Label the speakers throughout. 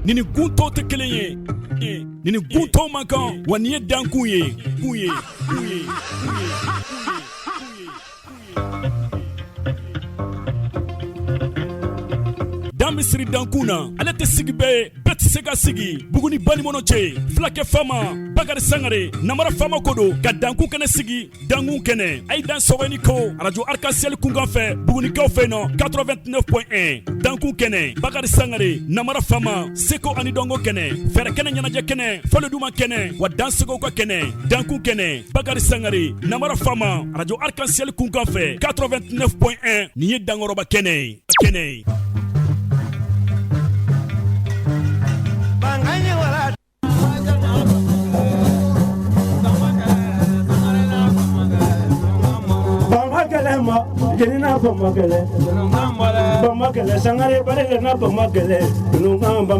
Speaker 1: Nin ni gun tɔw tɛ kelen ye, nin ni gun tɔw man kan, wa nin ye dankun ye, kun ye, kun ye, kun ye. Dan bɛ siri dankun na, ale tɛ sigi bɛɛ ye, bɛɛ tɛ se ka sigi. Buguni banikɔnɔ cɛ, fulakɛ faama Bakari Sangare, namara faama ko don ka dankun kɛnɛ sigi. Dankun kɛnɛ, a ye dan sɔgɔ ni ko arajo Arc-en-Ciel kunkan fɛ Bugunikaw fɛ nɔ 89.1. Dankun kɛnɛ, Bakari Sangare, namara faama, seko ani dɔnko kɛnɛ, fɛɛrɛ kɛnɛ, ɲɛnajɛ kɛnɛ, fɔli duman kɛnɛ, wa dansegow ka kɛnɛ. Dankun kɛnɛ, Bakari Sangare, namara faama, arajo Arc-en-Ciel kunkan fɛ 89.1. Nin ye dankɔrɔba kɛnɛ ye, kɛnɛ ye.
Speaker 2: Jeli n'a fɔ ma kɛlɛ ba kɛlɛ sangare bari n'a fɔ ma kɛlɛ dununkan ba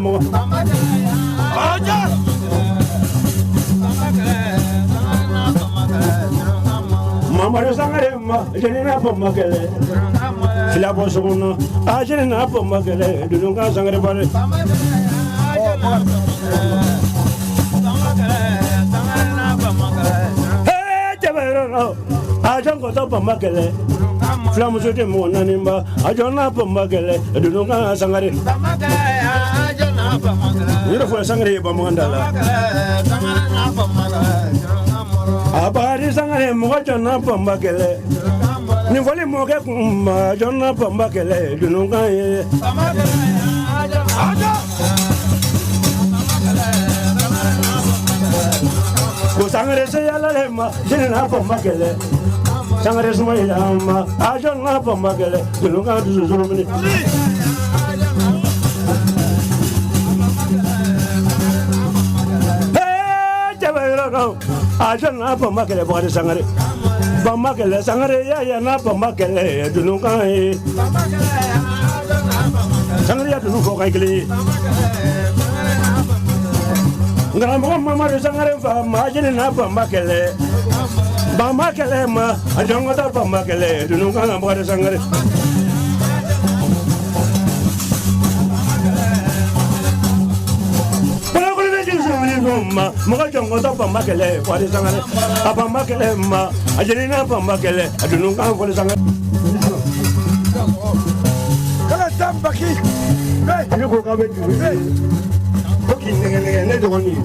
Speaker 2: Mamadu Sangare ma jeli n'a fɔ ma kɛlɛ fila bɔ sokɔnɔ a jeli n'a fɔ ma kɛlɛ dununkan sangare bari. A jɔn kɔtɔ bama kɛlɛ filamuso tɛ mɔgɔ naani ba a jɔn n'a bama kɛlɛ dununkan sangare yɛrɛ fɔ sangare ye bamanan da la a bari sangare mɔgɔ jɔn n'a bama kɛlɛ nin fɔli mɔkɛ kun ma jɔn n'a bama kɛlɛ dununkan ye. Ko sangare se yalale ma jeli n'a bama kɛlɛ sangare sumayila ma a jɔn n'a bama kɛlɛ dununkan dusu surumini. A jɔn n'a bama kɛlɛ Bakari Sangare bama kɛlɛ sangare ya n'a bama kɛlɛ dununkan ye. Sangare ya dunun fɔ ka kelen ye. Karamɔgɔ Mamadu Sangare fa ma jeli n'a bama kɛlɛ bama kɛlɛ ma a jɔn ka taa bama kɛlɛ dununkan Bakari Sangare. Ma mɔgɔ jɔn ko tɔ bama kɛlɛ Bakari Sangare a bama kɛlɛ ma a jeli n'a bama kɛlɛ a dununkan fɔli Sangare.
Speaker 3: Kala tan baki.
Speaker 2: Ne ko k'a bɛ dugu ko k'i nɛgɛ nɛgɛ ne dɔgɔnin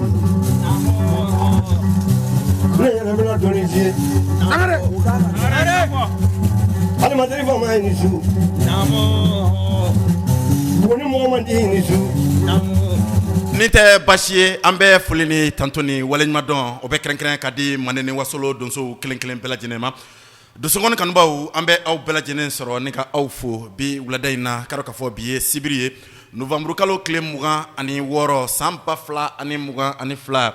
Speaker 2: ne yɛrɛ bɛna dɔɔnin f'i ye.
Speaker 3: Sangare.
Speaker 2: Adamaden faama ye nin su. Buguni mɔgɔ man di ni su.
Speaker 4: Ni tɛ basi ye, an bɛ foli ni tanto ni waleɲumandɔn o bɛ kɛrɛnkɛrɛn ka di Manden ni Wasolo donsow kelen kelen bɛɛ lajɛlen ma. Donsonkɔni kanubaw, an bɛ aw bɛɛ lajɛlen sɔrɔ ni ka aw fo bi wulada in na. K'a dɔn k'a fɔ bi ye sibiri ye, nowanburukalo tile 26, san 2022.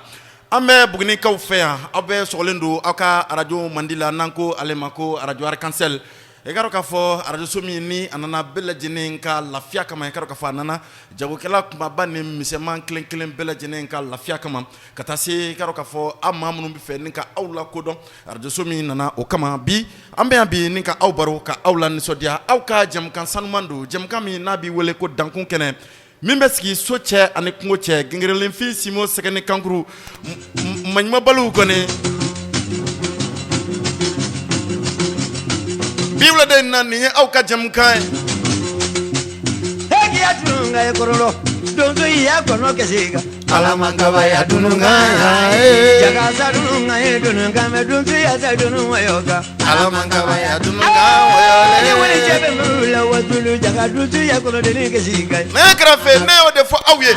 Speaker 4: An bɛ Bugunikaw fɛ yan, aw bɛɛ sɔgɔlen don aw ka arajo mandi la, n'an ko ale ma ko arajo Arc-en-Ciel. I k'a dɔn k'a fɔ arajoso min ni a nana bɛɛ lajɛlen ka lafiya kama, i k'a dɔn k'a fɔ a nana jagokɛla kunbaba ni misɛnman kelen kelen bɛɛ lajɛlen ka lafiya kama, ka taa se i k'a dɔn k'a fɔ aw maa minnu bɛ fɛ ni ka aw lakodɔn, arajoso min nana o kama. Bi an bɛ yan bi ni ka aw baro, ka aw lanisɔndiya. Aw ka jɛmukan sanuman don, jɛmukan min n'a b'i wele ko dankun kɛnɛ, min bɛ sigi so cɛ ani kungo cɛ, gingerelenfin simo sɛgɛ ni kankuru maɲumanbaliw kɔni. Bi wulada in na, nin ye aw ka jɛmukan ye.
Speaker 5: Donso ya kɔnɔ kɛse kan.
Speaker 4: Alamakabaya dununkan.
Speaker 5: Jagasa dununkan ye dununkan mɛ donso ya sa dunun wayo kan.
Speaker 4: Alamakabaya dununkan.
Speaker 5: Ni wuli cɛ bɛ muru la wasulu jaga donso ya kɔnɔ deni kɛse kan.
Speaker 4: Ne kɛrɛfɛ, ne y'o de fɔ aw ye,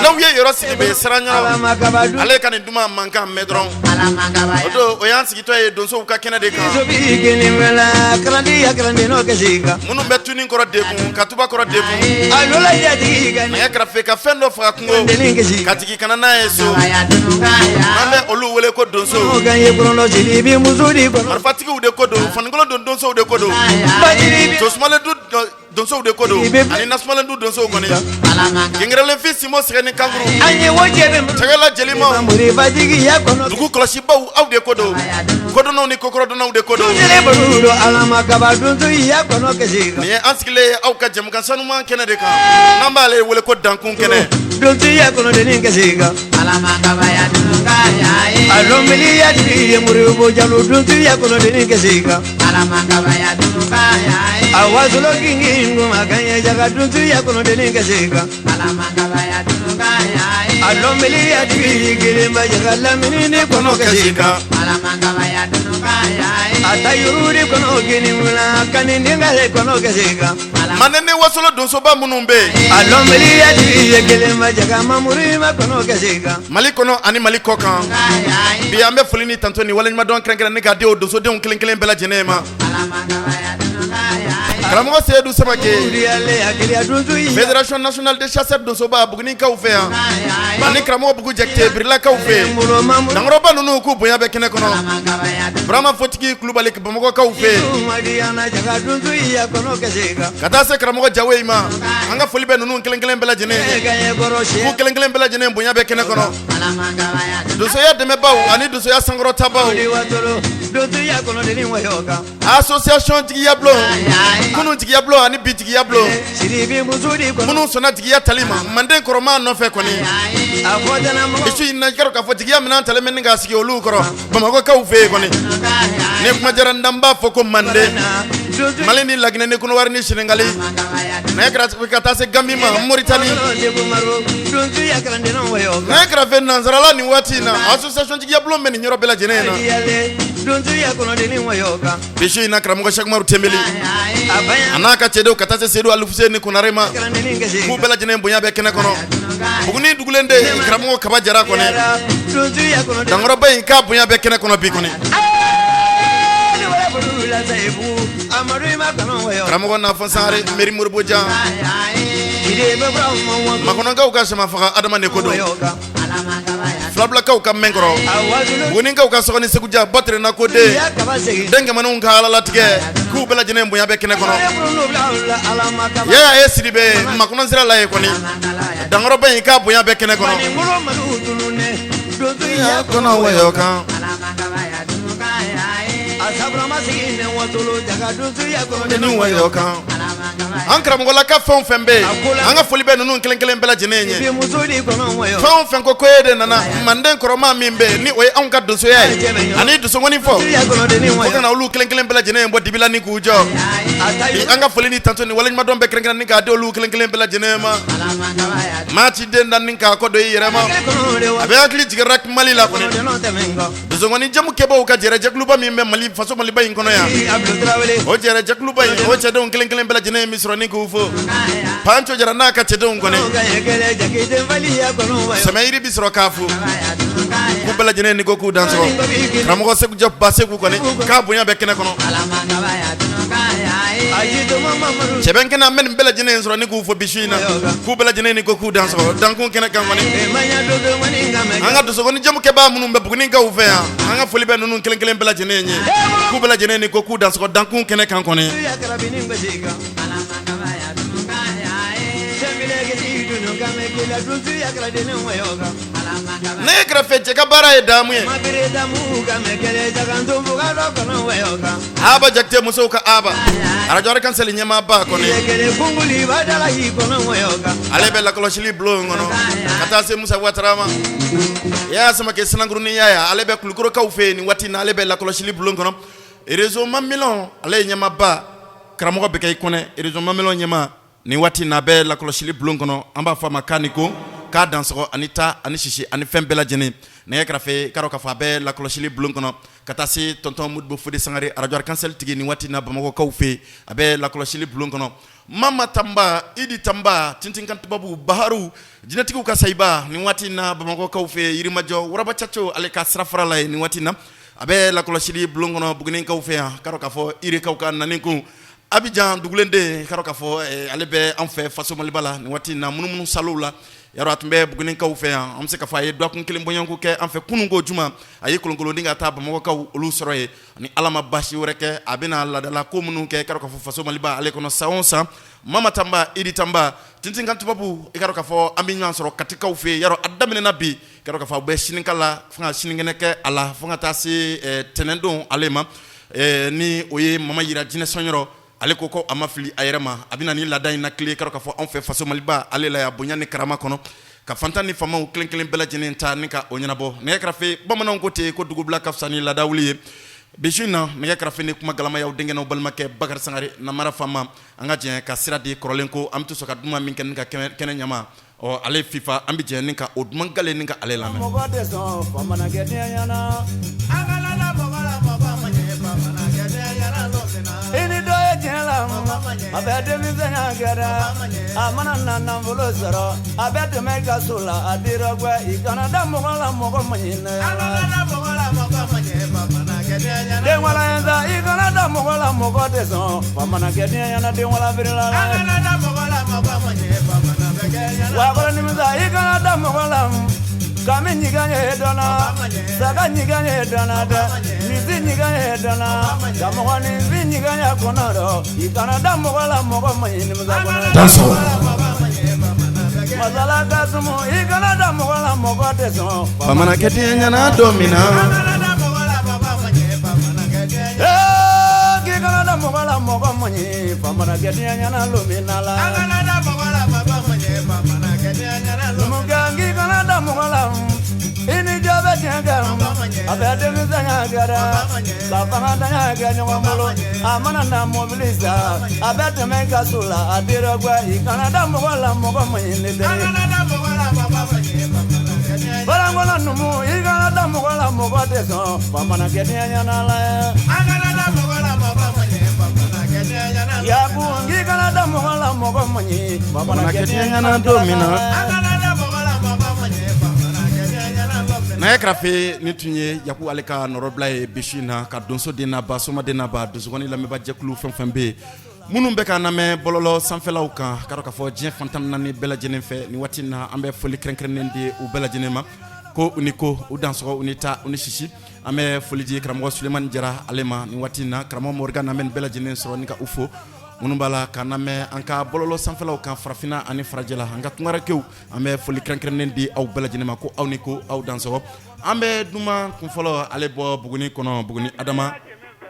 Speaker 4: n'aw ye yɔrɔ sigi bɛ siran ɲɔgɔn ale ka nin duman mankan mɛn dɔrɔn, o don o y'an sigitɔ ye donsow ka kɛnɛ de kan.
Speaker 5: Sobi kelen wɛlɛ kalandi ya kalandi n'o kɛse kan.
Speaker 4: Minnu bɛ tuni kɔrɔ dekun ka tuba kɔrɔ dekun.
Speaker 5: A lɔla jatigi kan.
Speaker 4: Nɛgɛ kɛrɛfɛ ka fɛn dɔ faga kungo
Speaker 5: Deni kɛse
Speaker 4: ka jigin ka na n'a ye so, an bɛ olu wele ko donso.
Speaker 5: Kan ye kɔnɔ jeli bi muso di kɔnɔ.
Speaker 4: Marifatigiw de ko don, fanikolon don donsow de ko don,
Speaker 5: Bajiri bi
Speaker 4: sosumalen du donsow de ko don, ani nasumalen du donsow kɔni. Gingerelenfin simo sɛgɛ ni kankuru.
Speaker 5: An ye wo cɛ bɛ
Speaker 4: cɛkɛla jelimaw.
Speaker 5: Moribatigi ya kɔnɔ.
Speaker 4: Dugu kɔlɔsibaw, aw de ko don, kodɔnnaw ni kokɔrɔdɔnnaw de ko don.
Speaker 5: Dundele bolo don alama kaba donso ya kɔnɔ kɛse kan.
Speaker 4: Nin ye an sigilen ye aw ka jɛmukan sanuman kɛnɛ de kan, n'an b'ale wele ko dankun kɛnɛ.
Speaker 5: Dontuya kɔnɔdennin gasi kan. A lɔnbaliya tigi ye Moribo Jalo dontuya kɔnɔdennin gasi kan. A wasolo gingin kuma kan ye jaga dontuya kɔnɔdennin gasi kan. A lɔnbaliya tigi kelen ba jaga lamini ni kɔnɔ gasi kan. A ta yururi kɔnɔ gini wula ka ni denkɛ kɔnɔ gasi kan.
Speaker 4: Manden ni wasolo donsoba minnu bɛ yen.
Speaker 5: A lɔnbaliya tigi ye kelen ba jaga mamuru ma kɔnɔ gasi kan.
Speaker 4: Mali kɔnɔ ani Mali kɔ kan. Bi an bɛ foli ni tanto ni waleɲumandɔn kɛrɛnkɛrɛnnen ka di o donsodenw kelen kelen bɛɛ lajɛlen ma. Karamɔgɔ Seyidu Samake, Fédération nationale des chasseurs donsoba Bugunikaw fɛ yan. Ani karamɔgɔ Bugu Jakite Birilakaw fɛ yen. Dankɔrɔba ninnu k'u bonya bɛ kɛnɛ kɔnɔ. Burama Fotigi Kulubali Bamakɔkaw fɛ yen. Ka taa se karamɔgɔ Jawe ma. An ka foli bɛ ninnu kelen kelen bɛɛ lajɛlen ye. K'u kelen kelen bɛɛ lajɛlen bonya bɛ kɛnɛ kɔnɔ. Donsoya dɛmɛbaw ani donsoya sankɔrɔtabaw. Association jigiya bulon kunun jigiya bulon ani bi jigiya bulon minnu sɔnna jigiya tali ma manden kɔrɔma nɔfɛ kɔni bi su in na i k'a dɔn k'a fɔ jigiya minɛn talen bɛ ni k'a sigi olu kɔrɔ bamakɔkaw fɛ yen kɔni ni kuma diyara n da n b'a fɔ ko manden mali ni laginɛ ni kɔnɔwari ni senegali n'a kɛra ka taa se gambi ma moritani n'a kɛra fɛ nansarala nin waati in na association jigiya bulon bɛ nin yɔrɔ bɛɛ lajɛlen na bi su in na karamɔgɔ Sɛkumaru Tenbeli a n'a ka cɛdenw ka taa se Seyidu Alifuseni Konare ma k'u bɛɛ lajɛlen bonya bɛ kɛnɛ kɔnɔ Buguni dugulen de karamɔgɔ Kaba Jara kɔni dankɔrɔba in k'a bonya bɛ kɛnɛ kɔnɔ bi kɔni karamɔgɔ Nafa Sangare Meri Moribo Jan makɔnɔkaw ka sama faga adama de ko don filabilakaw ka mɛnkɔrɔ bugunikaw ka sɔgɔni segu ja batrena ko den denkɛmanninw ka alalatigɛ k'u bɛɛ lajɛlen bonya bɛ kɛnɛ kɔnɔ yaya ye sidibe makɔnɔ sira la ye kɔni dankɔrɔba in k'a bonya bɛ kɛnɛ kɔnɔ kɔnɔ wɔyɔ kan wɔyɔ kan an karamɔgɔlaka fɛn o fɛn bɛ yen an ka foli bɛ ninnu kelen kelen bɛɛ lajɛlen ye fɛn o fɛn ko ko e de nana manden kɔrɔma min bɛ yen ni o ye anw ka donsoya ye ani donsongɔni fɔ fo ka na olu kelen kelen bɛɛ lajɛlen bɔ dibi la ni k'u jɔ bi an ka foli ni tanto ni waleɲumandɔn bɛ kɛrɛnkɛrɛn ni k'a di olu kelen kelen bɛɛ lajɛlen ma maa t'i den da ni k'a kɔ don i yɛrɛ ma a bɛ hakili jigin RAC Mali la kɔni donsongɔni jamu kɛbaw ka jɛrɛjɛkuluba min bɛ Mali faso Maliba in kɔnɔ yan o jɛrɛjɛkuluba in o cɛdenw kelen kelen bɛɛ lajɛlen bɛ sɔrɔ ni k'u fo Panco Jara n'a ka cɛdenw kɔni Sɛmɛyiri bɛ sɔrɔ k'a fo k'u bɛɛ lajɛlen ni ko k'u dansɔgɔ karamɔgɔ Segu Jɔp Baseku kɔni k'a bonya bɛ kɛnɛ kɔnɔ cɛbɛn kɛnɛ an bɛ nin bɛɛ lajɛlen sɔrɔ ni k'u fo bi su in na k'u bɛɛ lajɛlen ni ko k'u dansɔgɔ dankun kɛnɛ kan kɔni an ka donsongɔni jamu kɛbaa minnu bɛ Bugunikaw fɛ yan an ka foli bɛ ninnu kelen kelen bɛɛ lajɛlen ye k'u bɛɛ lajɛlen ni ko k'u dansɔgɔ dankun kɛnɛ kan kɔni Ne ye kɛrɛfɛ cɛ ka baara ye damu ye Aba Jakite musow ka aba arajo Arc-en-Ciel ɲɛmaaba kɔni ale bɛ lakɔlɔsili bulon kɔnɔ ka taa se Musa Watara ma Yaya Samakɛ Sinakurunin Yaya ale bɛ Kulukorokaw fɛ yen nin waati na ale bɛ lakɔlɔsili bulon kɔnɔ réseau Mamelɔn ale ye ɲɛmaaba karamɔgɔ bɛ kɛ i kɔnɛ réseau Mamelɔn ɲɛmaa Nin waati n'a bɛ lakɔlɔsili bulon kɔnɔ an b'a fɔ a ma k'a ni ko k'a dansɔgɔ ani ta ani sisi ani fɛn bɛɛ lajɛlen nɛgɛ kɛrɛfɛ k'a dɔn k'a fɔ a bɛ lakɔlɔsili bulon kɔnɔ ka taa se tonton Modibo Fode Sangare arajo Arc-en-Ciel tigi nin waati na Bamakɔkaw fɛ yen a bɛ lakɔlɔsili bulon kɔnɔ Mama Tanba Idi Tanba Tintinkan tubabu Baharu jinɛtigiw ka sayiba nin waati na Bamakɔkaw fɛ yen Yirimajɔ Waraba Caco ale ka sirafara la yen nin waati na a bɛ lakɔlɔsili bulon kɔnɔ Bugunikaw fɛ yan k'a dɔn k'a fɔ Irekaw ka nani kun Abijan dugulen den k'a dɔn k'a fɔ ale bɛ an fɛ faso Maliba la nin waati na munumunu salow la yarɔ a tun bɛ Bugunikaw fɛ yan an bɛ se k'a fɔ a ye dɔgɔkun kelen bɔɲɔgɔnko kɛ an fɛ kunun ko juma a ye kolonkoloni ka taa Bamakɔkaw olu sɔrɔ yen ni Ala ma baasi wɛrɛ kɛ a bɛna laadala ko minnu kɛ k'a dɔn k'a fɔ faso Maliba ale kɔnɔ san o san Mama Tanba Idi Tanba Tintinkan tubabu i k'a dɔn k'a fɔ an bɛ ɲɔgɔn sɔrɔ Katikaw fɛ yen yarɔ a daminɛna bi k'a dɔn k'a fɔ a bɛ sinikala la fo ka sinikɛnɛ kɛ a la fo ka taa se tɛnɛndon ale ma ni o ye mama yira jinɛ sɔnyɔrɔ ale ko a ma fili a yɛrɛ ma a bɛna ni laada in na tile k'a dɔn k'a fɔ anw fɛ faso Maliba ale la yan bonya ni karama kɔnɔ. Ka fantan ni faamaw kelen kelen bɛɛ lajɛlen ta ni ka o ɲɛnabɔ. Nɛgɛ karafe, bamananw ko ten ko dugubila ka fisa ni laadawuli ye. Bi su in na, nɛgɛ karafe ni kuma galama, y'aw denkɛ n'aw balimakɛ Bakari Sangare, namara faama. An ka jɛ ka sira di kɔrɔlen ko an bɛ to sɔn ka duman min kɛ ni ka kɛnɛ ɲama ɔ ale FIFA, an bɛ jɛ ni ka o duman gale ni ka ale lamɛn.
Speaker 5: Mɔgɔ tɛ sɔn bamanankɛ den ɲɛna. I ni dɔ ye tiɲɛ la, a bɛ denmisɛnya kɛ dɛ. A mana na nafolo sɔrɔ, a bɛ tɛmɛ i ka so la, a dira guɛ. I kana da mɔgɔ la, mɔgɔ man ɲi dɛ. Den wala sa, i kana da mɔgɔ la, mɔgɔ tɛ sɔn bamanankɛ den ɲɛna, den wala birila la. Wa kɔrɔ nimisa, i kana da mɔgɔ la. Kami ɲigan ye dɔnna, saga ɲigan ye dɔnna dɛ, misi ɲigan ye dɔnna, ka mɔgɔninfin ɲigan ye kɔnɔ dɔ. I kana da mɔgɔ la, mɔgɔ man ɲi nimisa kɔnɔ.
Speaker 4: Dansɔgɔ.
Speaker 5: Masala ka sumu, i kana da mɔgɔ la, mɔgɔ tɛ sɔn.
Speaker 4: Bamanankɛ den ɲɛna don min na.
Speaker 5: Ee, k'i kana da mɔgɔ la, mɔgɔ man ɲi bamanankɛ den ɲɛna lomina la. Numukɛ, k'i kana da mɔgɔ la. I ni jɔ bɛ tiɲɛ kɛ, a bɛ denmisɛnya kɛ dɛ, ka fangatanya kɛ ɲɔgɔn bolo. A mana na mobili san, a bɛ tɛmɛ i ka so la, a dira guɛ. I kana da mɔgɔ la, mɔgɔ man ɲi ne teri. Balankɔnɔ numu, i kana da mɔgɔ la, mɔgɔ tɛ sɔn bamanankɛ den ɲɛna la. Yaku, k'i kana da mɔgɔ la, mɔgɔ man ɲi
Speaker 4: bamanankɛ den ɲɛna don min na. Nɛgɛ karafe, ni tun ye Yaku ale ka nɔrɔbila ye bi su in na, ka donso den n'a ba, soma den n'a ba, donsokɔni lamɛnbaajɛkulu fɛn fɛn bɛ yen, minnu bɛ ka lamɛn bɔlɔlɔ sanfɛlaw kan, ka dɔn k'a fɔ diɲɛ fantan naani bɛɛ lajɛlen fɛ nin waati in na, an bɛ foli kɛrɛnkɛrɛnnen di u bɛɛ lajɛlen ma, ko u ni ko, u dansɔgɔ, u ni ta, u ni sisi. An bɛ foli di karamɔgɔ Sulemani Jara ale ma nin waati in na, karamɔgɔ Morgan, an bɛ nin bɛɛ lajɛlen sɔrɔ ni ka u fo. Minnu b'a la ka lamɛn an ka bɔlɔlɔ sanfɛlaw kan, farafinna ani farajɛla, an ka tunkarankew, an bɛ foli kɛrɛnkɛrɛnnen di aw bɛɛ lajɛlen ma, ko aw ni ko, aw dansɔgɔ. An bɛ duman kunfɔlɔ ale bɔ Buguni kɔnɔ, Buguni Adama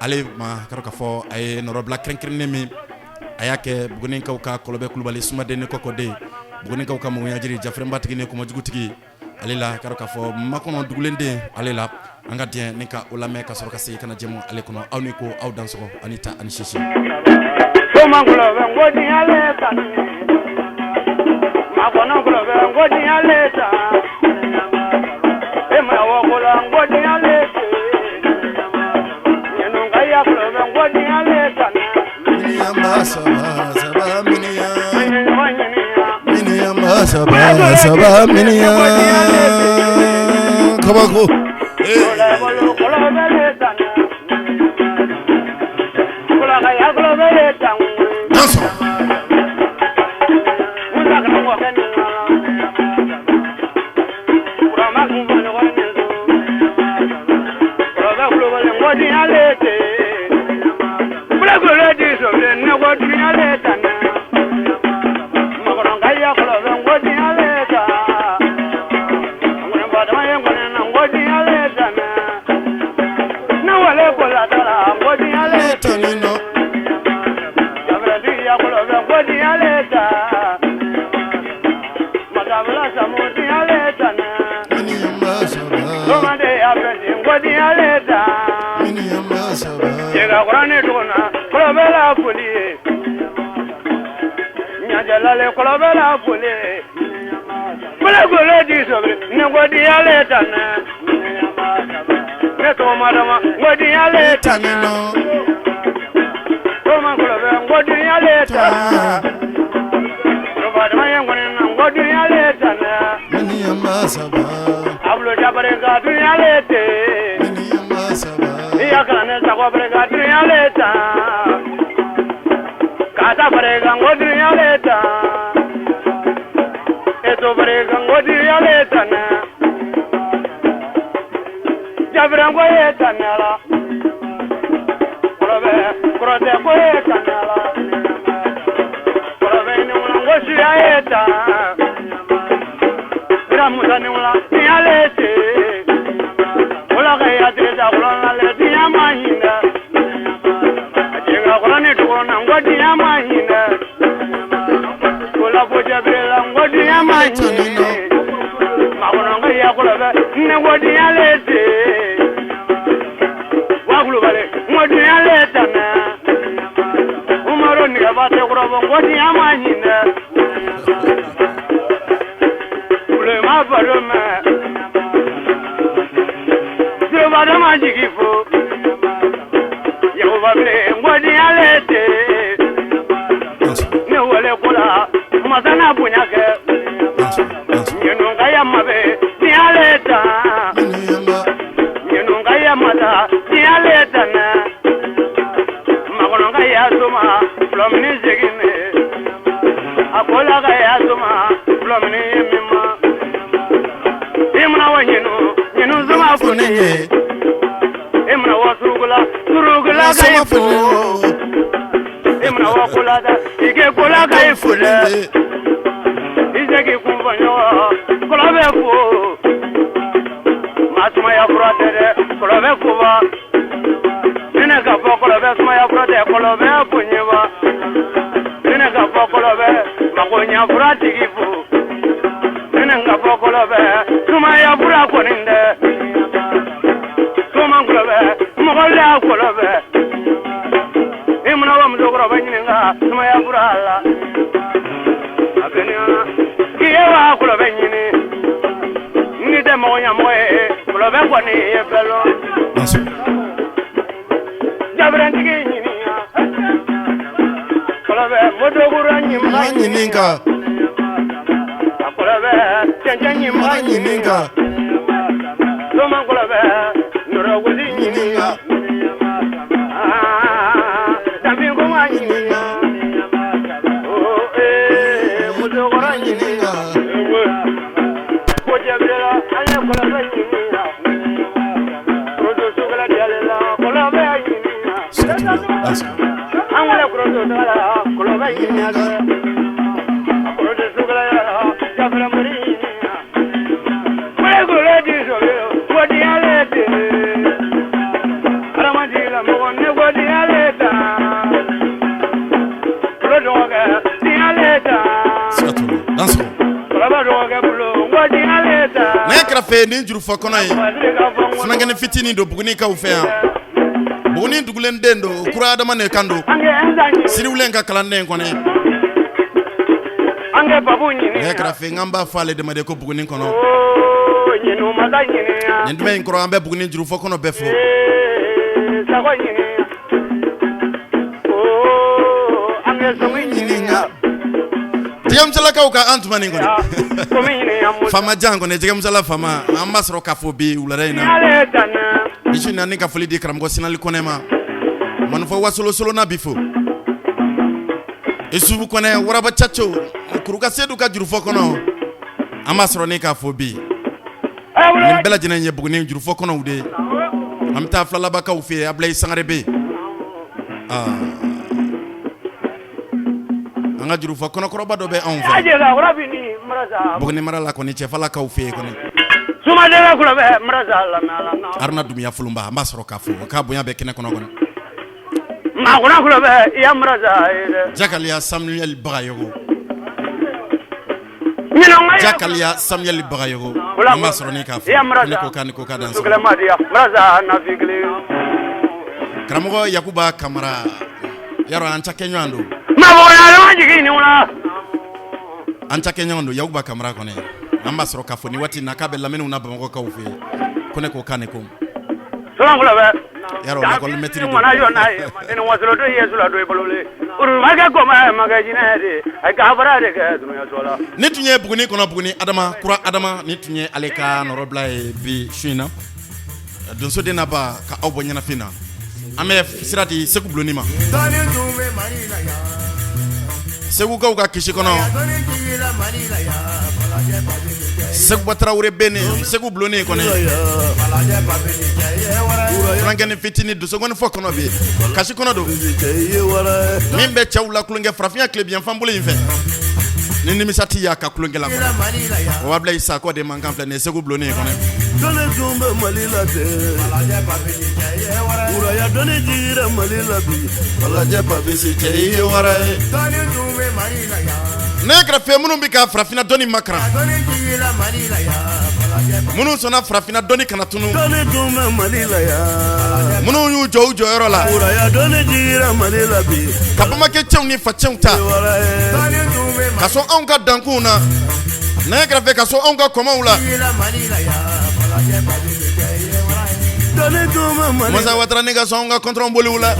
Speaker 4: ale ma, ka dɔn k'a fɔ a ye nɔrɔbila kɛrɛnkɛrɛnnen min a y'a kɛ Bugunikaw ka Kɔlɔbɛ Kulubali, sumaden ni kɔkɔden, Bugunikaw ka mɔgɔyajiri jafɛrɛnbatigi ni kɔmɔjugutigi ale la, ka dɔn k'a fɔ makɔnɔ dugulenden ale la. An ka diɲɛ ni ka o lamɛn ka sɔrɔ ka segin ka na jɛmu ale kɔnɔ. Aw ni ko, aw dansɔgɔ ani ta ani sisi.
Speaker 2: Somakulɔbɛ ngodinyale tan, makɔnɔkulɔbɛ ngodinyale tan, emawokola ngodinyale ten, ɲɛnukaya kulɔbɛ ngodinyale tan.
Speaker 4: Miniyanba saba saba miniyan.
Speaker 2: An ye ɲɔgɔn ɲininka.
Speaker 4: Miniyanba saba saba miniyan, kabako.
Speaker 2: Kɔlɔbolo kɔlɔbɛle tan, kulakaya kulɔbɛle tan.
Speaker 4: Dansɔgɔ.
Speaker 2: Musa karamɔgɔ kɛ nin na, kurama kun fɔ ɲɔgɔn ye so. Kɔlɔbɛ kulubali ngodinyale ten, kulekule di sɔrɔ ne ko dunyale tan, makɔrɔnkaya kɔlɔbɛ ngodinyale tan, ŋɔnibadama ye ŋɔni na ngodinyale tan, ne wale kola tara ngodinyale ten.
Speaker 4: Tani nɔ.
Speaker 2: Jabiratigiya kɔlɔbɛ ngodinyale tan, masabila samu dinyale tan.
Speaker 4: Miniyanba saba.
Speaker 2: Somade ya fɛ ngodinyale tan.
Speaker 4: Miniyanba saba.
Speaker 2: Jɛgɛ kɔrɔni duguna kɔlɔbɛ la foli ye, ɲajɛlale kɔlɔbɛ la foli ye, kulekule di sɔbiri ne ngodinyale tan, ne tɔgɔ madama ngodinyale tan.
Speaker 4: Tani nɔ.
Speaker 2: Soma kɔlɔbɛ ngodinyale tan, rɔbadama ye ŋɔni na ngodinyale tan.
Speaker 4: Miniyanba saba.
Speaker 2: Abulo jabare ka dunyale ten.
Speaker 4: Miniyanba saba.
Speaker 2: I ya kalan sago barika dunyale tan, kata barika ngo dunyale tan, eto barika ngo dunyale tan, jabirango ye tan la, kɔrɔbɛ kɔrɔtɛ ko ye tan la, kɔrɔbɛ ni wula ngo suya ye tan, ira musa ni wula dunyale ten, wula ka ya tere ta kɔlɔn la diɲɛ ma hinɛ, jenga kɔlɔn ni dugu na ngo diɲɛ ma hinɛ, kola fo jabire la ngo diɲɛ ma hinɛ. Kɔlɔbɛ ne ko diɲɛ le ten wa Kulubali n ko diɲɛ le tana Umaru nɛgɛba tɛ kɔrɔbɔ n ko diɲɛ ma ɲi dɛ Kulema baro mɛn Jobadɔ ma jigi fo Yakuba bilen n ko diɲɛ le ten ne wele ko la masa n'a bonya kɛ ɲinnu ka yama bɛ diɲɛ le tan ɲinnu ka yama ta diɲɛ le tan makɔnɔ ka ya soma filɔmini segin ne a ko la ka ya soma filɔmini ye min ma i mana wa ɲinnu ɲinnu soma fo ne ye i mana wa surugula surugula ka i fo i mana wa kola da i ke kola ka i fo dɛ i se k'i kun fɔ ɲɔgɔn kɔlɔ bɛ fo maa sumaya fura tɛ dɛ kɔlɔ bɛ fo wa ne ne ka fɔ kɔlɔ bɛ sumaya fura tɛ kɔlɔ bɛ bonya wa ne ne ka fɔ kɔlɔ bɛ mago ɲɛ fura tigi fo ne ne ka fɔ kɔlɔ bɛ sumaya fura kɔni dɛ soma kɔlɔ bɛ mɔgɔ la kɔlɔ bɛ i mana wa musokɔrɔba ɲininka sumaya fura la a bɛ ni k'i ye wa kɔlɔ bɛ ɲini ni tɛ mɔgɔ ɲɛmɔgɔ ye kɔlɔ bɛ kɔni ye bɛɛ lɔn jabirantigi ɲininka kɔlɔ bɛ motokura ɲininka
Speaker 4: ɲininka
Speaker 2: a kɔlɔ bɛ cɛncɛn ɲininka
Speaker 4: ɲininka
Speaker 2: soma kɔlɔ bɛ nɔrɔgosi ɲininka danfin ko ma ɲininka musokɔrɔ ɲininka ko jabirela an ye kɔlɔ bɛ ɲininka kuroto sokɛlɛ diyale la kɔlɔ bɛ ɲininka an wele kuroto la kɔlɔ bɛ ɲininka kuroto sokɛlɛ la jafɛrɛ mori ɲininka kule kule di sɔrɔ ko diyale ten hadamaden la mɔgɔ ne ko diyale tan kulo dɔgɔkɛ diyale tan kɔlɔbɛ dɔgɔkɛ bolo ko diyale tan
Speaker 4: nɛgɛ kɛrɛfɛ nin jurufɔ kɔnɔ ye funankɛnin fitinin don Bugunikaw fɛ yan Buguni dugulen den don kura adama de kan don
Speaker 2: an kɛ ɛnza ɲini
Speaker 4: Siriwulen ka kalanden kɔni
Speaker 2: an kɛ babu ɲini
Speaker 4: nɛgɛ kɛrɛfɛ n k'an b'a fɔ ale de ma de ko Buguni kɔnɔ
Speaker 2: ɲinu masa ɲini
Speaker 4: nin duman in kɔrɔ an bɛ Buguni jurufɔ kɔnɔ bɛɛ fo
Speaker 2: sago ɲini an kɛ sɔngi ɲini
Speaker 4: jɛgɛmusalakaw ka an tuma nin kɔni
Speaker 2: komi ɲini
Speaker 4: faama jan kɔni jɛgɛmusala faama an b'a sɔrɔ k'a fɔ bi wulada in na
Speaker 2: ale danna
Speaker 4: bi na ni ka foli di karamɔgɔ Sinali Kɔnɛ ma manifɔ wasolo solona bi fo Isufu Kɔnɛ waraba caco kuruka sedu ka jurufɔ kɔnɔ an b'a sɔrɔ ni k'a fɔ bi nin bɛɛ lajɛlen ye Buguni jurufɔ kɔnɔw de ye an bɛ taa filalabakaw fɛ yen Abilayi Sangare bɛ yen an ka jurufɔ kɔnɔkɔrɔba dɔ bɛ anw fɛ
Speaker 2: ajɛ ka wara bi ni marasa
Speaker 4: Buguni mara la kɔni cɛfalakaw fɛ yen kɔni
Speaker 2: sumadela kula bɛ marasa la la na
Speaker 4: Haruna Dunbiya Folonba an b'a sɔrɔ k'a fo k'a bonya bɛ kɛnɛ kɔnɔ kɔni
Speaker 2: makuna kula bɛ i ya marasa ye dɛ
Speaker 4: Jakaliya Samuel Bagayogo
Speaker 2: ɲinɛ ka
Speaker 4: Jakaliya Samuel Bagayogo an b'a sɔrɔ ni k'a fo
Speaker 2: i ya marasa
Speaker 4: ne ko k'a ni ko k'a dan
Speaker 2: sukɛlɛ ma diya marasa na fi kelen
Speaker 4: karamɔgɔ Yakuba Kamara yarɔ an cakɛ ɲɔgɔn don
Speaker 2: mabɔya ma jigin ni wula
Speaker 4: an cakɛ ɲɔgɔn don Yakuba Kamara kɔni an b'a sɔrɔ k'a fɔ nin waati in na k'a bɛ laminiw na Bamakɔkaw fɛ yen ko ne ko k'a ni ko
Speaker 2: sɔrɔ kula bɛ
Speaker 4: yarɔ lakɔli mɛtiri don
Speaker 2: ŋana jɔ n'a ye ni wasolo do ye sula do i bolo le urubakɛ kɔma makɛ jinɛ de a ka fara de kɛ dunuya sɔ la
Speaker 4: Nin tun ye Buguni kɔnɔ Buguni Adama kura Adama nin tun ye ale ka nɔrɔbila ye bi su in na donsoden na ba ka aw bɔ ɲɛnafin na an bɛ sira di Segu Bulonni ma
Speaker 5: Dɔnni tun bɛ Mali la yan.
Speaker 4: Segukaw ka kisi kɔnɔ
Speaker 5: Dɔnni jiginna Mali la yan. Falajɛ Babili cɛ.
Speaker 4: Seguba Tarawele bɛ nin Segu Bulonni kɔni
Speaker 5: Falajɛ Babili cɛ ye wara ye.
Speaker 4: funankɛnin fitinin donsokɔni fɔ kɔnɔ bi kasi kɔnɔ don
Speaker 5: Cɛ ye wara ye.
Speaker 4: min bɛ cɛw la tulonkɛ farafinya tilebinyanfan bolo in fɛ ni nimisa ti y'a ka tulonkɛ la kɔnɔ
Speaker 5: Mali la yan.
Speaker 4: o Abilayi Sakɔ de mankan filɛ nin ye Segu Bulonni kɔnɔ
Speaker 5: Dɔnni tun bɛ Mali la ten. Falajɛ Babili cɛ ye wara ye. Wuraya dɔnni jiginna Mali la bi.
Speaker 4: Falajɛ Babili cɛ ye wara ye
Speaker 5: Dɔnni tun bɛ Mali la yan.
Speaker 4: ne kɛrɛfɛ minnu bɛ ka farafinna dɔnni makaran
Speaker 5: Dɔnni jiginna Mali la yan.
Speaker 4: Minnu sɔnna farafinna dɔnni kana tunu.
Speaker 5: Dɔnni tun bɛ Mali la yan.
Speaker 4: Minnu y'u jɔ u jɔyɔrɔ la.
Speaker 5: Kuraya dɔnni jigira Mali la bi.
Speaker 4: Ka bamakɛ cɛw ni facɛw ta. Ka sɔn anw ka dankunw na. Nɛgɛ kɛrɛfɛ ka sɔn anw ka kɔmaw la. Masa Watara ni ka sɔn anw ka kɔntɔrɔn boliw la.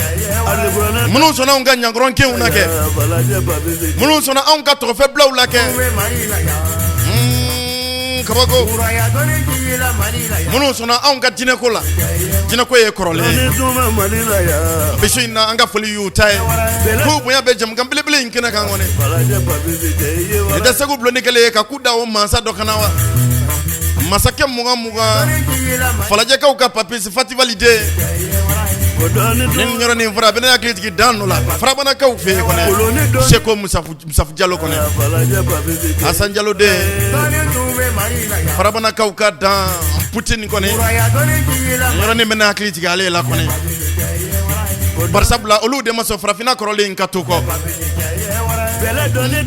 Speaker 4: Minnu sɔnna anw ka ɲankɔrɔn kenw na kɛ. Minnu sɔnna anw ka tɔgɔfɛ bilaw la kɛ. Kabako. Minnu sɔnna anw ka jinɛko la. Jinɛko ye kɔrɔlen ye. Bi su in na an ka foli y'u ta ye. K'u bonya bɛ jamukan belebele in kɛnɛ kan kɔni. Nin tɛ Segu bulonni kɛlen ye ka ku da o mansa dɔ kana wa. Masakɛ 20 20 Falajɛkaw ka Papisi Fativali den. Ni yɔrɔnin fɔra a bɛ ne hakili jigin dan dɔ la Farabanakaw fɛ yen kɔni. Seko Musafu Jalo kɔni. Asan Jalo den. Farabanakaw ka dan Putini kɔni. Yɔrɔnin bɛ ne hakili jigin ale la kɔni. Barisabula olu de ma sɔn farafinna kɔrɔlen ka to kɔ.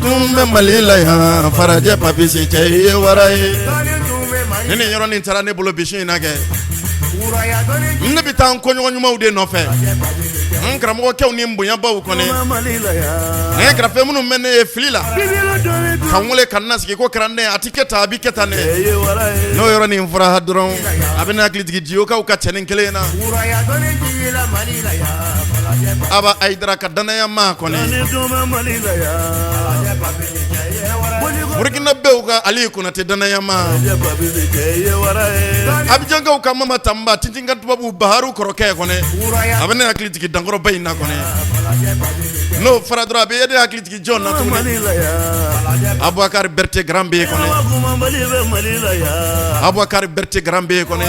Speaker 4: Tun bɛ Mali la yan Farajɛ Papisi cɛ ye wara ye. Ni nin yɔrɔnin taara ne bolo bi su in na kɛ. Ne bɛ taa n kɔɲɔgɔn ɲumanw de nɔfɛ. N karamɔgɔkɛw ni n bonyabaw kɔni. Nɛgɛ kɛrɛfɛ minnu bɛ ne ye fili la. Ka n wele ka n nasigi ko kalanden a ti kɛ tan a bi kɛ tan ne. N'o yɔrɔnin fɔra dɔrɔn a bɛ ne hakili jigin Jiyokaw ka cɛnin kelen na. Aba Ayidara ka danaya maa kɔni. Burukinabew ka Ali Konate danaya maa. Abijankaw ka Mama Tanba Tintinka tubabu Baharu kɔrɔkɛ kɔni. A bɛ ne hakili jigin dankɔrɔba in na kɔni. N'o fɔra dɔrɔn a bɛ ne hakili jigin jɔn na tuguni. Abubakari Berete Grand B kɔni. Abubakari Berete Grand B kɔni.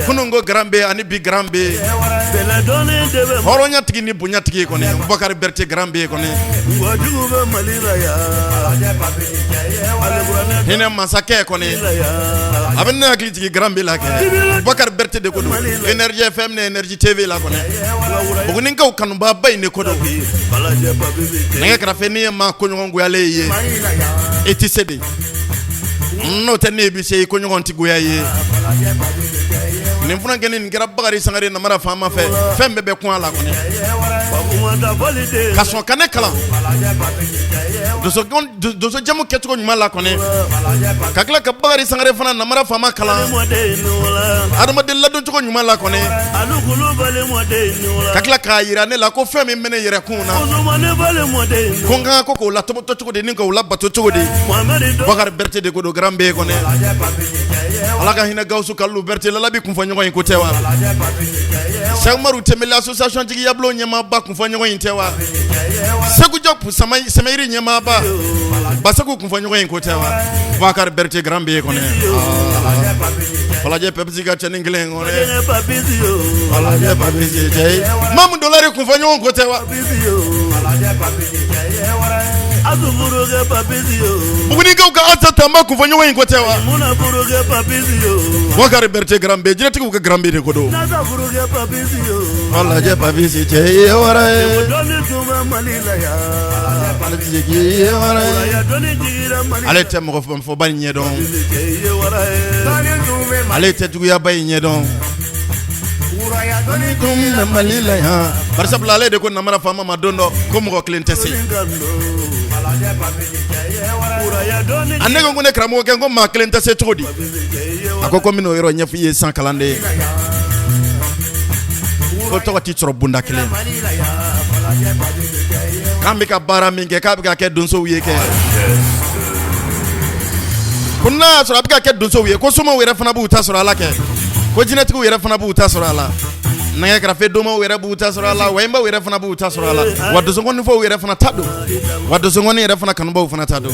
Speaker 4: Kunun ko Grand B ani bi Grand B. Hɔrɔnya tigi ni bonya tigi kɔni. Abubakari Berete Grand B kɔni. Hinɛ masakɛ kɔni. A bɛ ne hakili jigin Grand B la kɛ. Abubakari Berete de ko don. Énergie FM ni Énergie TV la kɔni. Bugunikaw kanubaaba in de ko don. Nɛgɛ kɛrɛfɛ n'i ye maa koɲɔgɔn goyalen ye i tɛ se de. N'o tɛ ne bɛ se i koɲɔgɔn tɛ goya ye. Nin furakɛni nin kɛra Bakari Sangare namara faama fɛ fɛn bɛɛ bɛ kun a la kɔni. Ka sɔn ka ne kalan. Donso jamu kɛcogo ɲuman la kɔni. Ka tila ka Bakari Sangare fana namara faama kalan. Adamaden ladoncogo ɲuman la kɔni. Ka tila k'a jira ne la ko fɛn min bɛ ne yɛrɛ kun na. Ko n ka kan ko k'o latɔbɔtɔ cogo di ni k'o labato cogo di. Bakari Berete de ko don Grand B kɔni. Ala ka hinɛ Gawusu Kalilu Berete lalabi kunfɔɲɔgɔn in ko tɛ wa. Sɛki Umaru Tɛnbeli association jigiyabulon ɲɛmaaba kunfɔɲɔgɔn in tɛ wa. Segu Jɔpu Sɛmɛyiri ɲɛmaaba Baseku kunfɔɲɔgɔn in ko tɛ wa. Bakari Berete Grand B kɔni. Falajɛ Pepsi ka cɛnin kelen kɔni. Falajɛ Papisi cɛ. Mamu Dolari kunfɔɲɔgɔn ko tɛ wa. Bugunikaw ka Asa Tanba kunfɔɲɔgɔn in ko tɛ wa. Bakari Berete Grand B jinɛtigiw ka Grand B de ko don. Falajɛ Papisi cɛ ye wara ye. Ale tɛ mɔgɔ fɔba in ɲɛdɔn. Ale tɛ juguyaba in ɲɛdɔn. Mali la yan. Barisabula ale de ko namara faama ma don dɔ ko mɔgɔ kelen tɛ se. A ne ko ne karamɔgɔkɛ ko maa kelen tɛ se cogo di? A ko ko n bɛn'o yɔrɔ ɲɛfɔ i ye sisan kalanden. Ko tɔgɔ tɛ sɔrɔ bonda kelen. K'an bɛ ka baara min kɛ k'a bɛ ka kɛ donsow ye kɛ. Ko n'a y'a sɔrɔ a bɛ ka kɛ donsow ye ko somaw yɛrɛ fana b'u ta sɔrɔ a la kɛ. Ko jinɛtigiw yɛrɛ fana b'u ta sɔrɔ a la. Nɛgɛ kɛrɛfɛ domaw yɛrɛ b'u ta sɔrɔ a la, wayinbaw yɛrɛ fana b'u ta sɔrɔ a la. Wa donsonkɔnifɔw yɛrɛ fana ta don. Wa donsonkɔni yɛrɛ fana kanubaw fana ta don.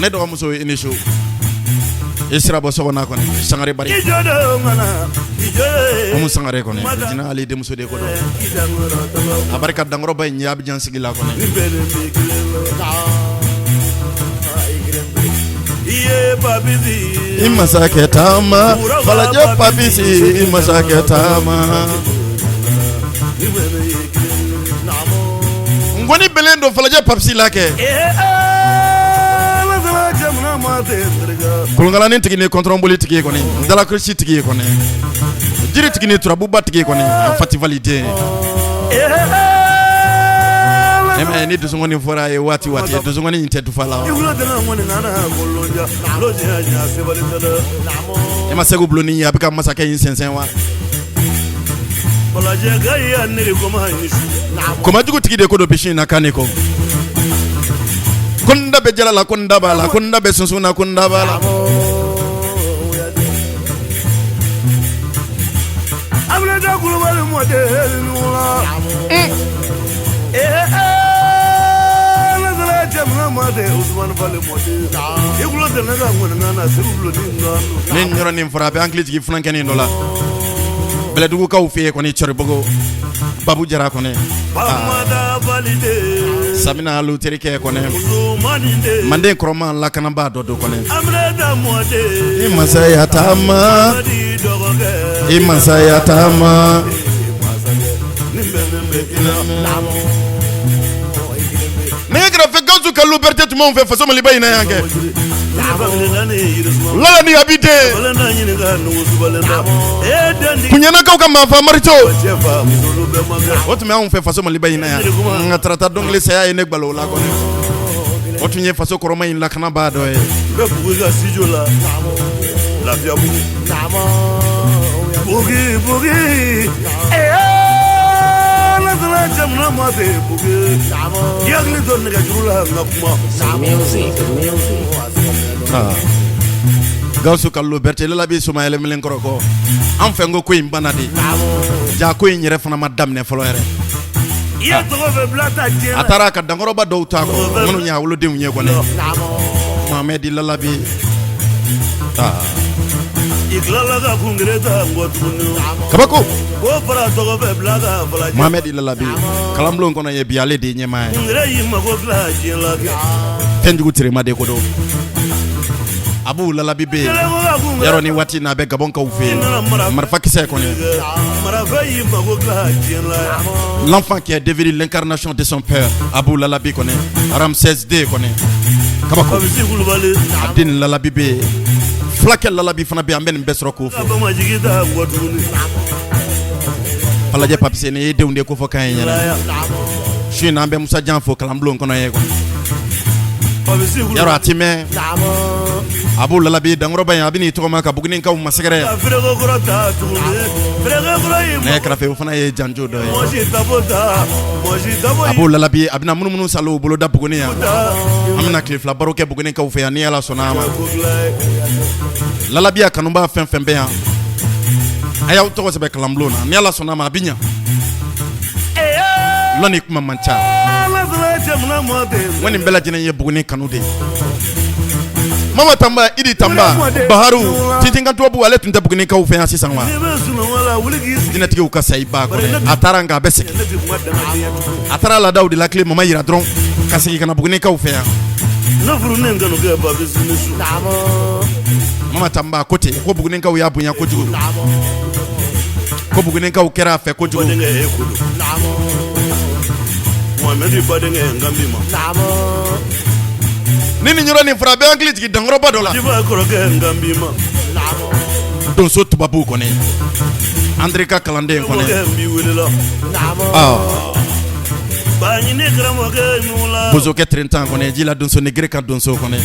Speaker 4: Ne dɔgɔmuso i ni su. I sira bɔ so kɔnɔ kɔni Sangare bari. Umu Sangare kɔni Jinɛ Ali denmuso de ko don. A barika dankɔrɔba in ye Abijan sigi la kɔni. I masakɛ taama Falajɛ Papisi i masakɛ taama. Nkɔni belen don. don Falajɛ Papisi la kɛ. Kolonkalanin tigi ni kɔntɔrɔnboli tigi ye kɔni, dalakurusi tigi ye kɔni, jiri tigi ni turabuba tigi ye kɔni, Fatifali den. E ni donsokɔni fɔra a ye waati waati donsokɔni in tɛ dufa la. E ma Segu bulonnin ye a bɛ ka masakɛ in sɛnsɛn wa? Komajugu tigi de ko don bisi in na kan ne ko ko n da bɛ jala la ko n da b'a la ko n da bɛ sunsun na ko n da b'a la.
Speaker 5: Kulubali mɔden
Speaker 4: Ni yɔrɔnin fɔra a bɛ an hakili jigin funankɛnin dɔ la Bɛlɛdugukaw fɛ yen kɔni Cɔribugu Babu Jara kɔni Samina alu terikɛ kɔni manden kɔrɔma lakanabaa dɔ don kɔni i masaya taama i masaya taama Nɛgɛ kɛrɛfɛ Gawusu Kalilu Berete tun b'anw fɛ faso Maliba in na yan kɛ Lala ni Abi den Kuɲɛnakaw ka maafa marito o tun bɛ anw fɛ faso Maliba in na yan nka tarata dɔnkili saya ye ne gbalo o la kɔni o tun ye faso kɔrɔma in lakanabaa dɔ ye.
Speaker 5: Lafiyabugu bugi bugi jamana ma tɛ bugi i hakili to nɛgɛjuru la n ka kuma.
Speaker 4: Gawusu Kalilu Berete Lalabi Somayɛlɛ melen kɔrɔ kɔ an fɛ ko ko in banna de ja ko in yɛrɛ fana ma daminɛ fɔlɔ yɛrɛ.
Speaker 5: I ye tɔgɔ fɛ bila ta diɲɛ
Speaker 4: a taara ka dankɔrɔba dɔw t'a kɔ minnu y'a wolodenw ye kɔni Mohamɛdi Lalabi
Speaker 5: i tilala ka kun kelen ta n kɔ tuguni
Speaker 4: kabako
Speaker 5: k'o fara tɔgɔ fɛ bila ka falajɛ
Speaker 4: Mohamɛdi Lalabi kalanbulon kɔnɔ ye bi ale de ye ɲɛmaa ye
Speaker 5: kun kelen y'i mako dilan diɲɛ la kɛ
Speaker 4: fɛnjugu terima de ko don Abu Lalabi bɛ yen yarɔ ni waati n'a bɛ Gabɔnkaw fɛ yen marifakisɛ kɔni l'enfant qui est devenu l'incarnation de son père Abu Lalabi kɔni Ramsès II kɔni kabako a den Lalabi bɛ yen fulakɛ Lalabi fana bɛ yen an bɛ nin bɛɛ sɔrɔ k'o fɔ Falajɛ Papise ni ye denw de kofɔ kan ye ɲɛna su in na an bɛ Musa Jan fo kalanbulon kɔnɔ ye kɔni yarɔ a ti mɛn Abu Lalabi dankɔrɔba in a bɛn'i tɔgɔma ka Bugunikaw masɛgɛrɛ nɛgɛ kɛrɛfɛ o fana ye janjo dɔ ye Abu Lalabi a bɛna munumunu salo boloda Buguni yan an bɛna tile fila baro kɛ Bugunikaw fɛ yan ni Ala sɔnna a ma Lalabiya kanubaa fɛn fɛn bɛ yan a y'aw tɔgɔ sɛbɛn kalanbulon na ni Ala sɔnna a ma a bɛ ɲa lɔnni kuma man ca n ko nin bɛɛ lajɛlen ye Buguni kanu de ye Mama Tanba Idi Tanba Baharu Tintin ka tubabu ale tun tɛ Bugunikaw fɛ yan sisan wa jinɛtigiw ka sayiba kɔnɔ a taara nka a bɛ segin a taara laadaw de latilen mama yira dɔrɔn ka segin ka na Bugunikaw fɛ yan Mama Tanba ko ten ko Bugunikaw y'a bonya kojugu ko Bugunikaw kɛra a fɛ kojugu ni nin yɔrɔ nin fɔra a bɛ hakili jigin dankɔrɔba dɔ la donso tubabuw kɔni Andre ka kalanden kɔni bozokɛ tirintan kɔni ji la donso ni gere ka donso kɔni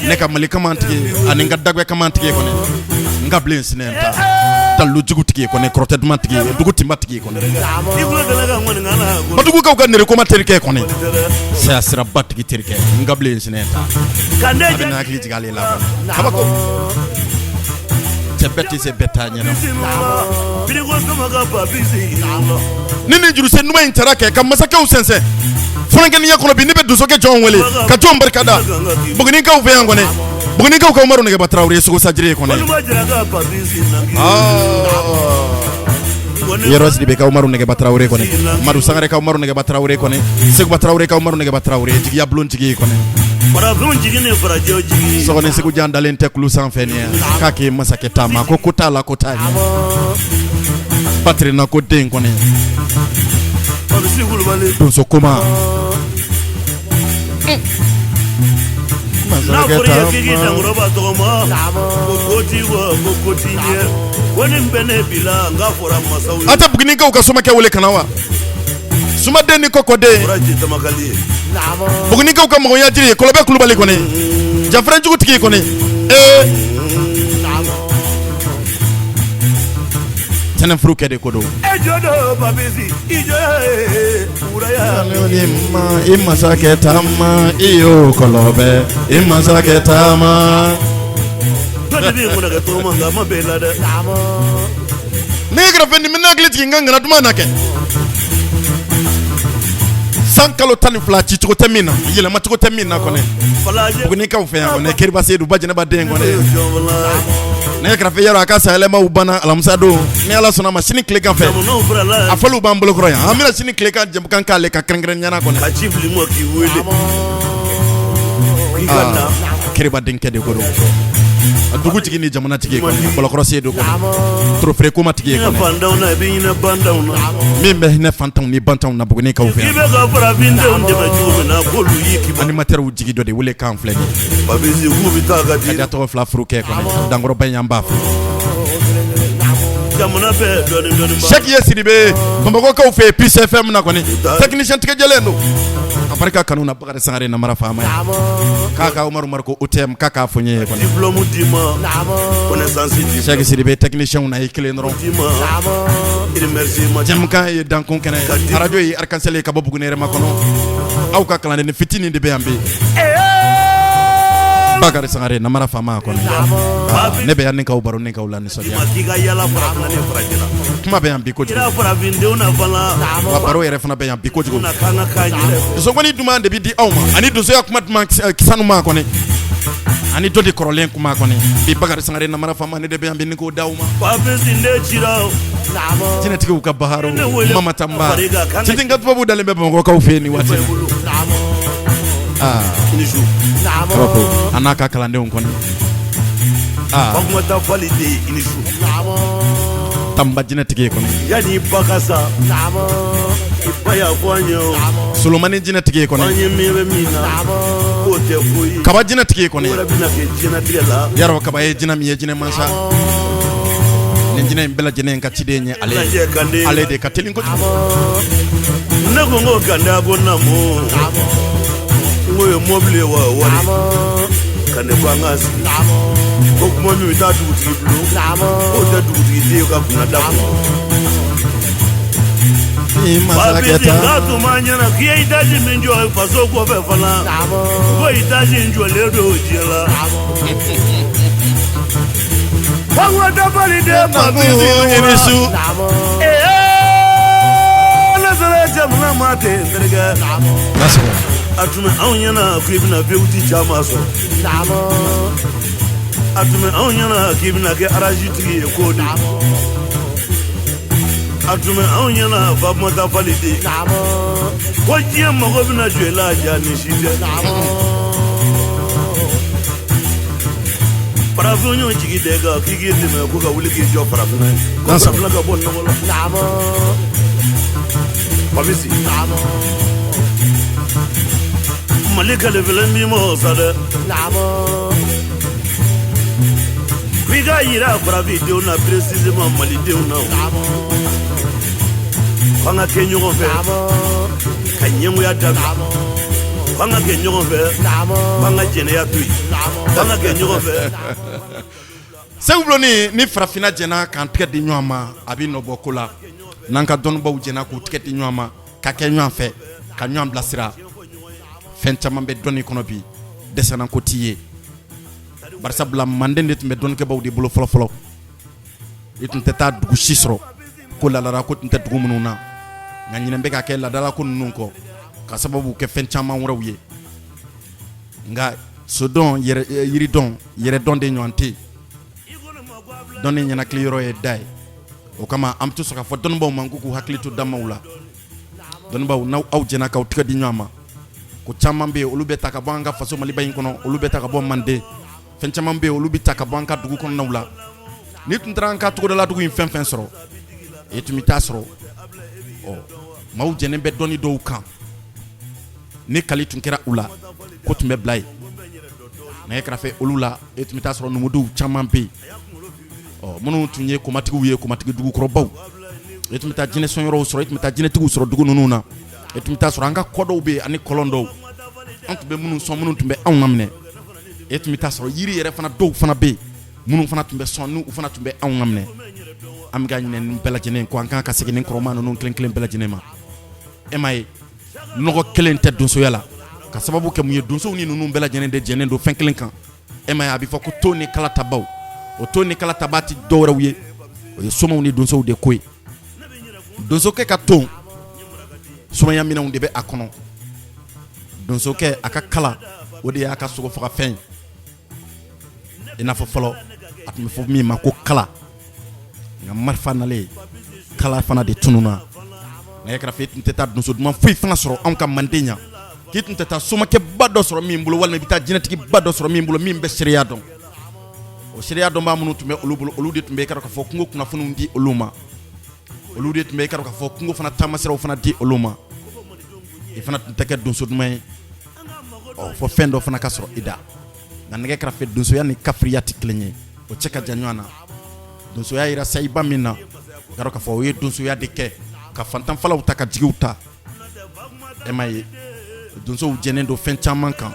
Speaker 4: ne ka Mali kamantigi ani n ka dagbɛ kamantigi kɔni n ka bilen sinɛ ta dalu jugu tigi kɔni kɔrɔtɛ duman tigi dugu tinba tigi kɔni Badugukaw ka nɛrɛkoma terikɛ kɔni saya siraba tigi terikɛ n ka bilen sinɛ ta a bɛ hakili jigin ale la kabako cɛ bɛɛ tɛ se bɛɛ t'a ɲɛna ni nin jurusen duman in taara kɛ ka masakɛw sɛnsɛn funankɛninya kɔnɔ bi ne bɛ donsokɛ jɔn wele ka jɔn barikada Bugunikaw fɛ yan kɔni Bugunikaw ka Umaru Nɛgɛba Tarawele ye Segu Sajire ye kɔni Yɔrɔ Sidibe ka Umaru Nɛgɛba Tarawele kɔni Madu Sangare ka Umaru Nɛgɛba Tarawele kɔni Seguba Tarawele ka Umaru Nɛgɛba Tarawele jigiya bulon tigi kɔni sɔgɔni Segu jan dalen tɛ kulu sanfɛ nin ye k'a k'i masakɛ taama ko ko t'a la ko t'a ɲɛ Batirina ko den kɔni donso koma
Speaker 6: N'a fɔra i ye k'i k'i dankɔrɔba tɔgɔma, ko ko t'i kɔ, ko ko t'i ɲɛ, ko nin bɛɛ ne b'i la, n k'a fɔra masaw ye.
Speaker 4: An tɛ Bugunikaw ka somakɛ wele ka na wa? Sumaden ni kɔkɔden.
Speaker 6: Fɔra ji tamakali ye.
Speaker 4: Bugunikaw ka mɔgɔya jiri ye Kɔlɔbɛ Kulubali kɔni. Jafɛrɛnjugu tigi kɔni. Ee. Tɛnɛ furukɛ de ko don.
Speaker 6: E jɔ don Papisi, i jɔ ye wuraya.
Speaker 4: I masakɛ taama i y'o Kɔlɔbɛ i masakɛ taama.
Speaker 6: Dɔ de b'i kunna kɛ tɔgɔma nka a ma bɛn i la dɛ.
Speaker 4: Ne kɛrɛfɛ nin bɛ ne hakili jigin n ka ŋana duman na kɛ. San kalo 12 cicogo tɛ min na, yɛlɛmacogo tɛ min na kɔni.
Speaker 6: Falajɛ.
Speaker 4: Bugunikaw fɛ yan kɔni, Keriba Seyidu ba jɛnɛba den kɔni. Ne kɛrɛfɛ yɔrɔ a ka sayɛlɛmaw banna alamisa don, ni Ala sɔnna ma sini tilegan fɛ.
Speaker 6: Jamanaw farala.
Speaker 4: A fɔliw b'an bolo kɔrɔ yan, an bɛna sini tilegan jɛmukan k'ale ka kɛrɛnkɛrɛnnenya la kɔni.
Speaker 6: Ka ci bila i ma k'i wele. K'i ka na.
Speaker 4: Keriba denkɛ de ko don. Dugu tigi ni jamana tigi ye kɔni, Kɔlɔkɔrɔ Seyidu kɔni. Torofere koma tigi ye
Speaker 6: Hinɛ
Speaker 4: kɔni.
Speaker 6: fantanw na, i bɛ hinɛ bantanw na.
Speaker 4: Min bɛ hinɛ fantanw ni bantanw na Bugunikaw fɛ
Speaker 6: K'i
Speaker 4: yan.
Speaker 6: bɛ ka farafindenw dɛmɛ cogo min na, k'olu y'i kibaru.
Speaker 4: Animateurs jigi dɔ de wele kan filɛ nin ye.
Speaker 6: Papisi k'u bɛ taa ka di.
Speaker 4: Ka tɔgɔ fila furu kɛ kɔni, dankɔrɔba in an b'a fɔ.
Speaker 6: Jamana bɛɛ dɔɔnin dɔɔnin ba.
Speaker 4: Sɛki ye Sidibe Bamakɔkaw fɛ yen Peace FM na kɔni, technicien tigɛ jɛlen don. A barika kanu na Bakari Sangare namara faama ye. K'a ka Umaru Mariko OTM k'a k'a fɔ n ye kɔni.
Speaker 6: Diplôme d'i ma. Connaissance d'i ma.
Speaker 4: Sɛki Sidibe technicien na i kelen dɔrɔn.
Speaker 6: D'i ma. Remerciement.
Speaker 4: Jɛmukan ye dankun kɛnɛ ye. Radio ye Arc-en-Ciel ye ka bɔ Buguni yɛrɛma kɔnɔ. Aw ka kalanden fitinin de bɛ yan bi. Bakari Sangare namara faama kɔni. Ne bɛ yan ni k'aw baro ni k'aw la nisɔndiya.
Speaker 6: K'i ka yala farafinna ni farajɛla.
Speaker 4: Kuma bɛ yan bi kojugu.
Speaker 6: Kira farafindenw na fana.
Speaker 4: Wa baro yɛrɛ fana bɛ yan bi kojugu.
Speaker 6: Na k'an ka k'an yɛrɛ.
Speaker 4: Dusukɔni duman de bɛ di aw ma ani donsoya kuma duman sanuman kɔni. Ani dɔ de kɔrɔlen kuma kɔni. Bi Bakari Sangare namara faama ne de bɛ yan bi ni k'o d'aw ma.
Speaker 6: Papisi ne cira o.
Speaker 4: Jinɛtigiw ka baharu Mama Tanba. Tintin ka tubabu dalen bɛ Bamakɔkaw fɛ yen nin waati in na. Aa.
Speaker 6: I ni su.
Speaker 4: Kabako a n'a ka kalandenw kɔni. Aa.
Speaker 6: Fatumata Fali den i ni su.
Speaker 4: Tanba jinɛtigi ye kɔni.
Speaker 6: Yanni i ba ka sa. I ba y'a fɔ an ye o.
Speaker 4: Solomani jinɛtigi ye kɔni.
Speaker 6: An ye min bɛ min na. K'o tɛ foyi ye.
Speaker 4: Kaba jinɛtigi ye kɔni.
Speaker 6: Ko wɛrɛ bɛna kɛ diɲɛlatigɛ la.
Speaker 4: Yarɔ kaba ye jinɛ min ye jinɛ mansa. Nin jinɛ in bɛɛ lajɛlen ka ciden ye ale ye. Ale de ka teli kojugu.
Speaker 6: Ne ko n ko Kande a ko naamu. N ko ye mɔbili ye wa wari. Kande ko an k'an sigi. Ko kuma min bɛ taa dugutigi bulon. K'o tɛ dugutigi den ka kunna da kun. Papisi k'a tun b'an ɲɛna k'i ye itazi min jɔ faso kɔfɛ fana. Ko itazi in jɔlen don diɲɛ la. Fatumata Fali den Papisi.
Speaker 4: I ni su.
Speaker 6: Ee ne sera jamana ma ten n terikɛ. A tun bɛ anw ɲɛna k'i bɛna V8 caman sɔrɔ. A tun bɛ anw ɲɛna k'i bɛna kɛ arazi tigi ye k'o de. A tun bɛ anw ɲɛna Fatumata Fali den. Ko diɲɛ mago bɛna jɔ i la ja ni si tɛ. Farafin y'o jigi da i kan k'i k'i dɛmɛ ko ka wuli k'i jɔ farafinna ye. Ko farafinna ka bɔ nɔgɔ la. Papisi. Mali kalifalen b'i ma o sa dɛ. K'i k'a yira farafindenw na précisément malidenw na. K'an ka kɛ ɲɔgɔn fɛ. Ka ɲɛngoya dabila. K'an ka kɛ ɲɔgɔn fɛ. K'an ka jɛnɛya to yen. K'an ka kɛ ɲɔgɔn fɛ.
Speaker 4: Segu Buloni ni farafinna jɛna k'an tɛgɛ di ɲɔgɔn ma, a bɛ nɔ bɔ ko la. N'an ka dɔnnibaw jɛna k'u tɛgɛ di ɲɔgɔn ma, ka kɛ ɲɔgɔn fɛ, ka ɲɔgɔn bilasira. Fɛn caman bɛ dɔnni kɔnɔ bi, dɛsɛnako t'i ye. Barisabula manden de tun bɛ dɔnnikɛbaw de bolo fɔlɔ fɔlɔ. I tun tɛ taa dugu si sɔrɔ ko ladala ko tun tɛ dugu minnu na, nka ɲinɛ bɛ ka kɛ ladala ko ninnu kɔ ka sababu kɛ fɛn caman wɛrɛw ye. Nka sodɔn, yiridɔn, yɛrɛdɔn de ɲɔgɔn tɛ yen. Dɔnni ɲɛnakili yɔrɔ ye da ye. O kama an bɛ to sɔn k'a fɔ dɔnnibaw ma k'u k'u hakili to damaw la. Dɔnnibaw, n'aw aw jɛna k'aw tɛgɛ di ɲɔgɔn ma, ko caman bɛ yen olu bɛ ta ka bɔ an ka faso Maliba in kɔnɔ, olu bɛ ta ka bɔ Manden. Fɛn caman bɛ yen olu bɛ ta ka bɔ an ka dugu kɔnɔnaw la. N'i tun taara an ka togodala dugu in fɛn fɛn sɔrɔ, i tun bɛ taa sɔrɔ ɔ maaw jɛnen bɛ dɔnni dɔw kan. Ni kali tun kɛra u la, ko tun bɛ bila yen. Nɛgɛ kɛrɛfɛ olu la, e tun bɛ taa sɔrɔ numudenw caman bɛ yen, ɔ minnu tun ye komatigiw ye, komatigi dugukɔrɔbaw. E tun bɛ taa jinɛ sɔnyɔrɔw sɔrɔ, e tun bɛ taa jinɛtigiw sɔrɔ dugu ninnu na. E tun bɛ taa sɔrɔ an ka kɔ dɔw bɛ yen ani kɔlɔn dɔw, an tun bɛ minnu sɔn, minnu tun bɛ anw laminɛ. E tun bɛ taa sɔrɔ yiri yɛrɛ fana dɔw fana bɛ yen, minnu fana tun bɛ sɔn, n'u fana tun bɛ anw laminɛ. An bɛ ka ɲinɛ nin bɛɛ lajɛlen kɔ, an kan ka segin nin kɔrɔma ninnu kelen kelen bɛɛ lajɛlen ma. E m'a ye, nɔgɔ kelen tɛ donsoya la, ka sababu kɛ mun ye? Donsow ni ninnu bɛɛ lajɛlen de jɛnnen don fɛn kelen kan. E m'a ye, a bɛ fɔ ko to ni kala tabaw. O to ni kala taba tɛ dɔwɛrɛw ye, o ye somaw ni donsow de ko ye. Donsokɛ ka ton, somaya minɛnw de bɛ a kɔnɔ. Donsokɛ a ka kala, o de y'a ka sogo fagafɛn ye. I n'a fɔ fɔlɔ a tun bɛ fɔ min ma ko kala, nka marifa nalen, kala fana de tununna. Nɛgɛ kɛrɛfɛ, tun tɛ taa donso duman foyi fana sɔrɔ anw ka manden yan, k'i tun tɛ taa somakɛba dɔ sɔrɔ min bolo, walima i bɛ taa jinɛtigiba dɔ sɔrɔ min bolo, min bɛ seereya dɔn. O seereya dɔnbaa minnu tun bɛ olu bolo, olu de tun bɛ i ka fɔ kungo kunnafoniw di olu ma, olu de tun bɛ i ka fɔ kungo fana taamasiraw fana di olu ma. I fana tun tɛ kɛ donso duman ye, ɔ fɔ fɛn dɔ fana ka sɔrɔ i da. Nka nɛgɛ kɛrɛfɛ, donsoya ni kafiriya tɛ kelen ye, o cɛ ka jan ɲɔgɔn na. Donsoya yira sayiba min na, i k'a fɔ o ye donsoya de kɛ ka fantanfalaw ta ka jigiw ta. E m'a ye, donsow jɛnnen don fɛn caman kan.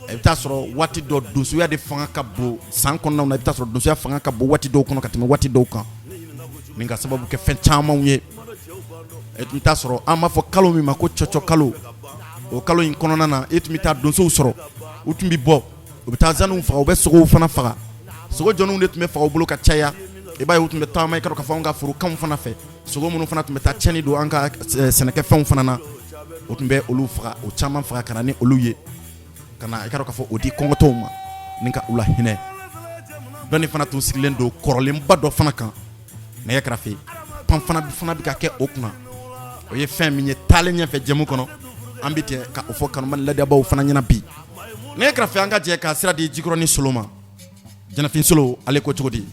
Speaker 4: I bɛ taa sɔrɔ waati dɔ donsoya de fanga ka bon san kɔnɔna na, i bɛ taa sɔrɔ donsoya fanga ka bon waati dɔw kɔnɔ ka tɛmɛ waati dɔw kan, min ka sababu kɛ fɛn camanw ye. E tun bɛ taa sɔrɔ an b'a fɔ kalo min ma ko cɔcɔ kalo, o kalo in kɔnɔna na, e tun bɛ taa donsow sɔrɔ, u tun bɛ bɔ, u bɛ taa zanw faga, u bɛ sogow fana faga. Sogo jɔnw de tun bɛ faga u bolo ka caya. I b'a ye, u tun bɛ taama i ka fɔ an ka forokanw fana fɛ, sogo minnu fana tun bɛ taa tiɲɛni don an ka sɛnɛkɛfɛnw fana na, o tun bɛ olu faga, o caman faga ka na ni olu ye, ka na i ka fɔ o di kɔngɔtɔw ma ni ka u lahinɛ. Dɔnni fana tun sigilen don kɔrɔlenba dɔ fana kan. Nɛgɛ kɛrɛfɛ, pan fana fana bɛ ka kɛ o kunna. O ye fɛn min ye taalen ɲɛfɛ jɛmu kɔnɔ, an bɛ jɛ ka o fɔ kanuma ladiyabaw fana ɲɛna bi. Nɛgɛ kɛrɛfɛ, an ka jɛ ka sira di Jikɔrɔni Solo ma. Jɛnɛfin Solo, ale ko cogo di?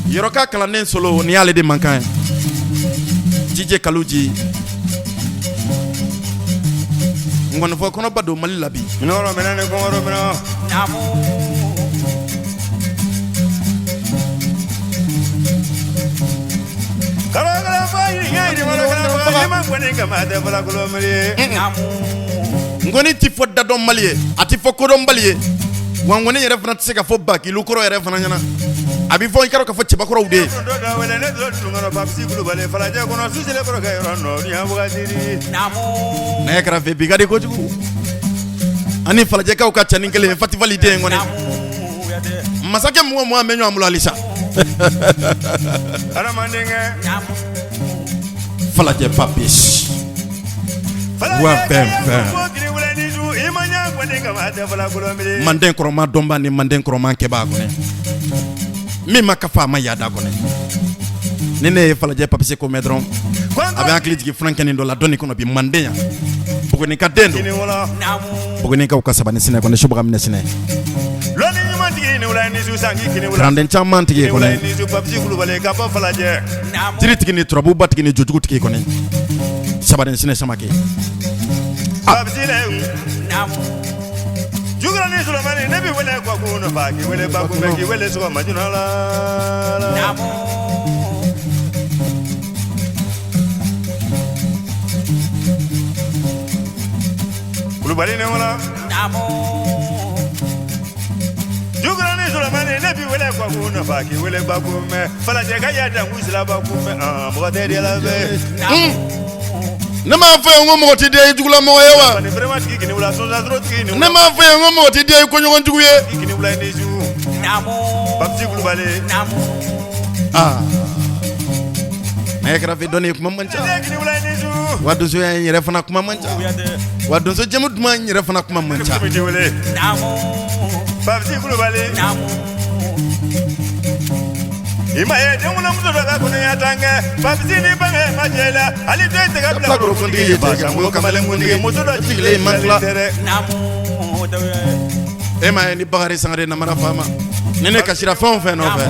Speaker 4: Yɔrɔ ka kalanden Solo, nin y'ale de mankan ye. Jije Kaluji, ngɔnifɔ kɔnɔba don Mali la bi.
Speaker 6: Minɛn minɛ ni kɔngɔ minɛ.
Speaker 4: Ngɔni tɛ fɔ dadɔnbali ye, a tɛ fɔ kodɔnbali ye, wa ngɔni yɛrɛ fana tɛ se ka fɔ bakilu kɔrɔ yɛrɛ fana ɲɛna. A bɛ fɔ i ka fɔ cɛbakɔrɔw de ye. Nɛgɛ kɛrɛfɛ, bi ka di kojugu. Ani falajɛkaw ka cɛnin kelen, Fatifali den kɔni, masakɛ 20 20 bɛ ɲɔgɔn bolo halisa. Falajɛ Papis wa fɛn fɛn, manden kɔrɔma dɔnba ni manden kɔrɔma kɛbaa kɔnɔ, min ma kafa a ma yaada kɔnɔ. Ni ne ye Falajɛ Papis ko mɛn dɔrɔn, a bɛ hakili jigin funankɛnin dɔ la dɔnni kɔnɔ bi manden yan. Buguni ka den don, Bugunikaw ka sabani sinɛ kɔnɔ, subaga minɛ sinɛ, kalanden caman tigi kɔnɔ, jiri tigi ni turabuba tigi ni jojugu tigi kɔnɔ, sabani sinɛ Samakɛ.
Speaker 6: Jukɔrɔni Solomani, ne b'i wele Gakun nɔfɛ, k'i wele Bakunbɛ, k'i wele sɔgɔma joona la. Kulubali ne wala. Jukɔrɔni Solomani, ne b'i wele Gakun nɔfɛ, k'i wele Bakunbɛ, Falajɛ ka ya dan sila Bakunbɛ, mɔgɔ tɛ de la fɛ.
Speaker 4: Ne m'a fɔ ye ko mɔgɔ tɛ diya i jugulamɔgɔ ye wa? Ne m'a fɔ ye ko mɔgɔ tɛ diya i koɲɔgɔnjugu ye. Aa, nɛgɛ kɛrɛfɛ, dɔnni kuma man ca wa, donsoya in yɛrɛ fana kuma man ca wa, donso jamu duman in yɛrɛ fana kuma man ca.
Speaker 6: I ma ye denwolomuso dɔ ka kɔnɔya tan kɛ, Papisi ni bange ma jɛ la, hali den tɛ ka
Speaker 4: bilakorokuntigi ye, cɛ ka kamalenkutigi,
Speaker 6: muso dɔ jigilen
Speaker 4: man tila. E ma ye ni Bakari Sangare namara faama, ni ne kasira fɛn o fɛn nɔfɛ.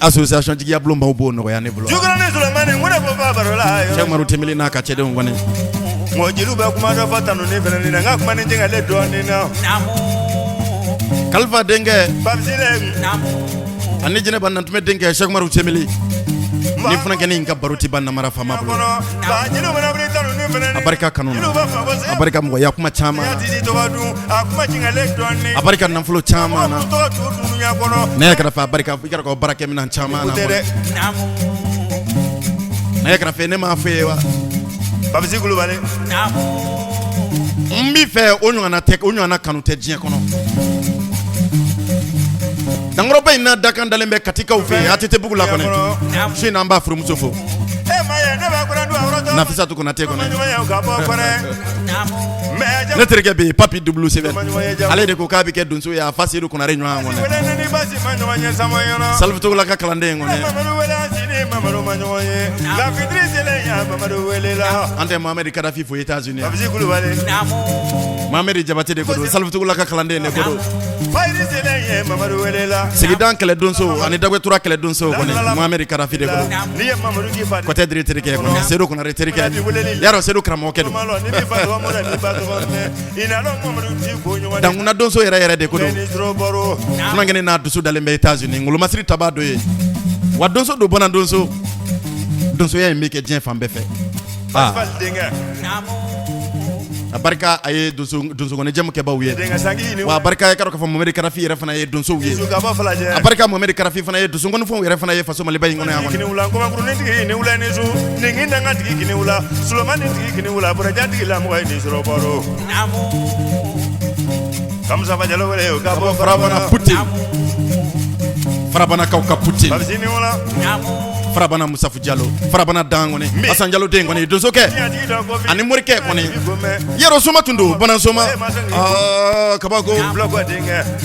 Speaker 4: Association jigiya bulon baw b'o nɔgɔya ne bolo.
Speaker 6: Jukɔrɔni Solomani n ko ne ko ba baro la.
Speaker 4: Cheikh Umaru Tembeli n'a ka cɛdenw kɔni.
Speaker 6: Mɔ jeliw bɛ kuma dɔ fɔ tanuni fɛnɛ na n ka kuma ni jɛngɛlen dɔɔnin na.
Speaker 4: Kalifa denkɛ.
Speaker 6: Babisile.
Speaker 4: Ani Jɛnɛba Nantumɛ denkɛ Cheikh Umaru Tembeli. Ni funankɛnin in ka baro tɛ ban namara faama bolo. A barika kanu na. A barika mɔgɔya kuma caman na. A barika nafolo caman na. Ne yɛrɛ kɛrɛfɛ a barika i kɛra baarakɛminɛn caman na. Ne yɛrɛ kɛrɛfɛ ne m'a fɔ ye wa.
Speaker 6: Babisi Kulubali.
Speaker 4: N b'i fɛ o ɲɔgɔnna tɛ o ɲɔgɔnna kanu tɛ diɲɛ kɔnɔ. Dankɔrɔba in n'a dakan dalen bɛ Katikaw fɛ yen ATT bugu la kɔni. Su in na an b'a furumuso fo. Nafisatu Konate kɔni. Ne terikɛ bɛ yen Papi double sɛbɛn ale de ko k'a bɛ kɛ donso ye a fa Sedu Konare ɲɔgɔn kɔni. Salifu Togola ka kalanden kɔni. An tɛ Mohamɛdi Kadafi fo États-Unis. Mohamɛdi Jabate de ko don Salifu Togola ka kalanden de ko don. Sigida kɛlɛ donso ani Dagɛtura kɛlɛ donso kɔni Mohamɛdi Kadafi de ko don. Kɔtɛ Diri terikɛ kɔni Sedu Konare terikɛ yarɔ Sedu karamɔgɔkɛ don. Dankunna donso yɛrɛ yɛrɛ de ko don. Funankɛnin n'a dusu dalen bɛ États-Unis ngolomasiri tabaa dɔ ye. Wa donso don bɔna donso. Donsoya in bɛ kɛ diɲɛ fan bɛɛ fɛ. A barika a ye donsonkɔni jamu kɛbaw ye wa a barika i k'a dɔn k'a fɔ Mohamɛdi Kadafi yɛrɛ fana ye donsow ye a barika Mohamɛdi Kadafi fana ye donsonkɔnifɛnw yɛrɛ fana ye faso Maliba in kɔnɔ yan kɔni. Farabana Putin Farabanakaw ka Putin Farabana Musafu Jalo Farabana dan kɔni Asan Jalo den kɔni donsokɛ ani morikɛ kɔni yɔrɔ soma tun don bana soma aa kabako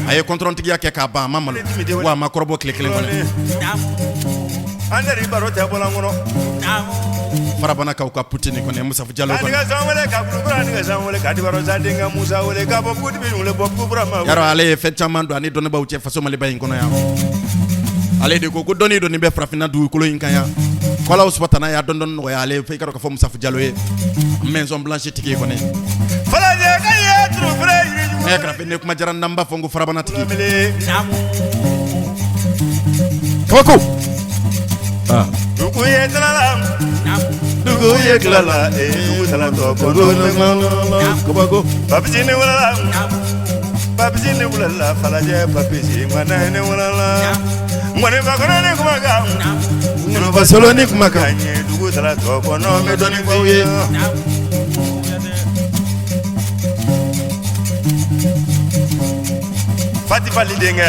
Speaker 4: a ye kɔntɔrɔntigiya kɛ k'a ban a ma malo wa a ma kɔrɔbɔ tile kelen kɔni Farabanakaw ka Putin kɔni Musafu Jalo kɔni yarɔ ale ye fɛn caman don ani dɔnnibaaw cɛ faso Maliba in kɔnɔ yan ale de ko ko dɔnni dɔnni bɛ farafinna dugukolo in kan yan ko Alahu subahana y'a dɔn dɔnni nɔgɔya ale ye i k'a dɔn k'a fɔ Musafu Jalo ye Maison Blanche tigi kɔni ne kɛrɛfɛ ne kuma diyara n na n b'a fɔ n ko farabana tigi kabako
Speaker 6: dugu ye tilala dugu ye tilala dugu talatɔ
Speaker 4: kabako
Speaker 6: papisi ni wulala papisi ni wulala falajɛ papisi ŋana ni wulala ŋɔnifa kɔnɔ ni kumakan
Speaker 4: ŋɔnifa solo ni kumakan
Speaker 6: ye dugu talatɔ kɔnɔ bɛ dɔnni f'aw ye. Fati Fali denkɛ.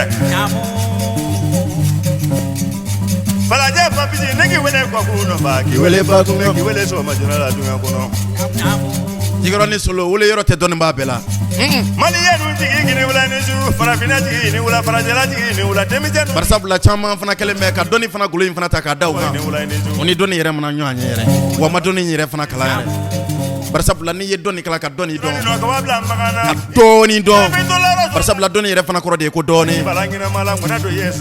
Speaker 6: Falajɛ papisi ne k'i wele kɔkun nɔfɛ k'i wele ba kun k'i wele sɔgɔma joona la dunya kɔnɔ.
Speaker 4: Jikɔrɔni solo wele yɔrɔ tɛ dɔnni b'a bɛɛ la.
Speaker 6: Maliyɛn jigi kini wula ni su farafinna jigi ni wula farajɛla jigi ni wula denmisɛnnin.
Speaker 4: Barisabula caman fana kɛlen bɛ ka dɔnni fana golo in fana ta k'a da u kan. O ni dɔnni yɛrɛ mana ɲɔgɔn ye yɛrɛ wa ma dɔnni yɛrɛ fana kalan yɛrɛ. Barisabula n'i ye dɔnni kalan ka dɔnni dɔn ka dɔɔni dɔn barisabula dɔnni yɛrɛ fana kɔrɔ de ye ko dɔɔni.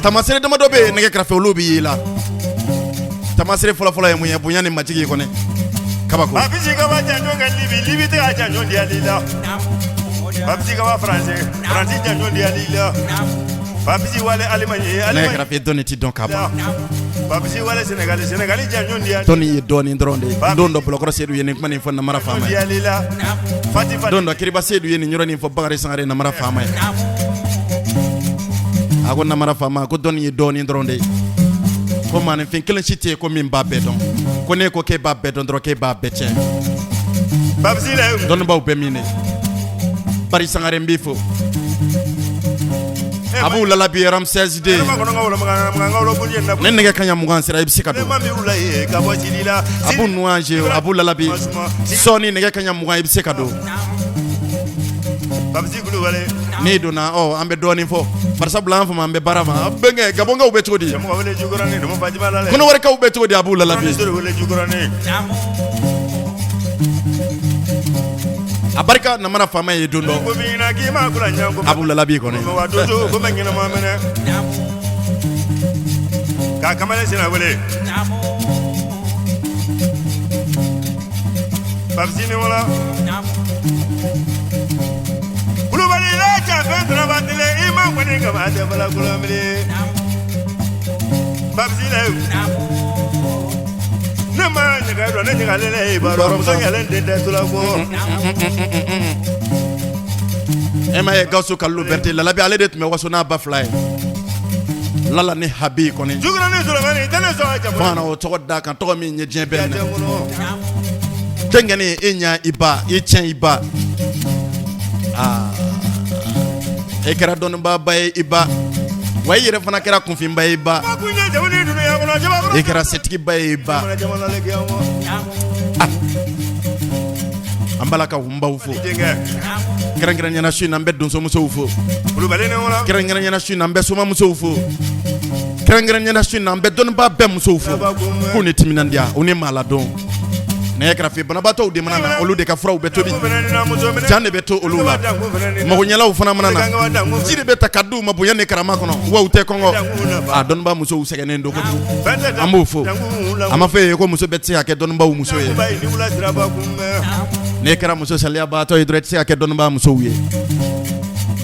Speaker 4: Taamasere damadɔ bɛ yen nɛgɛ kɛrɛfɛ olu bɛ y'i la. Taamasere fɔlɔfɔlɔ ye mun ye bonya ni majigin kɔni kabako.
Speaker 6: Papisi kaba janjo kɛ Libi Libi tɛ ka janjo di ali la. Papisi kaba Faransi Faransi janjo di ali la. Papisi wale Alimaɲi
Speaker 4: Alimaɲi. Nɛgɛ kɛrɛfɛ dɔnni ti dɔn ka ban.
Speaker 6: Papisi wale Senegali Senegali janjo di ali.
Speaker 4: Dɔnni ye dɔɔni dɔrɔn de ye. Don dɔ Bulɔkɔrɔ Sedu ye nin kuma nin fɔ Namara faama ye. Don dɔ Kiriba Sedu ye nin yɔrɔ nin fɔ Bakari Sangare Namara faama ye. A ko Namara faama ko dɔnni ye dɔɔni dɔrɔn de ye. Ko maaninfin kelen si tɛ yen ko min b'a bɛɛ dɔn. Ko n'e ko k'e b'a bɛɛ dɔn dɔrɔn k'e b'a bɛɛ tiɲɛ. Dɔnnibaaw bɛ min de. Bari Sangare n b'i fo. Abu Lalabi Ramsès II. Ni nɛgɛ kanɲɛ 20 sera i bɛ se ka don. Abu Nuwaje Abu Lalabi sɔɔni nɛgɛ kanɲɛ 20 i bɛ se ka don. N'i donna ɔ an bɛ dɔɔnin fɔ barisabula an fama an bɛ baara ma bɛnkɛ gabɔnkaw bɛ cogo di kɔnɔwarikaw bɛ cogo di Abu Lalabi a barika namara faama ye don dɔ Abu Lalabi kɔni
Speaker 6: K'a kamalen senna wele. Babisi ni wala. Kulubali la cɛ fɛn tɔnɔba tile i ma kɔni kaba tɛ bala kulubali. Babisi la ne ma ɲaga dɔn ne ɲagalen le i b'a dɔn muso ɲalen den tɛ tulako.
Speaker 4: E ma ye Gawusu Kalilu Berete Lalabi ale de tun bɛ waso n'a ba fila ye Lala ni Habi kɔni
Speaker 6: Jukuranin Solomani tɛ ne sɔn a jamu.
Speaker 4: Fo ka na o tɔgɔ d'a kan tɔgɔ min ye diɲɛ bɛɛ minɛ denkɛnin e ɲa i ba i tiɲɛ i ba aa e kɛra dɔnnibaaba ye i ba wa i yɛrɛ fana kɛra kunfinba ye i ba i kɛra setigiba ye i ba an b'a la ka n baw fo kɛrɛnkɛrɛnyana su in na an bɛ donsomusow fo kɛrɛnkɛrɛnyana su in na an bɛ somamusow fo kɛrɛnkɛrɛnyana su in na an bɛ dɔnnibaa bɛɛ musow fo k'u ni timinandiya u ni maa ladon nɛgɛ kɛrɛfɛ banabaatɔw de mana na olu de ka furaw bɛ tobi jan de bɛ to olu la magoɲɛlaw fana mana na ji de bɛ ta ka d'u ma bonya ni karama kɔnɔ wa u tɛ kɔngɔ a dɔnnibaa musow sɛgɛnnen don kojugu an b'o fo a ma fɔ e ye ko muso bɛɛ tɛ se ka kɛ dɔnnibaaw muso ye n'e kɛra muso saliyabaatɔ ye dɔrɔn i tɛ se ka kɛ dɔnnibaa musow ye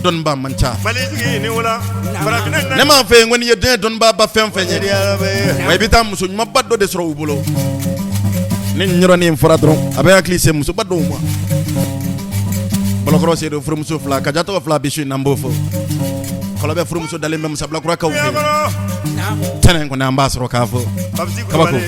Speaker 4: dɔnnibaa man ca ne m'a fɔ yen ko n'i ye diɲɛ dɔnnibaaba fɛn fɛn ye wa i bɛ taa muso ɲumanba dɔ de sɔrɔ u bolo ni nin yɔrɔnin fɔra dɔrɔn a bɛ hakili se musoba dɔw ma Bɔlɔkɔrɔ Seyidu furumuso fila Kaja tɔgɔ fila bi su in na n b'o fɔ Kɔlɔbɛ furumuso dalen bɛ Musabilakurakaw fɛ yen tɛnɛn kɔni an b'a sɔrɔ k'a fɔ kabako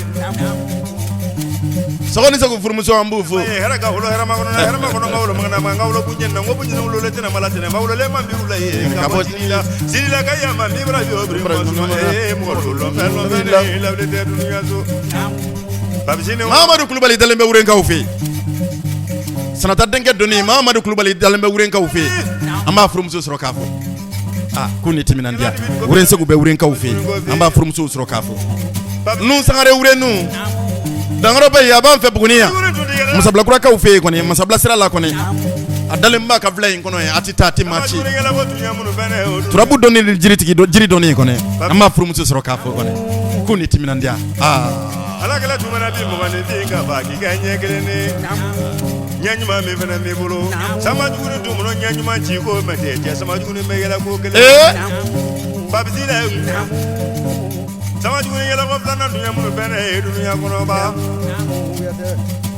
Speaker 4: Sɔgɔ ni Segu furumuso an b'u fo
Speaker 6: hɛrɛ ka wolo hɛrɛ makɔnɔ hɛrɛ makɔnɔ ka wolo makɔnɔ ma ka wolo bunjɛ na ko bunjɛ wolo le tɛnɛ mala tɛnɛ ma wolo le ma bi wula ye ka bɔ sini la sini la ka yama mi bara yo biri ma suma ee mɔgɔ lɔ fɛn lɔ fɛn ne lawuli tɛ dunuya so Babisi ni
Speaker 4: Mamadu Kulubali dalen bɛ Wurenkaw fɛ yen Sanata denkɛ doni Mamadu Kulubali dalen bɛ Wurenkaw fɛ yen an b'a furumuso sɔrɔ k'a fɔ aa k'u ni timinandiya Wuren Segu bɛ Wurenkaw fɛ yen an b'a furumusow sɔrɔ k'a fɔ Nu Sangare Wure nu dankɔrɔ bɛ yen a b'an fɛ Buguni yan Masabilakurakaw fɛ yen kɔni Masabila sira la kɔni a dalen b'a ka villa in kɔnɔ yen a tɛ taa a tɛ maa ci turabu dɔnni ni jiritigi jiri dɔnni kɔni an b'a furumuso sɔrɔ k'a fɔ kɔni k'u ni timinandiya aa
Speaker 6: Ala kɛlɛ tun mana bi mɔgɔninfin ka fa k'i ka ɲɛ kelen ni ɲɛ ɲuman min fana b'i bolo sama jugu ni dun ɲɛ ɲuman ci ko mɛ tɛ cɛ sama jugu bɛ yɛlɛ ko kelen babisi la sama jugu yɛlɛ ko filanan dun ye minnu fɛnɛ ye dunuya kɔnɔba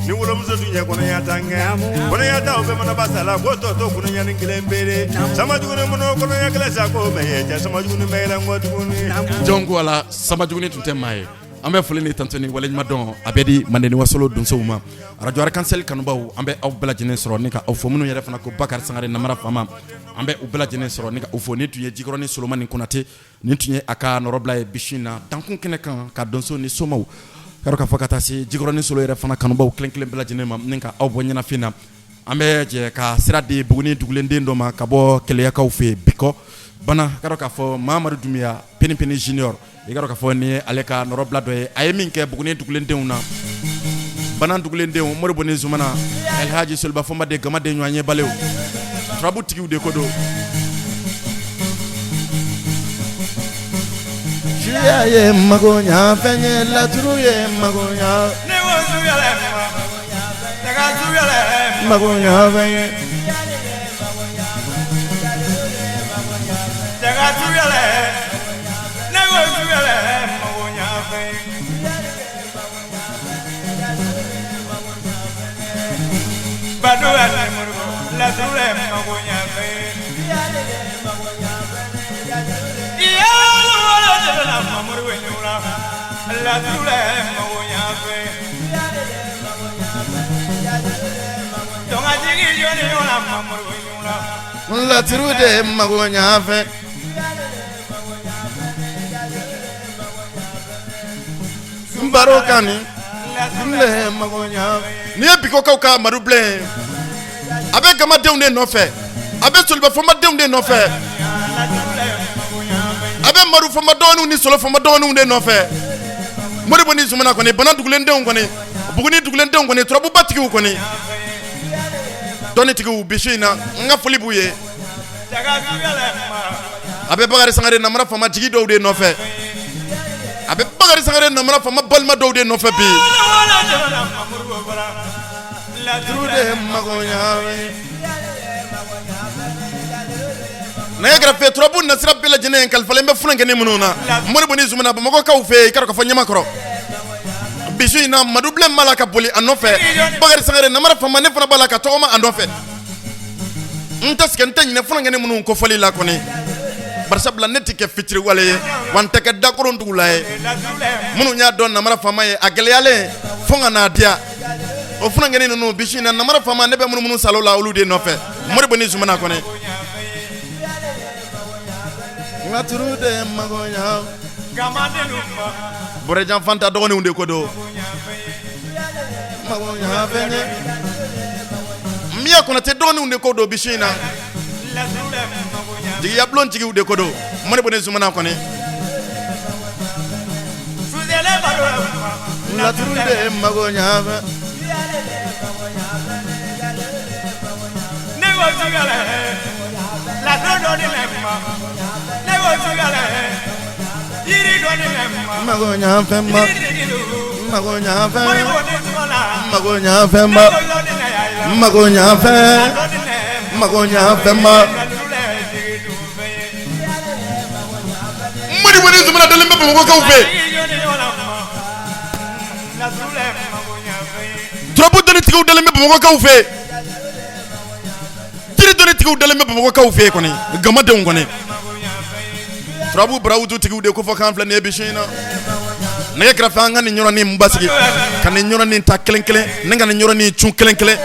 Speaker 6: ni wolomuso dun ye kɔnɔya tan kɛ kɔnɔya ta o bɛɛ mana ba sa la ko tɔ to kɔnɔya ni kelen bere sama jugu minnu kɔnɔya kelen sa ko mɛ ye cɛ sama jugu bɛ yɛlɛ ko tuguni
Speaker 4: jɔn ko ala sama jugu tun tɛ maa ye an bɛ foli ni tantuni waleɲuman dɔn a bɛ di Manden ni Wasolo donsow ma arajo Arc-en-Ciel kanubaw an bɛ aw bɛɛ lajɛlen sɔrɔ ni ka aw fo minnu yɛrɛ fana ko Bakari Sangare Namara Faama an bɛ u bɛɛ lajɛlen sɔrɔ ni ka aw fo nin tun ye Jikɔrɔni Solomani Konate nin tun ye a ka nɔrɔbila ye bi su in na dankun kɛnɛ kan ka donso ni somaw ka k'a fɔ ka taa se Jikɔrɔni Solo yɛrɛ fana kanubaw kelen kelen bɛɛ lajɛlen ma ni ka aw bɔ ɲɛnafin na an bɛ jɛ ka sira di Buguni dugulenden dɔ ma ka bɔ Keleyakaw fɛ yen Bikɔ bana ka k'a fɔ Mamadu Dunbiya Peni Peni Junior i ka k'a fɔ nin ye ale ka nɔrɔbila dɔ ye a ye min kɛ Buguni dugulendenw na Bana dugulendenw Moribo ni Zumana Elhaji Soliba Fɔnba de Gamaden ɲɔgɔn ye balew turabu tigiw de ko don suya ye magoɲa fɛn ye laturu ye magoɲa magoɲa fɛn ye Laturu de magoɲa fɛn baro kan nin ye Bikɔkaw ka Madu Bilen a bɛ gamadenw de nɔfɛ a bɛ Soliba Fɔnbadenw de nɔfɛ a bɛ Madu Fɔnba dɔgɔninw ni Solo Fɔnba dɔgɔninw de nɔfɛ Moribo ni Zumana kɔni Bana dugulendenw kɔni Buguni dugulendenw kɔni turabubatigiw kɔni dɔnnitigiw bi su in na n ka foli b'u ye a bɛ Bakari Sangare Namara Faama jigi dɔw de nɔfɛ A bɛ Bakari Sangare namara faama balima dɔw de nɔfɛ bi. Nɛgɛ kɛrɛfɛ turabu nasira bɛɛ lajɛlen kalifalen bɛ funankɛnin minnu na Modibo ni Zumana Bamakɔkaw fɛ yen, i k'a dɔn k'a fɔ Ɲamakɔrɔ bi su in na, Madubilen b'a la ka boli a nɔfɛ. Bakari Sangare namara faama, ne fana b'a la ka tɔgɔma a nɔfɛ. N tɛ sɛgɛn, n tɛ ɲinɛ funankɛnin minnu kofɔli la kɔni, barisabula ne tɛ kɛ fitiriwale ye, wa n tɛ kɛ dakoron tugula ye. Minnu y'a dɔn namara faama ye, a gɛlɛyalen fo ka n'a diya o funankɛnin ninnu bi su in na, namara faama, ne bɛ munumunu salo la olu de nɔfɛ. Modibo ni Zumana kɔni, laturu de magoya bɔrɛjan fanta dɔgɔninw de ko don. Miya Konatɛ dɔgɔninw de ko don bi su in na, jigiya bulon tigiw de ko don. Modibo ni Zumana kɔni, laturu de magoya. Magoɲafɛnba, Modibo ni Zumana dalen bɛ Bamakɔkaw fɛ. Turabu dɔnnitigiw dalen bɛ Bamakɔkaw fɛ. Jiri dɔnnitigiw dalen bɛ Bamakɔkaw fɛ kɔni, gamadenw kɔni, turabu barawutu tigiw de ko fɔ k'an filɛ nin ye bi su in na. Nɛgɛ kɛrɛfɛ, an ka nin yɔrɔnin basigi, ka nin yɔrɔnin ta kelen kelen, ni ka nin yɔrɔnin cun kelen kelen.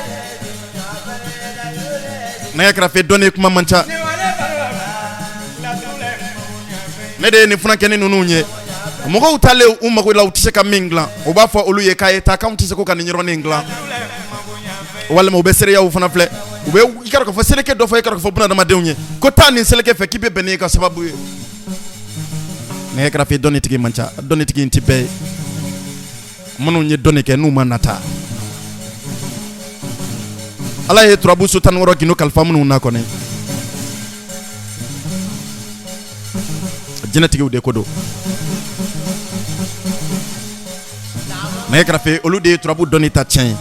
Speaker 4: Nɛgɛ kɛrɛfɛ, dɔnni kuma man ca. Ne de ye nin funankɛnin ninnu ye. Mɔgɔw taalen u mago la, u tɛ se ka min dilan, u b'a fɔ olu ye k'a ye taa, k'anw tɛ se ko ka nin yɔrɔnin dilan. Walima u bɛ seereyaw fana filɛ, u bɛ i k'a dɔn k'a fɔ seleke dɔ fɔ, i k'a dɔn k'a fɔ bunadamadenw ye ko taa nin seleke fɛ, k'i bɛ bɛn n'i ka sababu ye. Nɛgɛ kɛrɛfɛ, dɔnnitigi man ca, dɔnnitigi in tɛ bɛɛ ye. Minnu ye dɔnni kɛ n'u ma nata, Ala ye turabu so 16 gindo kalifa minnu na kɔni, jinɛtigiw de ko don. Nɛgɛ kɛrɛfɛ, olu de ye turabu dɔnni ta tiɲɛ ye.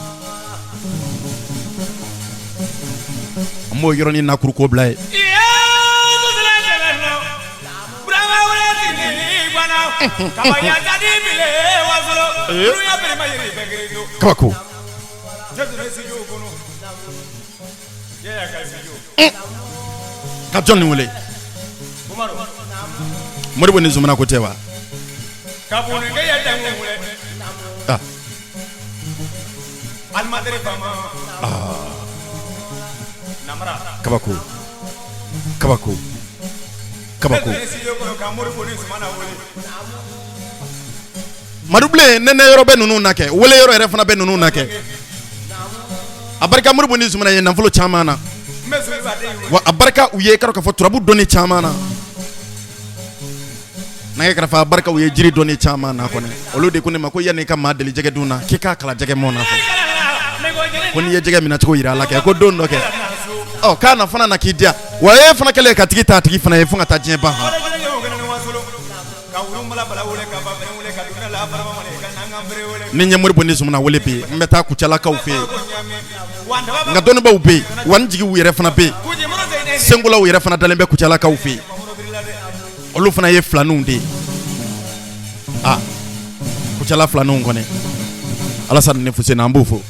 Speaker 4: An b'o yɔrɔnin nakuru ko bila ye. Kabako, ka jɔn nin wele? Modibo ni Zumana ko tɛ wa? Ah. Ah. Kabako, kabako, kabako. Madubilen, nɛnɛ yɔrɔ bɛ ninnu na kɛ, wele yɔrɔ yɛrɛ fana bɛ ninnu na kɛ. A barika Modibo ni Zumana ye nafolo caman na, wa a barika u ye k'a dɔn k'a fɔ turabu dɔnni caman na. Nɛgɛ kɛrɛfɛ, a barika u ye jiri dɔnni caman na kɔni. Olu de ko ne ma ko yanni i ka maa deli jɛgɛ dun na, k'i k'a kalan jɛgɛ mɔn na fɔlɔ, ko n'i ye jɛgɛ minɛ cogo yira a la kɛ, ko don dɔ kɛ, ɔ k'a na fana na k'i diya wa e fana kɛlen ka tigi ta, a tigi fana ye fo ka taa diɲɛ ban. Han, ni n ye Modibo ni Zumana wele bi, n bɛ taa Kucalakaw fɛ yen, nka dɔnnibaw bɛ yen, wa n jigiw yɛrɛ fana bɛ yen. Senkolaw yɛrɛ fana dalen bɛ Kucalakaw fɛ yen, olu fana ye filaninw de ye. Aa, Kucala filaninw kɔni, Alasani ni Fuseni, an b'u fo.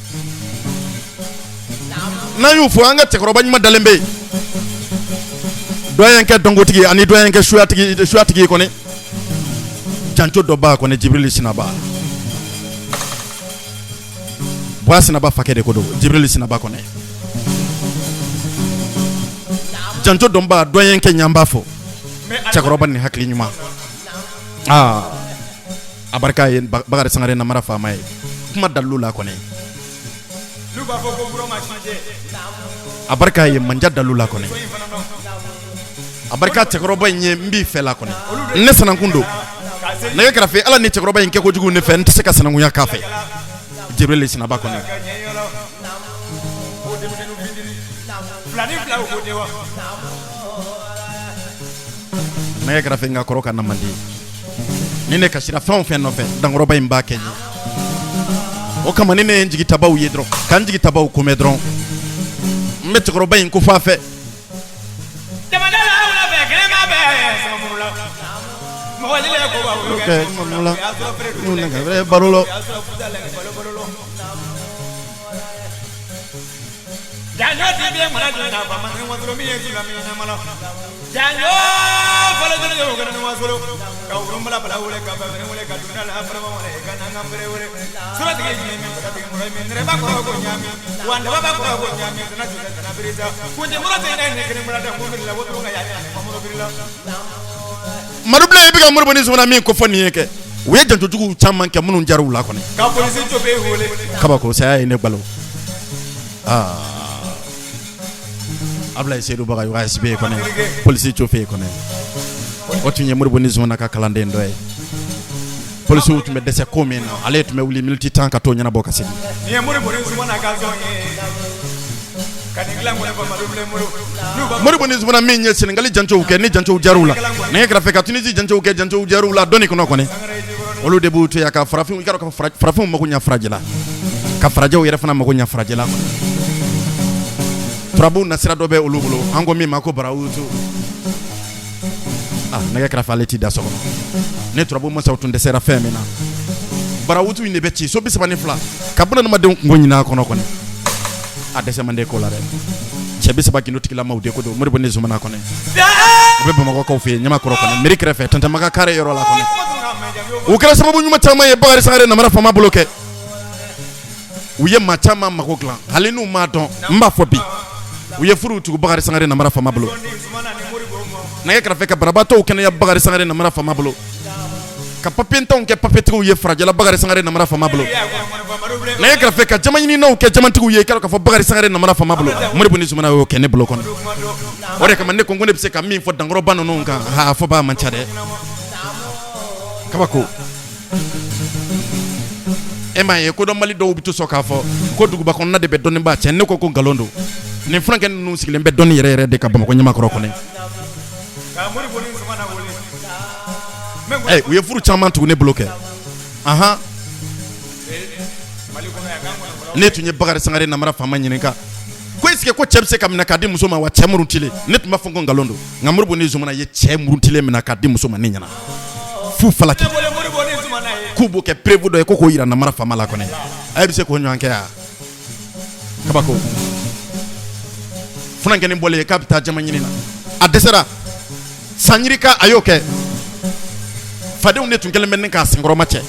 Speaker 4: N'an y'u fo, an ka cɛkɔrɔba ɲuman dalen bɛ yen, dɔn kɛ dɔnkotigi ani dɔn kɛ suyatigi ye kɔni, janjo dɔ b'a kɔni, Jibirili Sinaba, Buwa Sinaba fakɛ de ko don. Jibirili Sinaba kɔni, janjo dɔnba, dɔn kɛ ɲanba fɔ cɛkɔrɔba ni hakili ɲuman. Aa, a barika ye Bakari Sangare namara faama ye kuma dalilu la kɔni. A barika ye manja dalu la kɔni. A barika cɛkɔrɔba in ye, n b'i fɛ la kɔni. Ne sanankun don. Nɛgɛ kɛrɛfɛ, Ala ni cɛkɔrɔba in kɛ kojugu ne fɛ, n tɛ se ka sanankunya k'a fɛ. Jibirili Sinaba kɔni, nɛgɛ kɛrɛfɛ, n ka kɔrɔ ka na man di. Ni ne kasira fɛn o fɛn nɔfɛ, dankɔrɔba in b'a kɛ n ye. O kama ni ne ye n jigi tabaw ye dɔrɔn, ka n jigi tabaw komɛn dɔrɔn, n bɛ cɛkɔrɔba in ko fɔ a fɛ. Baro la. Madubilen, i bɛ ka Moribo ni Zumana min ko fɔ nin ye kɛ, u ye jantojuguw caman kɛ minnu jar'u la kɔni. Kabako, saya ye ne balo. Aa, Abulayi Seyidu Bagayogo ASB kɔni, polisi cofe kɔni, o tun ye Moribo ni Zumana ka kalanden dɔ ye. Polisiw tun bɛ dɛsɛ ko min na, ale tun bɛ wuli miniti 10 ka t'o ɲɛnabɔ ka segin. Moribo ni Zumana min ye Senegali jancow kɛ ni jancow jar'u la, nɛgɛ kɛrɛfɛ ka Tunisi jancow kɛ, jancow jar'u la dɔnni kɔnɔ kɔni, olu de b'u to yan ka farafinw, i ka dɔn ka farafinw mago ɲɛ farajɛla, ka farajɛw yɛrɛ fana mago ɲɛ farajɛla. Turabu nasira dɔ bɛ olu bolo, an ko min ma ko barawutu. Ah, nɛgɛ kɛrɛfɛ, ale t'i da so kɔnɔ. Ne turabu masaw tun dɛsɛra fɛn min na, barawutu in de bɛ ci so 32 ka bunadamadenw kunko ɲini a kɔnɔ kɔni. A dɛsɛ man di ko la dɛ, cɛ 30 gindo tigilamaw de ko don. Moribo ni Zumana kɔni, u bɛ Bamakɔkaw fɛ yen, Ɲamakɔrɔ kɔni, mairie kɛrɛfɛ, Tantamaga kare yɔrɔ la kɔni. U kɛra sababu ɲuman caman ye Bakari Sangare namara faama bolo kɛ. U ye maa caman mago dilan, hali n'u m'a dɔn. N b'a fɔ bi, u ye furuw tugu Bakari Sangare namara faama bolo, nɛgɛ kɛrɛfɛ ka banabaatɔw kɛnɛya Bakari Sangare namara faama bolo, ka papiyetanw kɛ papiyetigiw ye farajɛla Bakari Sangare namara faama bolo, nɛgɛ kɛrɛfɛ ka jama ɲininaw kɛ jamatigiw ye, i k'a dɔn k'a fɔ Bakari Sangare namara faama bolo. Moribo ni Zumana y'o kɛ ne bolo kɔnɔ. O de kama ne ko ne bɛ se ka min fɔ dankɔrɔba ninnu kan, ha, fɔbaa man ca dɛ. Kabako, e m'a ye, kodɔnbali dɔw bɛ to sɔn k'a fɔ ko duguba kɔnɔna de bɛ dɔnnibaa cɛ. Ne ko ko nkalon don. Nin furakɛ ninnu sigilen bɛ dɔnni yɛrɛ yɛrɛ de ka Bamakɔ Ɲamakɔrɔ kɔnɔ. U ye furu caman tugu ne bolo kɛ. Ahan, ne tun ye Bakari Sangare namara faama ɲininka ko est-ce que ko cɛ bɛ se ka minɛ k'a di muso ma wa, cɛ murutilen? Ne tun b'a fɔ ko nkalon don, nka Moribo ni Zumana ye cɛ murutilen minɛ k'a di muso ma ne ɲɛna fu falaki, k'u b'o kɛ preuve dɔ ye, ko k'o yira namara faama la kɔni. A bɛ se k'o ɲɔgɔn kɛ yan. Kabako, funankɛnin bɔlen k'a bɛ taa jama ɲini na, a dɛsɛra san yirika, a y'o kɛ. Fadenw de tun kɛlen bɛ ne k'a senkɔrɔma cɛ.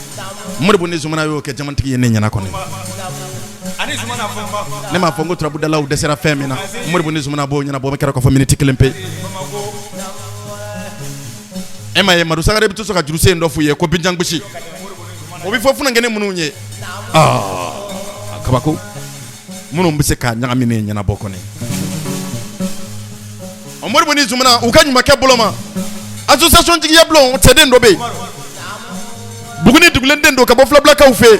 Speaker 4: Moribo ni Zumana y'o kɛ jamatigi ye ne ɲɛna kɔni. Ne m'a fɔ n ko turabudalaw dɛsɛra fɛn min na, Moribo ni Zumana b'o ɲɛnabɔ kɛra k'a fɔ miniti kelen pe. E m'a ye, Madu Sangare bɛ to sɔn ka jurusen dɔ f'u ye ko binjangosi, o bɛ fɔ funankɛnin minnu ye. Aa, kabako, minnu bɛ se k'a ɲagami ne ɲɛnabɔ kɔni. Ɔ, Moribo ni Zumana, u ka ɲumankɛ bolo ma, association jigiya bulon cɛden dɔ bɛ yen, Buguni dugulen den don, ka bɔ Fulabilakaw fɛ yen,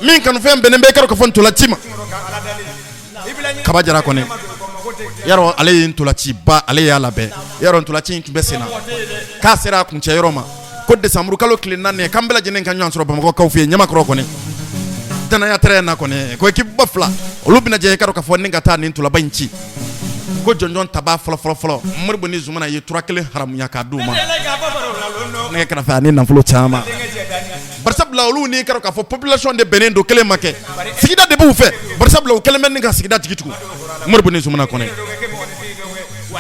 Speaker 4: min kanufɛn bɛnnen bɛ i ka dɔn k'a fɔ ntolaci ma, Kaba Jara kɔni. Yarɔ, ale ye ntolaciba, ale y'a labɛn. Yarɔ, ntolaci in tun bɛ sen na k'a sera a kuncɛ yɔrɔ ma, ko desanburu kalo tile 4, k'an bɛɛ lajɛlen ka ɲɔgɔn sɔrɔ Bamakɔkaw fɛ yen, Ɲamakɔrɔ kɔni, danaya terrain na kɔni, ko équipe ba fila olu bɛna jɛ, i ka dɔn k'a fɔ ni ka taa nin ntolaba in ci, ko jɔnjɔn tabaa fɔlɔ fɔlɔ fɔlɔ, Moribo ni Zumana ye tura kelen haramuya k'a d'u ma nɛgɛ kɛrɛfɛ ani nafolo caman. Barisabula olu n'i ka dɔn k'a fɔ population de bɛnnen don kelen ma kɛ, sigida de b'u fɛ. Barisabula u kɛlen bɛ ni ka sigida jigi tugu. Moribo ni Zumana kɔni,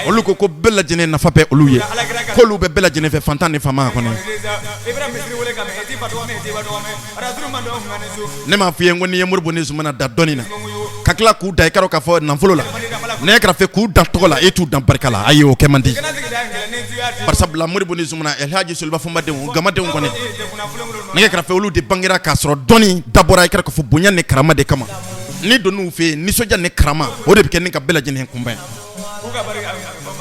Speaker 4: olu ko ko bɛɛ lajɛlen nafa bɛ olu ye, k'olu bɛ bɛɛ lajɛlen fɛ, fantan ni faama kɔni. Ne m'a f'i ye ko n'i ye Moribo ni Zumana da dɔnni na, ka tila k'u da i ka dɔn k'a fɔ nafolo la, nɛgɛ kɛrɛfɛ k'u da tɔgɔ la, e t'u dan barika la. Ayi, o kɛ man di. Barisabula Moribo ni Zumana, Elhaji Soliba Fɔnbadenw, gamadenw kɔni, nɛgɛ kɛrɛfɛ, olu de bangera k'a sɔrɔ dɔnni dabɔra i ka dɔn k'a fɔ bonya ni karama de kama. Ni donn'u fɛ yen, nisɔndiya ni karama, o de bɛ kɛ ni ka bɛɛ lajɛlen kunbɛn.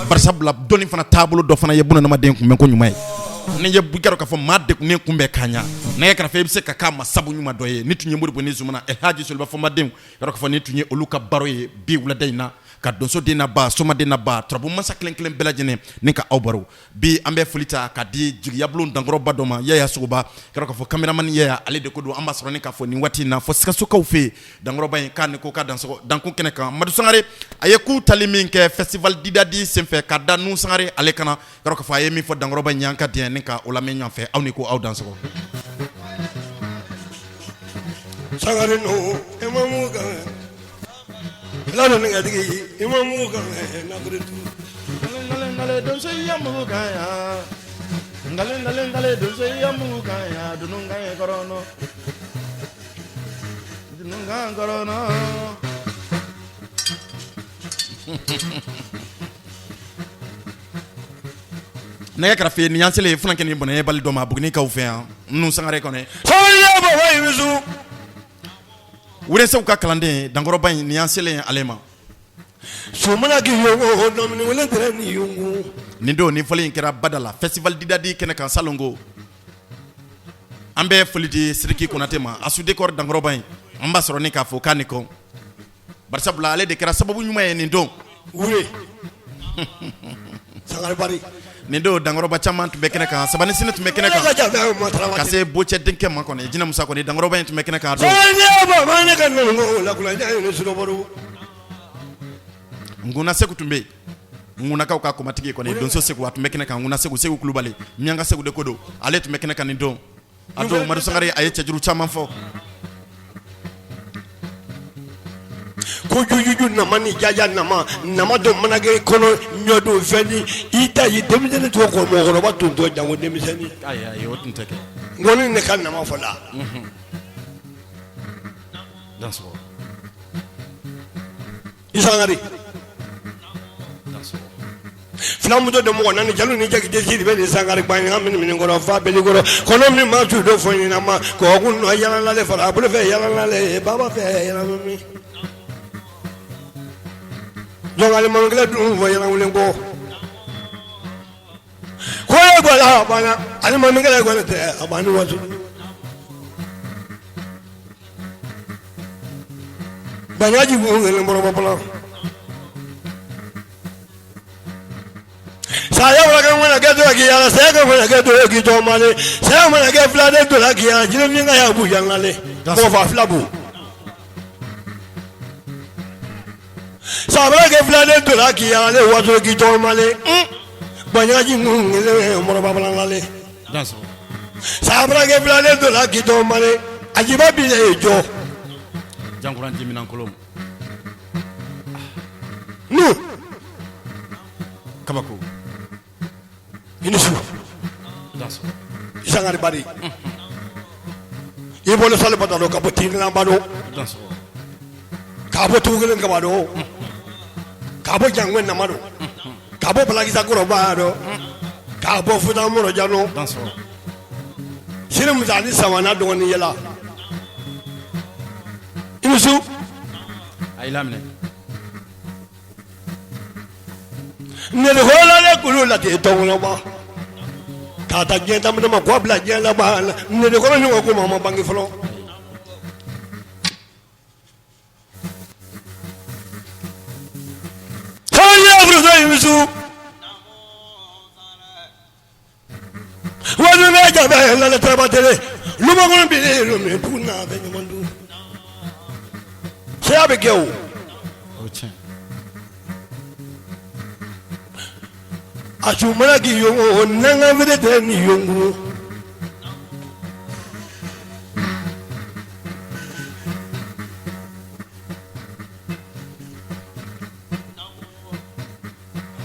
Speaker 4: Barisabula dɔnni fana taabolo dɔ fana ye bunadamaden kunbɛn ko ɲuman ye. N'i ye i ka dɔn k'a fɔ maa degunnen kunbɛn k'a ɲa, nɛgɛ kɛrɛfɛ, i bɛ se ka k'a ma sabu ɲuman dɔ ye. Ni tun ye Moribo ni Zumana, Elhaji Soliba Fɔnbadenw, i ka dɔn k'a fɔ nin tun ye olu ka baro ye bi wulada in na. Ka donso den n'a ba, soma den n'a ba, turabu masa kelen kelen bɛɛ lajɛlen ni ka aw baro. Bi an bɛ foli ta ka di jigiyabulon dankɔrɔba dɔ ma, Yaya Sogoba, k'a fɔ caméraman Yaya, ale de ko don. An b'a sɔrɔ ni k'a fɔ nin waati in na fɔ Sikasokaw fɛ yen, dankɔrɔba in k'a ni ko ka dansɔgɔ dankun kɛnɛ kan. Madu Sangare, a ye ku tali min kɛ festival Didadi senfɛ ka da Nu Sangare ale kana, k'a fɔ a ye min fɔ dankɔrɔba in ye, an ka diɲɛ ni ka o lamɛn ɲɔgɔn fɛ. Aw ni ko aw dansɔgɔ.
Speaker 3: Sangare no imamu kan fila ni ka tigi imamu kan nakure tu
Speaker 4: ngale donso ya mugu kan ya ngale ngale ngale donso ya mugu kan ya dunu kan ye kɔrɔnɔ dunu kan kɔrɔnɔ. Nɛgɛ karafe nin y'an selen funankɛ ni bɔnɛ bali dɔ ma Bugunikaw fɛ yan, Nu Sangare kɔnɛ.
Speaker 3: Sangare baba imisu.
Speaker 4: Wɛrɛsew ka kalanden dankɔrɔba in, nin y'an selen ale ma.
Speaker 3: Sumana k'i yongo domini wele tɛrɛ ni yongo.
Speaker 4: Nin don ni fɔli in kɛra bada la festival Didadi kɛnɛ kan salongo. An bɛ foli di Sidiki Konate ma, Asu Décor dankɔrɔba in, an b'a sɔrɔ ni k'a fɔ k'a ni kɔ, barisabula ale de kɛra sababu ɲuman ye nin don.
Speaker 3: Wure Sangare bari.
Speaker 4: Nin don dankɔrɔba caman tun bɛ kɛnɛ kan, Sabani Sini tun bɛ kɛnɛ kan, ka se bocɛ denkɛ ma kɔni, Jinɛ Musa kɔni, dankɔrɔba in tun bɛ kɛnɛ kan a don. Nguna Segu tun bɛ yen, Ngunakaw ka kumatigi kɔni, donso Segu, a tun bɛ kɛnɛ kan. Nguna Segu, Segu Kulubali, Miyanka Segu de ko don, ale tun bɛ kɛnɛ kan nin don. A don Madu Sangare a ye cɛjuru caman fɔ.
Speaker 3: Ko jujuju nama ni jaja nama nama don mana kɛ kɔnɔ ɲɔ don fɛn ni i ta ye denmisɛnnin to kɔ, mɔgɔkɔrɔba tun tɔ janko denmisɛnnin.
Speaker 4: Ayi ayi, o tun tɛ kɛ.
Speaker 3: Nkɔni ne ka nama fɔ la.
Speaker 4: Dansɔgɔ.
Speaker 3: I Sangare. Filamuso de mɔgɔ naani jalo ni jakite Sidibe ni Sangare gbaɲan minnu kɔrɔ fa bɛli kɔrɔ kɔnɔ min ma su don fɔ ɲɛna ma kɔkun nɔ yalalale fara a bolo fɛ yalalale baba fɛ yalalale jɔnkali mankɛlɛ dun fɔ yɛrɛwelen kɔ ko ye gbala a banna ani mankɛlɛ gbala tɛ a banni waso gbaɲaji kun kelen bɔrɔbɔ bɔlɔ saya mana kɛ mana kɛ dɔrɔn k'i yala saya kɛ mana kɛ dɔrɔn k'i tɔgɔ male saya mana kɛ filaden dɔrɔn k'i yala jinɛ min ka y'a bu yanlale mɔgɔ fa fila bu saya mana kɛ filaden dɔrɔn k'i yala ne waso k'i tɔgɔ male gbaɲaji kun kelen mɔrɔba balanlale saya mana kɛ filaden dɔrɔn k'i tɔgɔ male a jiba bi ye jɔ
Speaker 4: jankuran jiminankolon
Speaker 3: nu
Speaker 4: kabako
Speaker 3: i ni su Sangare bari i bolo sali bata ka bɔ tinkilanba don k'a bɔ tugu kelen kaba don k'a bɔ jangwe nama don k'a bɔ balakisa kɔrɔba don k'a bɔ futa mɔrɔjan don sini musa ni samana dɔgɔnin yɛlɛ i ni su
Speaker 4: a y'i laminɛ
Speaker 3: nɛnɛkɔlalen kulu la ten tɔnkɔnɔba k'a ta diɲɛ daminɛ ma k'a bila diɲɛ laban na nɛnɛkɔrɔ ɲɔgɔn ko maa ma bange fɔlɔ Waati jabe la tabatele lumakɔnɔ bi lu dugu n'a bɛ ɲɔgɔn dun saya bɛ kɛ o a su mana k'i yongo nangan feere tɛ ni yongo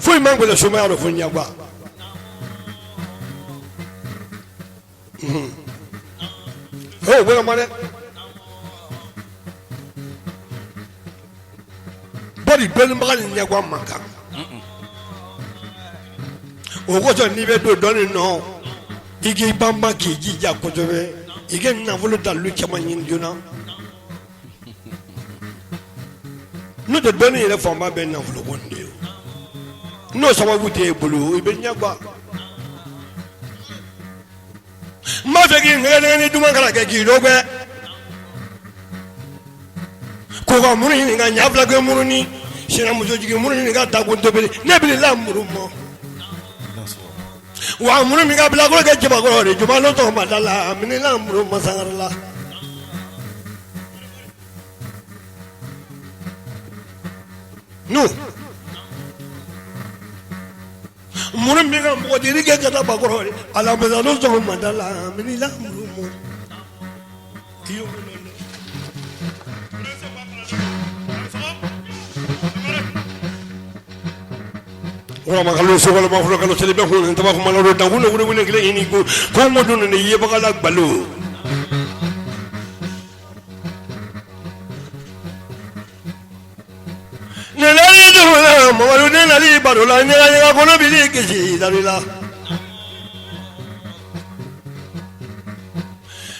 Speaker 3: foyi man gɛlɛn somaya rɔ fo ɲagba o bɔra ma dɛ bari dɔnnibaga ni ɲagba man kan o kosɔn n'i bɛ don dɔnni nɔ i k'i banba k'i jija kosɛbɛ i ka nafolo dalilu caman ɲini joona n'o tɛ dɔnni yɛrɛ fanba bɛɛ nafolo ko de ye n'o sababu tɛ e bolo i bɛ ɲagba n b'a fɛ k'i nɛgɛ nɛgɛ ni duman kana kɛ k'i dɔgɔ ko ka muru ɲini ka ɲa fila kɛ muru ni Sinamuso jigin muru nin ka dakun tobili ne bila muru mɔ wa muru min ka bilakoro kɛ cɛbakɔrɔ de juma tɔgɔ ma da la minila muru ma sangare la nu muru min ka npogotigi kɛ ka taa bakɔrɔ alamisa don sɔgɔma ma da la minila muru mɔ Kalo sokɔlɔma fɔlɔ kalo seli bɛ kun taba kuma don dankun ne wele kelen ɲini ko ko mo dun ni yebaga la gbalo ne Mamadu ne nali baro la ɲaga ɲaga kɔnɔ bi kisi dari la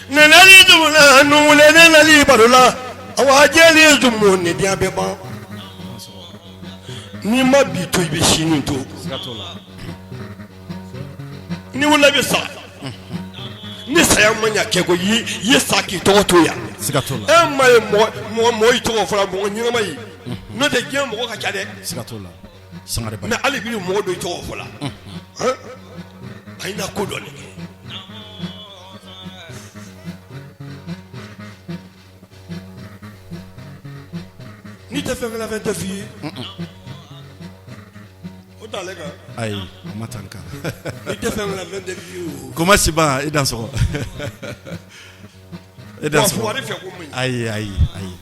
Speaker 3: ne nali dugu la nuwule ne nali baro la awa jɛlen zumu ni diɲɛ bɛ ban n'i ma bi to i bɛ sini to ni wula bɛ sa ni saya ma ɲɛ kɛ ko i ye sa k'i tɔgɔ to yan e ma ye mɔgɔ mɔgɔ i tɔgɔ fɔra mɔgɔ ɲɛnama ye n'o tɛ diɲɛ mɔgɔ ka ca dɛ mais hali bi mɔgɔ dɔ i tɔgɔ fɔ la a na ko dɔ de kɛ n'i tɛ fɛn fɛn tɛ f'i ye o t'ale kan
Speaker 4: ayi o ma taa n kan
Speaker 3: n'i tɛ fɛn fɛn tɛ f'i ye o
Speaker 4: koma siba i dansɔgɔ i dansɔgɔ
Speaker 3: wari fɛ ko mun
Speaker 4: ayi ayi ayi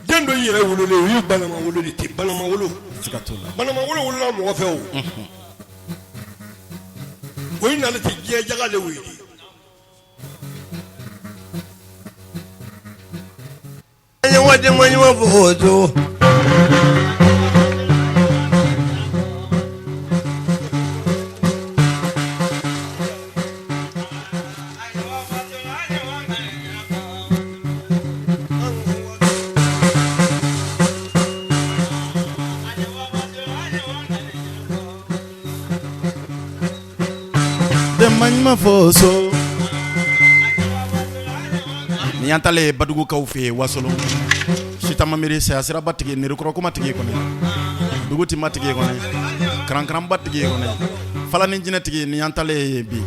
Speaker 3: Den dɔ yɛrɛ wololen o y'u banama wolo de ten banama wolo
Speaker 4: siga t'o la
Speaker 3: banama wolo wolola mɔgɔ fɛ o o ye nale tɛ diɲɛ jaga de wele
Speaker 4: Denba ɲuman fo so nin y'an talen badugukaw fɛ yen wasolon sitama miiri saya siraba tigi nirikɔrɔ kuma tigi kɔni dugu tima tigi kɔni karankaranba tigi kɔni fala ni jinɛ tigi nin y'an talen ye bi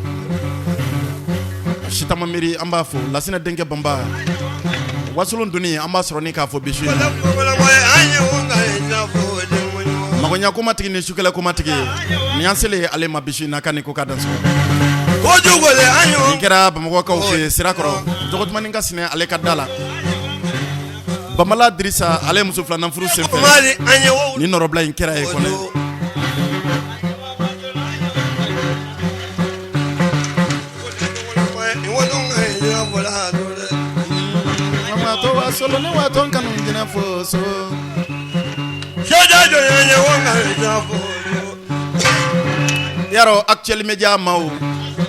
Speaker 4: sitama miiri an b'a fo lasinɛ denkɛ banba wasolon doni an b'a sɔrɔ ni k'a fɔ bi su in na magoɲa ko matigi ni sukɛlɛ ko matigi nin y'an selen ale ma bi su in na ka ni ko ka dansɔgɔ nin kɛra bamakɔkaw fɛ sirakɔrɔ dɔgɔtumani ka sinɛ ale ka da la bamala dirisa ale muso filanan furu senfɛ ni nɔrɔbila in kɛra yen kɔni Yarɔ Actuel Media maaw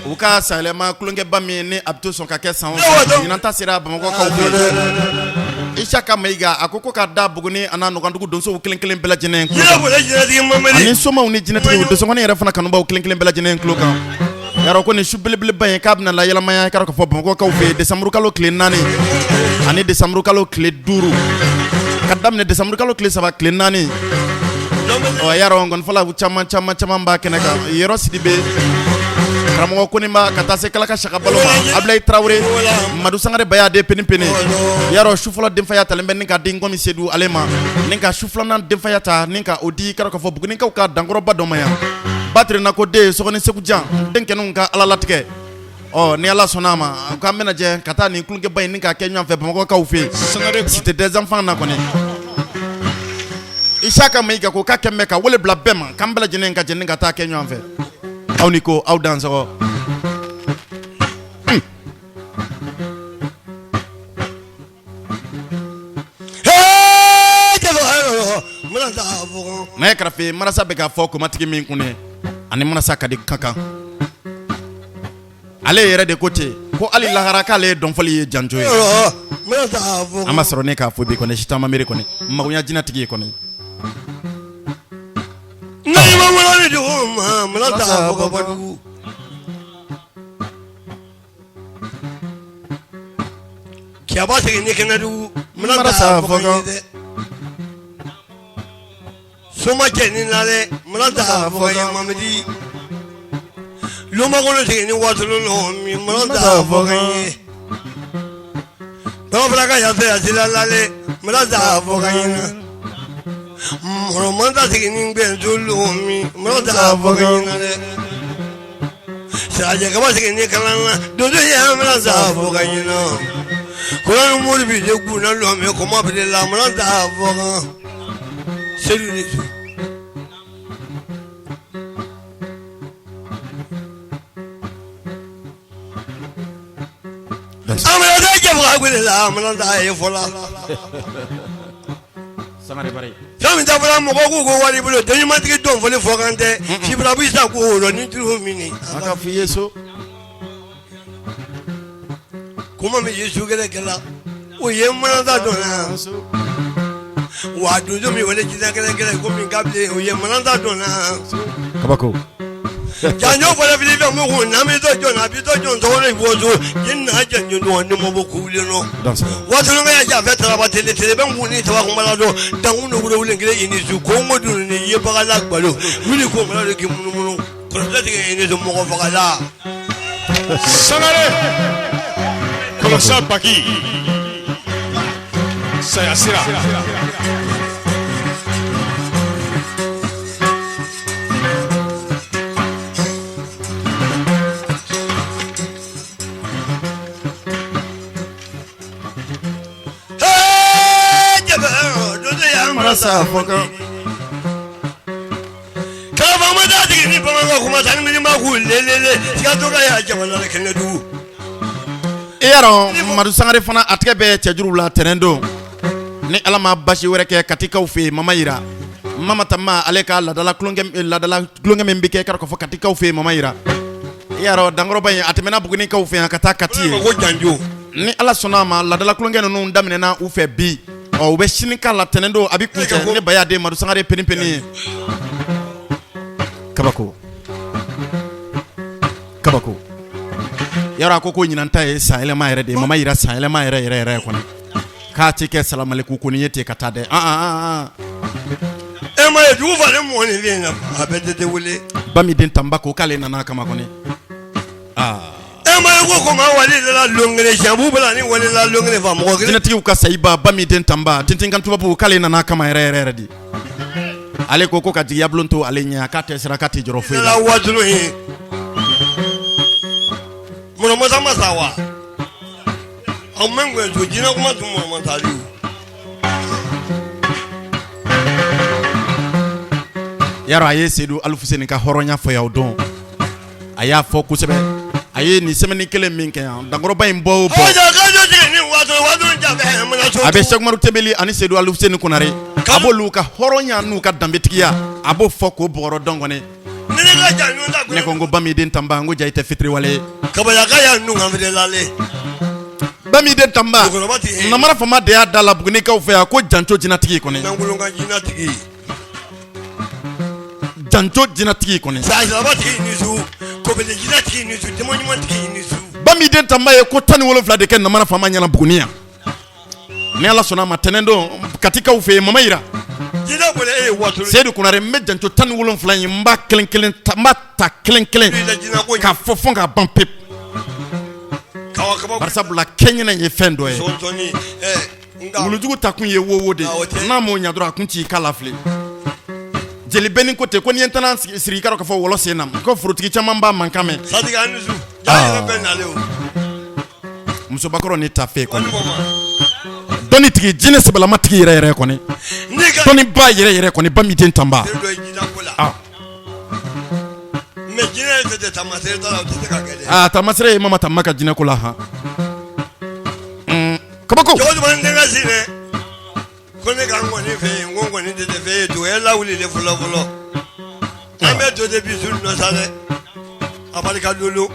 Speaker 4: u ka sanyɛlɛma tulonkɛba min ni a bɛ to sɔn ka kɛ san o san ɲinan ta sera Bamakɔkaw fɛ yen Isaka Mayiga a ko ko ka da Buguni a n'a Nɔgɔndugu donsow kelen kelen bɛɛ lajɛlen tulo kan ani somaw ni jinɛtigiw donsokɔni yɛrɛ fana kanubaw kelen kelen bɛɛ lajɛlen tulo kan yarɔ ko nin su belebeleba in k'a bɛna layɛlɛmaya i k'a dɔn k'a fɔ Bamakɔkaw fɛ yen décembre kalo tile 4 ani décembre kalo tile 5 ka daminɛ décembre kalo tile 3 tile 4 ɔ yarɔ nkɔnifɔlaw caman caman caman b'a kɛnɛ kan Yɔrɔ Sidibe karamɔgɔ Koniba ka taa se Kalaka Sakabalo ma Abulayi Tarawele Madu Sangare Baya de Peni Peni yarɔ su fɔlɔ denfaya talen bɛ ni ka di Nkɔmi Sedu ale ma ni ka su filanan denfaya ta ni ka o di i k'a dɔn k'a fɔ Bugunikaw ka dankɔrɔba dɔ ma yan Batirina ko den Sɔgɔni Segu jan denkɛninw ka Ala latigɛ ɔ ni Ala sɔnna a ma k'an bɛna jɛ ka taa nin tulonkɛba in ni k'a kɛ ɲɔgɔn fɛ Bamakɔkaw fɛ yen Cité des enfants na kɔni Isaka Mayiga ko k'a kɛn bɛ ka wele bila bɛɛ ma k'an bɛɛ lajɛlen ka jɛ ni ka taa kɛ ɲɔgɔn fɛ aw ni ko aw dansɔgɔ N'a ye karafe marasa bɛ k'a fɔ kumatigi min kun ani manasa ka di ka kan ale yɛrɛ de ko ten ko hali lahara k'ale ye dɔnfɔli ye janjo ye an b'a sɔrɔ ne k'a fɔ bi kɔni sitama miiri kɔni magoɲa jinɛtigi ye kɔni
Speaker 3: Kiyaba segin ni kɛnɛdugu mana sa fɔ dɛ soma cɛ ni nalɛ mana ta fɔ ka mamadi lumakolo segin ni waatolo min mana ta fɔ ka ye dɔw fana ka yafe yasila lale mana ta fɔ ka ɲɛna mɔrɔmanta segin ni gbɛnso min mana ta fɔ ka ɲɛna dɛ sirajɛ kaba segin ni kalan na donso ye mana ta fɔ ka ɲɛna kɔrɔ mori bi de kun na lɔ min kɔma bi la mana ta fɔ kan sedu ni su Amana jɛ wele la amana ye fɔlɔ fɛn min fɔra mɔgɔ k'u ko wari bolo denɲumantigi dɔn fɔli fɔ kan tɛ sibira bɛ sa k'o rɔ ni juru min
Speaker 4: a ka f'i ye so
Speaker 3: kuma min ye su kɛlɛ kɛla o ye manata dɔn na wa donso min wele jinɛ kɛlɛ kɛlɛ ko min ka bilen o ye manata dɔn na
Speaker 4: kabako
Speaker 3: janjo fɔlɔ fili fɛn mun kun n'an bɛ to jɔn na a bɛ to jɔn tɔgɔ ni bɔ so jin na janjo dɔn ni mɔbɔ kuwuli nɔ wasolonka ya jafɛ taraba tele tele bɛ kun ni taba kunbala dɔn dankun nugu wulen kelen i ni su kongo dun ni yebaga la gbalo wuli ko mala de k'i munumunu kɔrɔtɛ tigɛ i ni su mɔgɔ fagala
Speaker 1: Sangare kɔlɔsa baki saya sira
Speaker 4: Marasa fɔ kan
Speaker 3: Kalafama da tigi ni bamanan kuma tan ni ma k'u lelele sigatɔ ka y'a jamana la kɛnɛdugu
Speaker 4: i y'a dɔn Madu Sangare fana a tɛgɛ bɛ cɛjuru la tɛnɛn don ni Ala ma basi wɛrɛ kɛ Katikaw fɛ yen Mama Yira Mama Tama ale ka laadala tulonkɛ laadala tulonkɛ min bɛ kɛ k'a fɔ Katikaw fɛ yen Mama Yira i y'a dɔn dankɔrɔba in a tɛmɛna Bugunikaw fɛ yan ka taa Kati yen
Speaker 3: ko janjo
Speaker 4: ni Ala sɔnna a ma laadala tulonkɛ ninnu daminɛna u fɛ bi ɔ u bɛ sini k'a la tɛnɛn don a bɛ kuncɛ ne ba den Madu Sangare peni peni ye kabako kabako yɔrɔ a ko ko ɲinan ta ye san yɛlɛma yɛrɛ de ye Mama Yira san yɛlɛma yɛrɛ yɛrɛ yɛrɛ kɔni k'a tɛ kɛ salamaleku kɔni ye ten ka taa dɛ an
Speaker 3: e ma ye dugu falen mɔgɔninfin na a bɛɛ tɛ wele
Speaker 4: ba min den tanba ko k'ale nana a kama kɔni aa
Speaker 3: e ma ye ko kɔma wali la lon kelen siɲɛ bɛ ni wali la lon kelen fa mɔgɔ kelen
Speaker 4: jinɛtigiw ka sayiba ba min den tanba tintin kan tubabu k'ale nana a kama yɛrɛ yɛrɛ yɛrɛ de ale ko ko ka jigiya bulon to ale ɲɛ k'a tɛ siran k'a tɛ jɔrɔ foyi la
Speaker 3: la waatulu ye mɔnɔmasa ma sa wa aw mɛ ŋɛn jinɛ kuma tun mɔnɔmasa di
Speaker 4: yarɔ a ye Sedu Alifuseni ka hɔrɔnya fɔ yan o don a y'a fɔ kosɛbɛ a ye nin semaine kelen min kɛ yan dankɔrɔba in bɔ o bɔ a bɛ Sɛkumaru Tebeli ani Sedu Alifuseni Konare a b'olu ka hɔrɔnya n'u ka danbetigiya a b'o fɔ k'o bɔgɔrɔ dɔn kɔni ne ko n ko Bami den Tanba n ko ja i tɛ fitiriwale ye
Speaker 3: kabayaka y'a nun kan lale
Speaker 4: Bami den Tanba namara fama de y'a da la Bugunikaw fɛ yan ko janco jinɛtigi kɔni
Speaker 3: nankolonkan jinɛtigi
Speaker 4: janco jinɛtigi kɔni
Speaker 3: sajabatigi ni su kobele jinɛtigi ni su jama ɲumantigi ni su
Speaker 4: Bami den Tanba ye ko 17 de kɛ namara fama ɲɛna Buguni yan ni Ala sɔnna a ma tɛnɛn don Katikaw fɛ yen Mama Yira
Speaker 3: jinɛ bolo e ye wato
Speaker 4: Sedu Konare n bɛ janco 17 in n b'a kelen kelen ta n b'a ta kelen kelen k'a fɔ fo k'a ban pewu
Speaker 3: kawa kaba
Speaker 4: barisabula kɛɲɛnɛ ye fɛn dɔ ye
Speaker 3: sɔnsɔnni nka
Speaker 4: wulujugu ta kun ye wo de ye n'a m'o ɲɛ dɔrɔn a kun t'i k'a lafili jeli bɛni ko ten ko n'i ye n tɛna siri i ka dɔn k'a fɔ wɔlɔ sen na ko forotigi caman b'a mankan mɛn
Speaker 3: sadiki an ni su ja yɛrɛ bɛɛ nalen o
Speaker 4: musobakɔrɔ ni tafe kɔni dɔnnitigi jinɛ sɛbɛlama tigi yɛrɛ yɛrɛ kɔni
Speaker 3: n'i ka
Speaker 4: dɔnniba yɛrɛ yɛrɛ kɔni Bami den Tanba
Speaker 3: dɔ ye jinɛ ko la
Speaker 4: ah
Speaker 3: mais jinɛ yɛrɛ tɛ taamasere t'a la o tɛ se ka kɛ dɛ
Speaker 4: ah taamasere ye Mama Tanba ka jinɛ ko la han kabako
Speaker 3: jɔgɔ jumɛn n denkɛ si dɛ ko ne ka n kɔni fɛ yen ko n kɔni tɛ fɛ yen to e lawuli de fɔlɔ fɔlɔ an bɛ to de bi su nɔ sa dɛ a barika lolo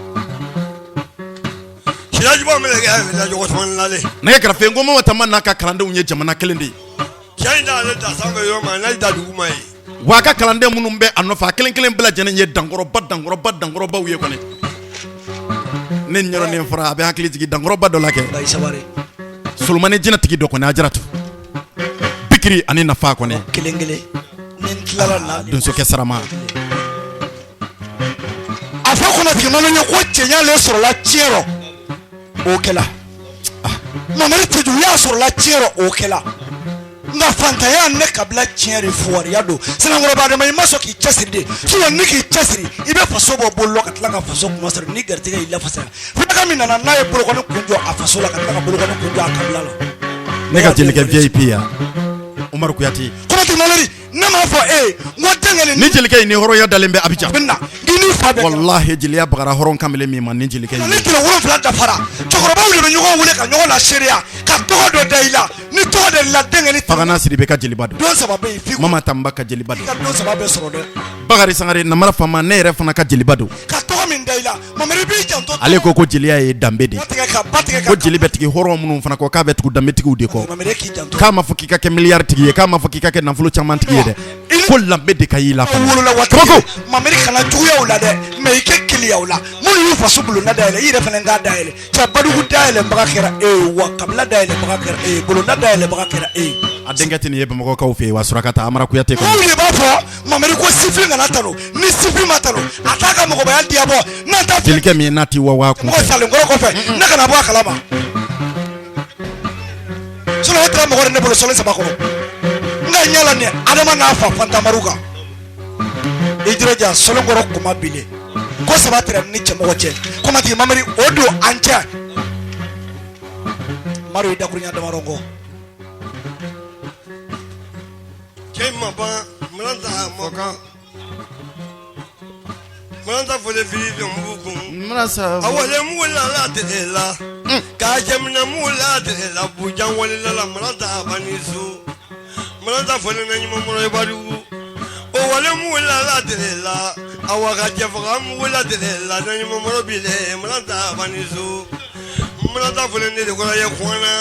Speaker 3: sirajuba minɛ kɛ a jɔgɔ sɔn lale
Speaker 4: nɛgɛ kɛrɛfɛ ko Mama Tanba n'a ka kalandenw ye jamana kelen de ye
Speaker 3: cɛ in t'ale da sanfɛ yɔrɔ ma n'a da dugu ma ye
Speaker 4: wa a ka kalanden minnu bɛ a nɔfɛ a kelen kelen bɛɛ lajɛlen ye dankɔrɔba dankɔrɔba dankɔrɔbaw ye kɔni ne nin yɔrɔ nin fɔra a bɛ hakili jigin dankɔrɔba dɔ la kɛ
Speaker 5: Bayi Sabare.
Speaker 4: Solomani jinɛtigi dɔ kɔni a jaratu bikiri ani nafa kɔni
Speaker 5: kelen kelen ni n tilala na
Speaker 4: donsokɛ sarama
Speaker 3: a fɔ kɔnɔtigi mamari ye ko cɛɲa le sɔrɔla tiɲɛ rɔ
Speaker 5: o kɛla
Speaker 3: mamari cɛjuguya sɔrɔla tiɲɛ rɔ o kɛla nka fantanya ne kabila tiɲɛ de fugariya don sinankɔrɔba adama i ma sɔn k'i cɛsiri de sinon ni k'i cɛsiri i bɛ faso bɔ bolo la ka tila ka faso kuma sɔrɔ ni garijɛgɛ y'i lafasara fulakɛ min nana n'a ye bolokɔni kun jɔ a faso la ka tila ka bolokɔni kun jɔ a kabila la
Speaker 4: ne ka jelikɛ VIP ya Umaru Kuyate
Speaker 3: kɔnɔtigi mamari ne m'a fɔ e ye n ko denkɛ
Speaker 4: ni jelikɛ in ni hɔrɔnya dalen bɛ Abijan
Speaker 3: bɛ na k'i n'i fa bɛ
Speaker 4: walahi jeliya bagara hɔrɔn kamalen min ma ni jelikɛ in
Speaker 3: ni tile 7 dafara cɛkɔrɔbaw de bɛ ɲɔgɔn wele ka ɲɔgɔn laseereya ka tɔgɔ dɔ da i la ni tɔgɔ da i la denkɛ ni
Speaker 4: Fagana Sidibe ka jeliba don
Speaker 3: don saba bɛ yen f'i
Speaker 4: Mama Tanba ka jeliba don
Speaker 3: ka don saba bɛɛ sɔrɔ dɛ
Speaker 4: Bakari Sangare Namara Fama ne yɛrɛ fana ka jeliba don
Speaker 3: ka tɔgɔ min da i la Mamari b'i janto
Speaker 4: ale ko ko jeliya ye danbe de ye
Speaker 3: tigɛ ka ba tigɛ
Speaker 4: ko jeli bɛ tigi hɔrɔn minnu fana kɔ k'a bɛ tugu danbetigiw de kɔ
Speaker 3: Mamari k'i janto
Speaker 4: k'a ma fɔ k'i ka kɛ miliyari tigi ye k'a ma fɔ k'i ka kɛ nafolo caman tigi ye dɛ ko lanbe de ka y'i la fana
Speaker 3: wolola waati
Speaker 4: kabako
Speaker 3: Mamari kana juguya u la dɛ mais i kɛ keleya u la minnu y'u faso bulonda dayɛlɛ i yɛrɛ fana k'a dayɛlɛ cɛ badugu dayɛlɛbaga kɛra e ye wa kabila dayɛlɛbaga kɛra e ye bulonda dayɛlɛbaga kɛra e ye
Speaker 4: a denkɛ tɛ nin ye bamakɔkaw fɛ yen wa Surakata Amara Kuyate kɔni
Speaker 3: Maaw de b'a fɔ Mamari ko sifin kana tanu ni sifin ma tanu a t'a ka mɔgɔbaya diya bɔ n'an t'a fɛ
Speaker 4: jelikɛ min n'a ti wa kun
Speaker 3: mɔgɔ
Speaker 4: fɛ
Speaker 3: salenkɔrɔ kɔfɛ ne kana bɔ a kalama sinon o tɛra mɔgɔ de ne bolo sɔli saba kɔnɔ n ka ɲɛ la nin Adama n'a fa Fantamaru kan i jilaja sɔlenkɔrɔ kuma bilen ko saba tɛrɛ ni cɛmɔgɔ cɛ kɔmatigi Mamari o don an cɛ Maro ye dakurunya damadɔ kɔ
Speaker 6: Cɛ ma ban ma kan ta fɔ fili mugu kun a wale mugu la la la k'a jɛminɛ mugu la la bujan wale la mana ta ban ni su mana ta fɔ ne ɲuman ibadugu o wale mugu la la la a wa ka cɛ faga mugu la la ɲuman bi mana ta ban ni su mana ta fɔ ne de kɔrɔ ye kɔnna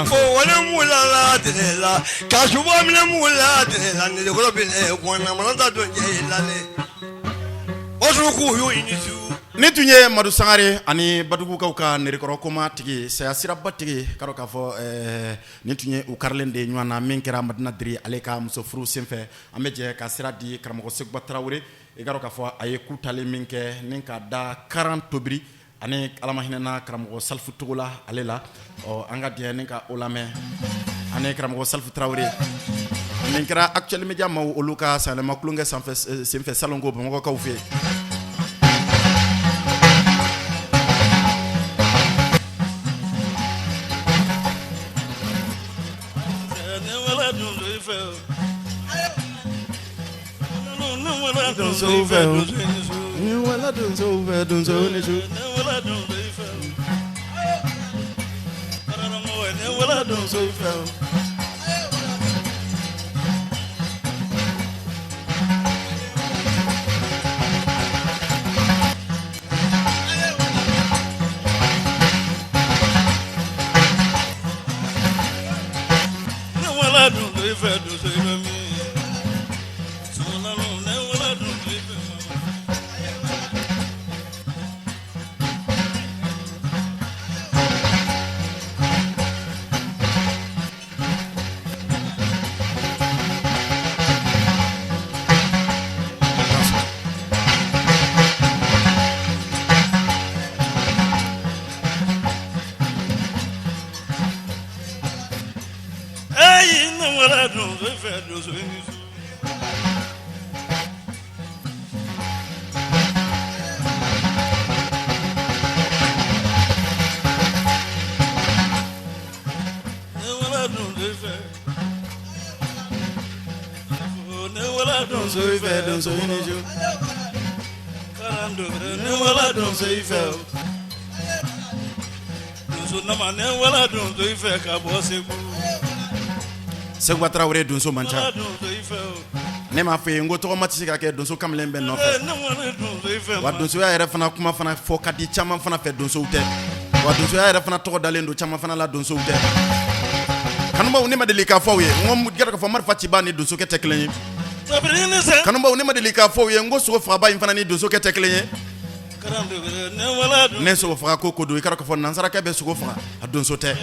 Speaker 6: o wale mugu la la la ka suba minɛ mugu la la ne de kɔrɔ bi kɔnna mana ta don cɛ la o sɔrɔ k'u y'o ɲini su
Speaker 4: Nin tun ye Madu Sangare ani Badugukaw ka nɛrɛkɔrɔ koma tigi saya siraba tigi ka k'a fɔ nin tun ye u karilen de ye ɲɔgɔn na min kɛra Madina Diri ale ka muso furu senfɛ an bɛ jɛ ka sira di karamɔgɔ Seguba Tarawele i ka k'a fɔ a ye ku talen min kɛ ni ka da karan tobiri ani Ala ma hinɛna karamɔgɔ Salifu Togola ale la ɔ an ka diɲɛ ni ka o lamɛn ani karamɔgɔ Salifu Tarawele nin kɛra Actuel Media maaw olu ka sanyɛlɛma tulonkɛ senfɛ salon ko Bamakɔkaw fɛ yen. Seguba Tarawele donso man ca ne m'a fɔ ye n ko tɔgɔma tɛ se ka kɛ donso kamalen bɛɛ nɔfɛ wa donsoya yɛrɛ fana kuma fana fɔ ka di caman fana fɛ donsow tɛ wa donsoya yɛrɛ fana tɔgɔ dalen don caman fana la donsow tɛ kanubaw ne ma deli k'a fɔ aw ye n ko k'a fɔ marifa cibaa ni donsokɛ tɛ kelen ye kanubaw ne ma deli k'a fɔ aw ye n ko sogo fagaba in fana ni donsokɛ tɛ kelen ye ne sogo faga ko ko don i k'a fɔ nansarakɛ bɛ sogo faga a Donso tɛ.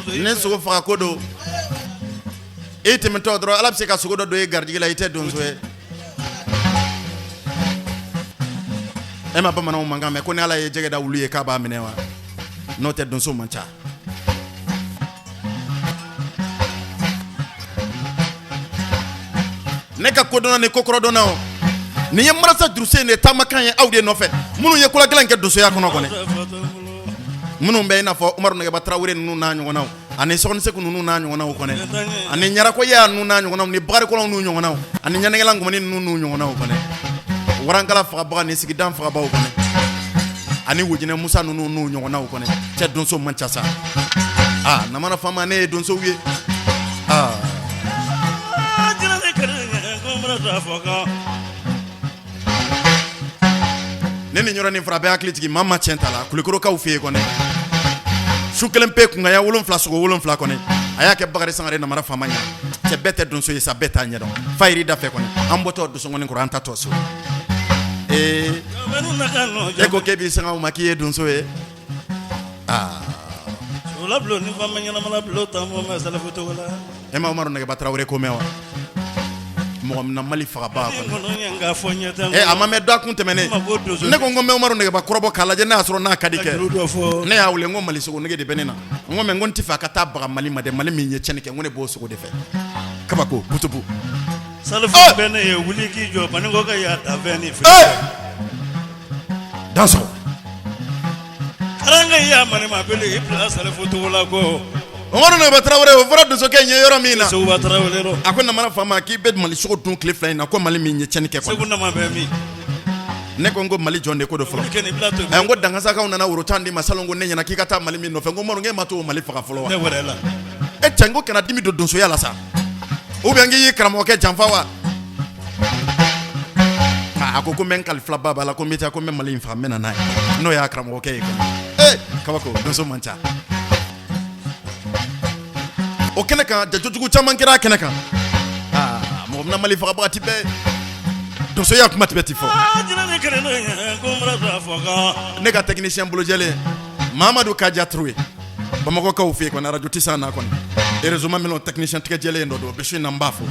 Speaker 4: Ni sogo faga ko don, e tɛmɛtɔ dɔrɔn, Ala bɛ se ka sogo dɔ don e garijɛgɛ la, i tɛ donso ye. E ma bamananw mankan mɛn ko ni Ala ye jɛgɛ da wulu ye k'a b'a minɛ wa? N'o tɛ, donso man ca. Ne ka kodɔnna ni kokɔrɔdɔnna, o nin ye marasa Durusen de taamakan ye aw de nɔfɛ, minnu ye kolagɛlɛn kɛ donsoya kɔnɔ kɔni, minnu bɛ i n'a fɔ Umaru Nɛgɛba Tarawele ninnu n'a ɲɔgɔnnaw, ani Sɔgɔniseku ninnu n'a ɲɔgɔnnaw kɔnɛ, ani Ɲarakɔya ninnu n'a ɲɔgɔnnaw, ni Bakari n'u ɲɔgɔnnaw, ani Ɲanɛgɛla Ngɔmani ninnu n'u ɲɔgɔnnaw kɔnɛ, Warankala fagabaga ni sigidan fagabaw kɔnɛ, ani Wojinɛ Musa ninnu n'u ɲɔgɔnnaw kɔnɛ. Cɛ, donso man ca sa. Aa, namara faama, ne ye donsow ye. Aa, ne ni yɔrɔ nin fara bɛɛ hakili jigin maa ma tiɲɛ ta la Kulukorokaw fɛ yen kɔnɛ. Su kelen pe, kungaya 7, sogo 7 kɔnɛ, a y'a kɛ Bakari Sangare namara faama ɲɛ. Cɛ, bɛɛ tɛ donso ye sa, bɛɛ t'a ɲɛdɔn. Fa yiri da fɛ kɔnɛ, an bɔtɔ donsokɔni kɔrɔ, an ta tɔ so. Ee, e ko k'e b'i sanga o ma k'i ye donso ye. Aa, e ma Umaru Nɛgɛba Tarawele ko mɛn wa? Mɔgɔ min na Mali fagaba ɛ, a ma mɛn dɔgɔkun tɛmɛnen, ne ko n ko n bɛ Umaru Nɛgɛba kɔrɔbɔ k'a lajɛ n'a y'a sɔrɔ n'a ka di kɛ. Ne y'a wele, n ko Mali sogo nege de bɛ ne na. N ko mais n ko n tɛ fɛ a ka taa baga Mali ma dɛ, Mali min ye tiɲɛni kɛ, n ko ne b'o sogo de fɛ. Kabako butubu.
Speaker 6: Salifu bɛ ne ye wuli k'i jɔ Banikɔ ka y'a danfɛn ni fɛn.
Speaker 4: Dansɔgɔ.
Speaker 6: Karanka y'a manima bele i bila Salifu togo la ko.
Speaker 4: Umaru Nɛgɛba Tarawele, o fɔra donsokɛ in ye yɔrɔ min na.
Speaker 6: Seguba Tarawele rɔ.
Speaker 4: A ko namara faama, k'i bɛ Mali sogo dun tile 2 in na, ko Mali min ye tiɲɛni kɛ kɔni.
Speaker 6: Segu nama bɛ min?
Speaker 4: Ne ko n ko Mali jɔn de ko don fɔlɔ? Ɛ, n ko Dangasakaw nana woro 10 d'i ma salon ko ne ɲɛna k'i ka taa Mali min nɔfɛ, n ko Umaru, n k'e ma t'o Mali faga fɔlɔ wa?
Speaker 6: Ne wɛrɛ la.
Speaker 4: E cɛ, n ko kana dimi don donsoya la sa. Ou bien k'i y'i karamɔgɔkɛ janfa wa? A ko ko n bɛ n kali filaba b'a la, ko n bɛ taa, ko n bɛ Mali in faga, n bɛ na n'a ye. N'o y'a karamɔgɔkɛ ye kɔni. Ee, kabako, donso man ca. O kɛnɛ kan, jajojugu caman kɛra a kɛnɛ kan. Aa, mɔgɔ min na Mali fagabaga ti bɛɛ donsoya kuma ti bɛɛ ti fɔ. Ne ka technicien bolojɛlen Mamadu Kaja Touré, Bamakɔkaw fɛ yen kɔni, arajo tɛ san n'a kɔni. Heureusement minnu technicien tigɛ jɛlen dɔ don bi su in na, n b'a fo.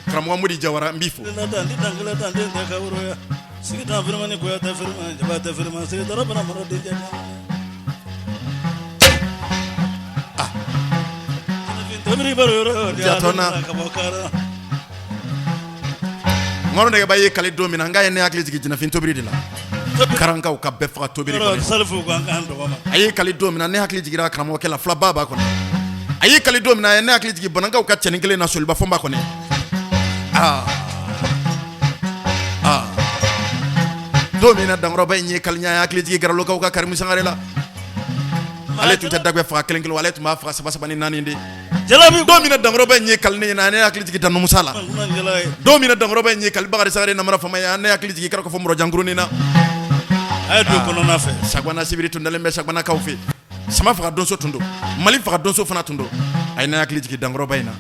Speaker 4: Karamɔgɔ Modi Jawara, n b'i fo. Umaru Nɛgɛba ye kali don min na, n k'a ye ne hakili jigin jinɛfin tobili de la. Karankaw ka bɛɛ faga tobili kɔnɔ. A ye kali don min na, ne hakili jiginra karamɔgɔkɛ la, filaba b'a kɔnɔ. A ye kali don min na, a ye ne hakili jigin Banankaw ka cɛnin kelen na, Soliba Fɔnba kɔnɔ. Aa aa, don min na Dankɔrɔba in ye kali ɲɛ, a ye hakili jigin Garalokaw ka Karimu Sangare la. Ale tun tɛ dagbɛ faga kelen kelen, ale tun b'a faga saba saba ni naani de. Don min na Dankɔrɔba in ye kali ne ɲɛna, ne hakili jigin Danou Musa la. Don min na Dankɔrɔba in ye kali Bakari Sangare namara faama ye, ne hakili jigin kɛra ko fɔ Mɔrɔjankurunin na.
Speaker 6: A ye don kɔnɔna fɛ.
Speaker 4: Sagwana sibiri tun dalen bɛ Sagwanakaw fɛ. Sama faga donso tun don, Mali faga donso fana tun don. A ye ne hakili jigin Dankɔrɔba in na.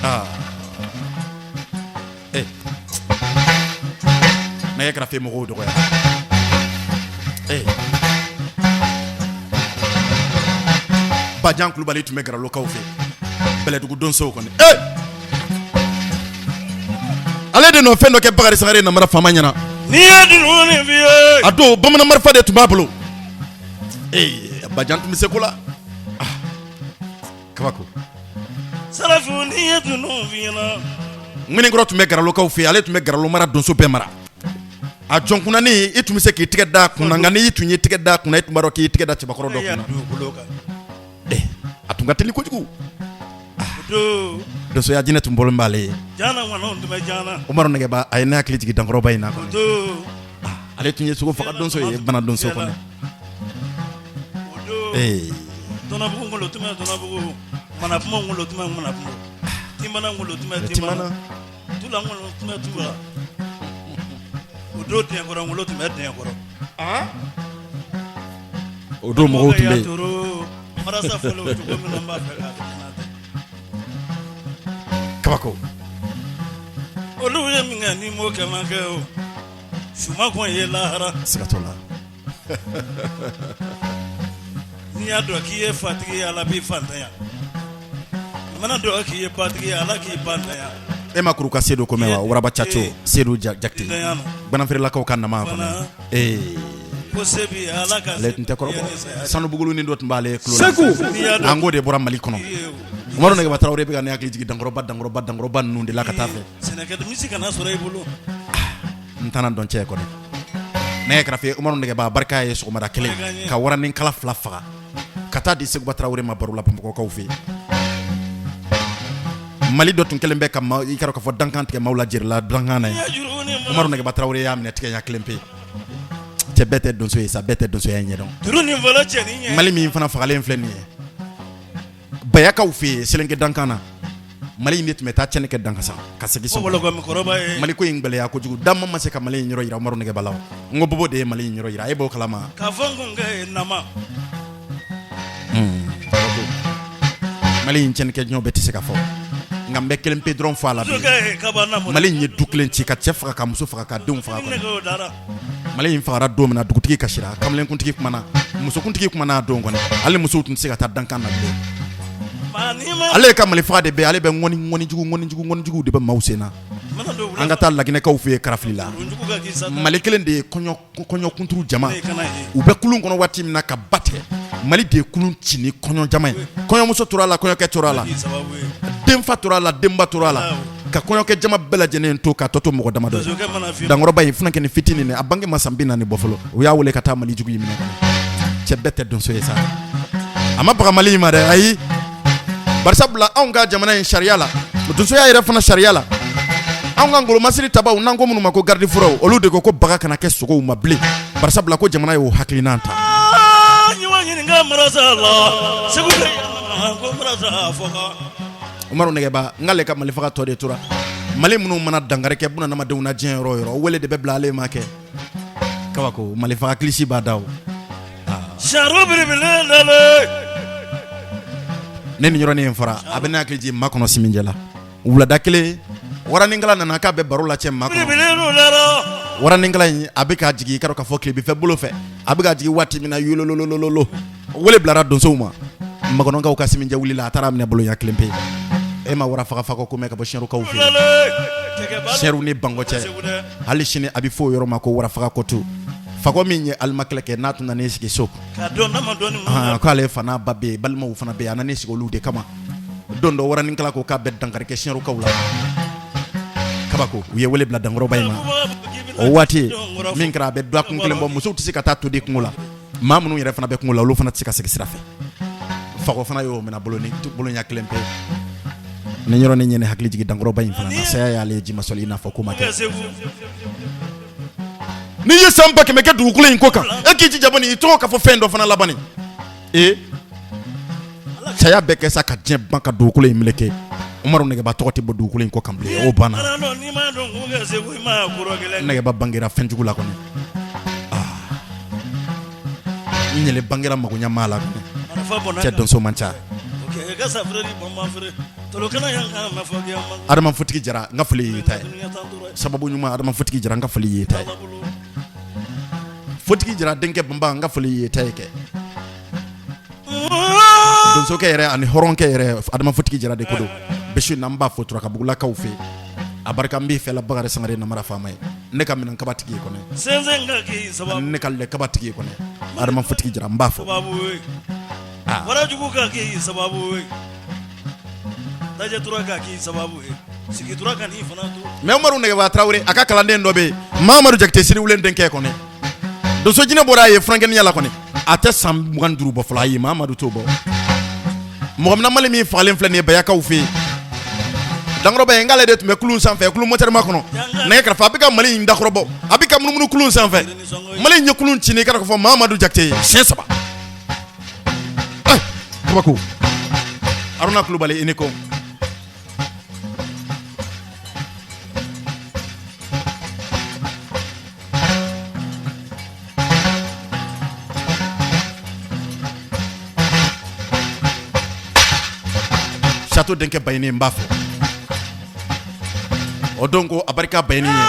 Speaker 4: Aa, eh, nɛgɛ kɛrɛfɛ mɔgɔw dɔgɔya. Eh, Bajan Kulubali tun bɛ Garalokaw fɛ, Bɛlɛdugu donsow kɔni. Eh, ale de nɔ fɛn dɔ kɛ Bakari Sangare namara faama ɲɛna.
Speaker 6: N'i ye dunun f'i ye.
Speaker 4: A don, bamanan marifa de tun b'a bolo. Ee, Bajan tun bɛ se ko la. Ah, kabako.
Speaker 6: Salafu, n'i ye dunun f'i ɲɛna.
Speaker 4: Ŋmininkɔrɔ tun bɛ Garalokaw fɛ, ale tun bɛ Garalo mara, donso bɛɛ mara. A jɔnkunnanin, i tun bɛ se k'i tɛgɛ da kunna, nka n'i tun y'i tɛgɛ da kunna, i tun b'a dɔn k'i tɛgɛ da cɛbakɔrɔ dɔ kunna. A tun ka teli kojugu. Donsoya jinɛ tun bɔlen b'ale ye. Umaru Nɛgɛba, a ye ne hakili jigin Dankɔrɔba in na kɔni. Ale tun ye sogo faga donso ye, bana donso kɔni. Ee,
Speaker 6: Tɔnɔbugu ngolo tun bɛ Tɔnɔbugu, Manakunbo ngolo tun bɛ Manakunbo, Timana ngolo tun bɛ Timana, Tula ngolo tun bɛ Tula. O don Dɛnkɔrɔ ngolo tun bɛ Dɛnkɔrɔ.
Speaker 4: O don mɔgɔw tun bɛ yen.
Speaker 6: Marasa fɔlɔ o cogo min na, n b'a fɛ k'a f'i ɲɛna.
Speaker 4: Kabako.
Speaker 6: Olu ye min kɛ, ni m'o kɛ man kɛ o. Su ma kɔn ye lahara.
Speaker 4: Siga t'o la.
Speaker 6: N'i y'a dɔn k'i ye fatigi ye, Ala b'i fantanya. I mana dɔn k'i ye batigi ye, Ala k'i bantanya.
Speaker 4: E ma Kuruka Sedu ko mɛn wa? Waraba Caco Sedu Jakite gbanafeerelakaw ka nama kɔnɔ. Ee
Speaker 6: ko se b'i ye, Ala ka
Speaker 4: ale tun tɛ kɔrɔbɔ. Sanubuguluni dɔ tun b'ale tulo la.
Speaker 1: Segu
Speaker 4: An k'o de bɔra Mali kɔnɔ. Umaru Nɛgɛba Tarawele bɛ ka ne hakili jigin dankɔrɔba dankɔrɔba dankɔrɔba ninnu de la ka taa fɛ.
Speaker 6: Sɛnɛkɛ misi kana sɔrɔ i bolo.
Speaker 4: N tana dɔn cɛ kɔni. Nɛgɛ karafe Umaru Nɛgɛba barika ye sɔgɔmada kelen ka waraninkala fila faga ka taa di Seguba Tarawele ma baro la Bamakɔkaw fɛ yen. Mali dɔ tun kɛlen bɛ ka i k'a dɔn k'a fɔ dankan tigɛ maaw la jerila dankan na ye. Umaru Nɛgɛba Tarawele y'a minɛ tigɛ ɲɛ kelen pe. Cɛ bɛɛ tɛ donso ye sa, bɛɛ tɛ donsoya ɲɛdɔn. Mali min fana fagalen filɛ nin ye Bayakaw fɛ yen Selenke dankan na, Mali in de tun bɛ taa tiɲɛni kɛ Dankasa ka segin so. Mali ko in gɛlɛya kojugu, dama ma se ka Mali in yɔrɔ jira Umaru Nɛgɛba la. N ko Bobo de ye Mali in yɔrɔ jira, e b'o kalama?
Speaker 6: K'a fɔ n kɔnkɛ ye nama.
Speaker 4: Mali in tiɲɛni kɛ ɲɔ bɛɛ tɛ se ka fɔ, nka n bɛ kelen pe dɔrɔn fɔ a la bi. Mali in ye du kelen ci ka cɛ faga ka muso faga ka denw faga. Mali in fagara don min na, dugutigi kasira, kamalenkuntigi kumana, musokuntigi kumana a don kɔni, hali musow tun tɛ se ka taa dankan na bilen. Ale ka mali faga de bɛ, ale bɛ ŋɔni ŋɔnijugu ŋɔnijugu ŋɔnijugu de bɛ maaw sen na. An ka taa Laginɛkaw fɛ yen Karafili la, Mali kelen de ye kɔɲɔkunturu jama, u bɛ kulun kɔnɔ waati min na ka ba tigɛ, Mali de ye kulun ci ni kɔɲɔ jama ye. Kɔɲɔmuso tora a la, kɔɲɔkɛ tora a la, denfa tora a la, denba tora a la. ka kɔɲɔkɛ jama bɛɛ lajɛlen to ka tɔ to mɔgɔ damadɔ ye. Dankɔrɔba in funankɛnin fitinin a bange ma san 40 bɔ fɔlɔ, u y'a wele ka taa Mali jugu in minɛ. Cɛ bɛɛ tɛ donso ye sa, a ma baga Mali in ma dɛ, ayi, barisabula anw ka jamana in sariya la, donsoya yɛrɛ fana sariya la, anw ka ngolomasiri tabaw n'an ko minnu ma ko garde furaw, olu de ko ko baga kana kɛ sogow ma bilen, barisabula ko jamana y'o hakilina ta. Umaru Nɛgɛba n k'ale ka Mali faga tɔ de tora. Mali minnu mana dankari kɛ bunadamadenw na diɲɛ yɔrɔ o yɔrɔ, wele de bɛ bila ale ma kɛ. Kabako Mali faga kilisi b'a da o. Ne nin yɔrɔnin in fɔra, a bɛ ne hakili jigin Makɔnɔ Siminjɛ la. Wulada kelen, waraninkala nana k'a bɛ baro lacɛ Makɔnɔ. Waraninkala in a bɛ ka jigin i k'a dɔn k'a fɔ tilebinfɛ bolo fɛ, a bɛ ka jigin waati min na yololololo, wele bilara donsow ma. Makɔnɔkaw ka Siminjɛ wulila, a taara minɛ boloɲa kelen pe. E ma wara faga fako ko mɛn ka bɔ Sɛrukaw fɛ yen? Sɛru ni Bankɔ cɛ, hali sini a bɛ fɔ o yɔrɔ ma ko wara faga kɔtu. Fakɔ min ye alimakɛlɛ kɛ n'a tun nan'i sigi so, k'ale fa n'a ba bɛ yen, balimaw fana bɛ yen, a nan'i sigi olu de kama. Don dɔ waraninkala ko k'a bɛ dankari kɛ Sɛrukaw la. Kabako, u ye wele bila dankɔrɔba in ma. O waati min kɛra, a bɛ dɔgɔkun kelen bɔ, musow tɛ se ka taa to di kungo la. Maa minnu yɛrɛ fana bɛ kungo la, olu fana tɛ se ka segin sira fɛ. Fakɔ fana y'o minɛ bolo ni boloɲa kelen pe. Nin yɔrɔnin ye ne hakili jigin dankɔrɔba in fana na. Saya y'ale ye jimasɔli i n'a fɔ ko ma kɛ. N'i ye san 100 kɛ dugukolo in ko kan, e k'i jija bani i tɔgɔ ka fɔ fɛn dɔ fana la bani. Ee, saya bɛɛ kɛ sa ka diɲɛ ban ka dugukolo in meleke. Umaru Nɛgɛba tɔgɔ tɛ bɔ dugukolo in kɔ kan bilen, o banna. Nɛgɛba bangera fɛnjugu la kɔni. N yɛlɛ bangera magoɲa maa la kɔni. Cɛ donso man ca. Adama Fotigi Jara, n ka foli y'i ta ye. Sababu ɲuman Adama Fotigi Jara, n ka foli y'i ta ye. Fotigi Jara denkɛ banba, n ka foli y'i ta ye kɛ. Donsokɛ yɛrɛ ani hɔrɔnkɛ yɛrɛ Adama Fotigi Jara de ko don. Bisi n'an b'a fɔ Turakabugulakaw fɛ yen. A barika n b'i fɛ la Bakari Sangare namara faama ye. Ne ka minɛn kaba tigi ye kɔnɛ. Ne ka lɛ kaba tigi ye kɔnɛ. Adama Fotigi Jara n b'a fɔ.
Speaker 6: Warajugu ka k'i sababu ye. Lajɛ tura ka k'i sababu ye. Sigi tura ka n'i fana to.
Speaker 4: Mais Umaru Nɛgɛba Tarawele a ka kalanden dɔ bɛ yen, Mamadu Jakite Siriwulen denkɛ kɔnɛ. Donso jinɛ bɔra a ye furakɛniya la kɔni, a tɛ san 25 bɔ fɔlɔ, ayi Mamadu t'o bɔ. Mɔgɔ mina Mali min fagalen filɛ nin ye Bayakaw fɛ yen. Dankɔrɔba in k'ale de tun bɛ kulun sanfɛ, kulun mɔtɛrima kɔnɔ. Nɛgɛ karafe a bɛ ka Mali in dakɔrɔbɔ, a bɛ ka munumunu kulun sanfɛ. Mali in ye kulun ci ni i k'a dɔn k'a fɔ Mamadu Jakite ye siɲɛ saba. Kabako Haruna Kulubali i ni ko. Sato denkɛ Bayini n b'a fɔ o don ko a barika Bayini ye.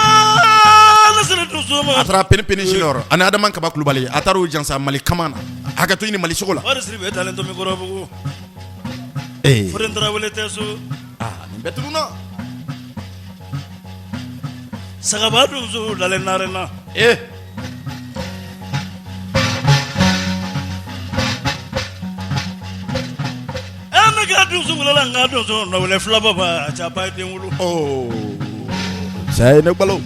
Speaker 4: A taara Peni Peni Junior ani Adama Kaba Kulubali, a taara u jansa Mali kama na, hakɛto ɲini Mali sogo la.
Speaker 7: Wari siri bɛ dalen to min kɔrɔbugu.
Speaker 4: Ee.
Speaker 7: Foden Tarawele tɛ so.
Speaker 4: Aa, nin bɛɛ tununna.
Speaker 7: Sagaba donso dalen narena.
Speaker 4: Ee.
Speaker 7: Ne ka donso wolola n ka donso nɔwele filaba ba caba ye den wolo.
Speaker 4: Oh. Saya ye ne balo.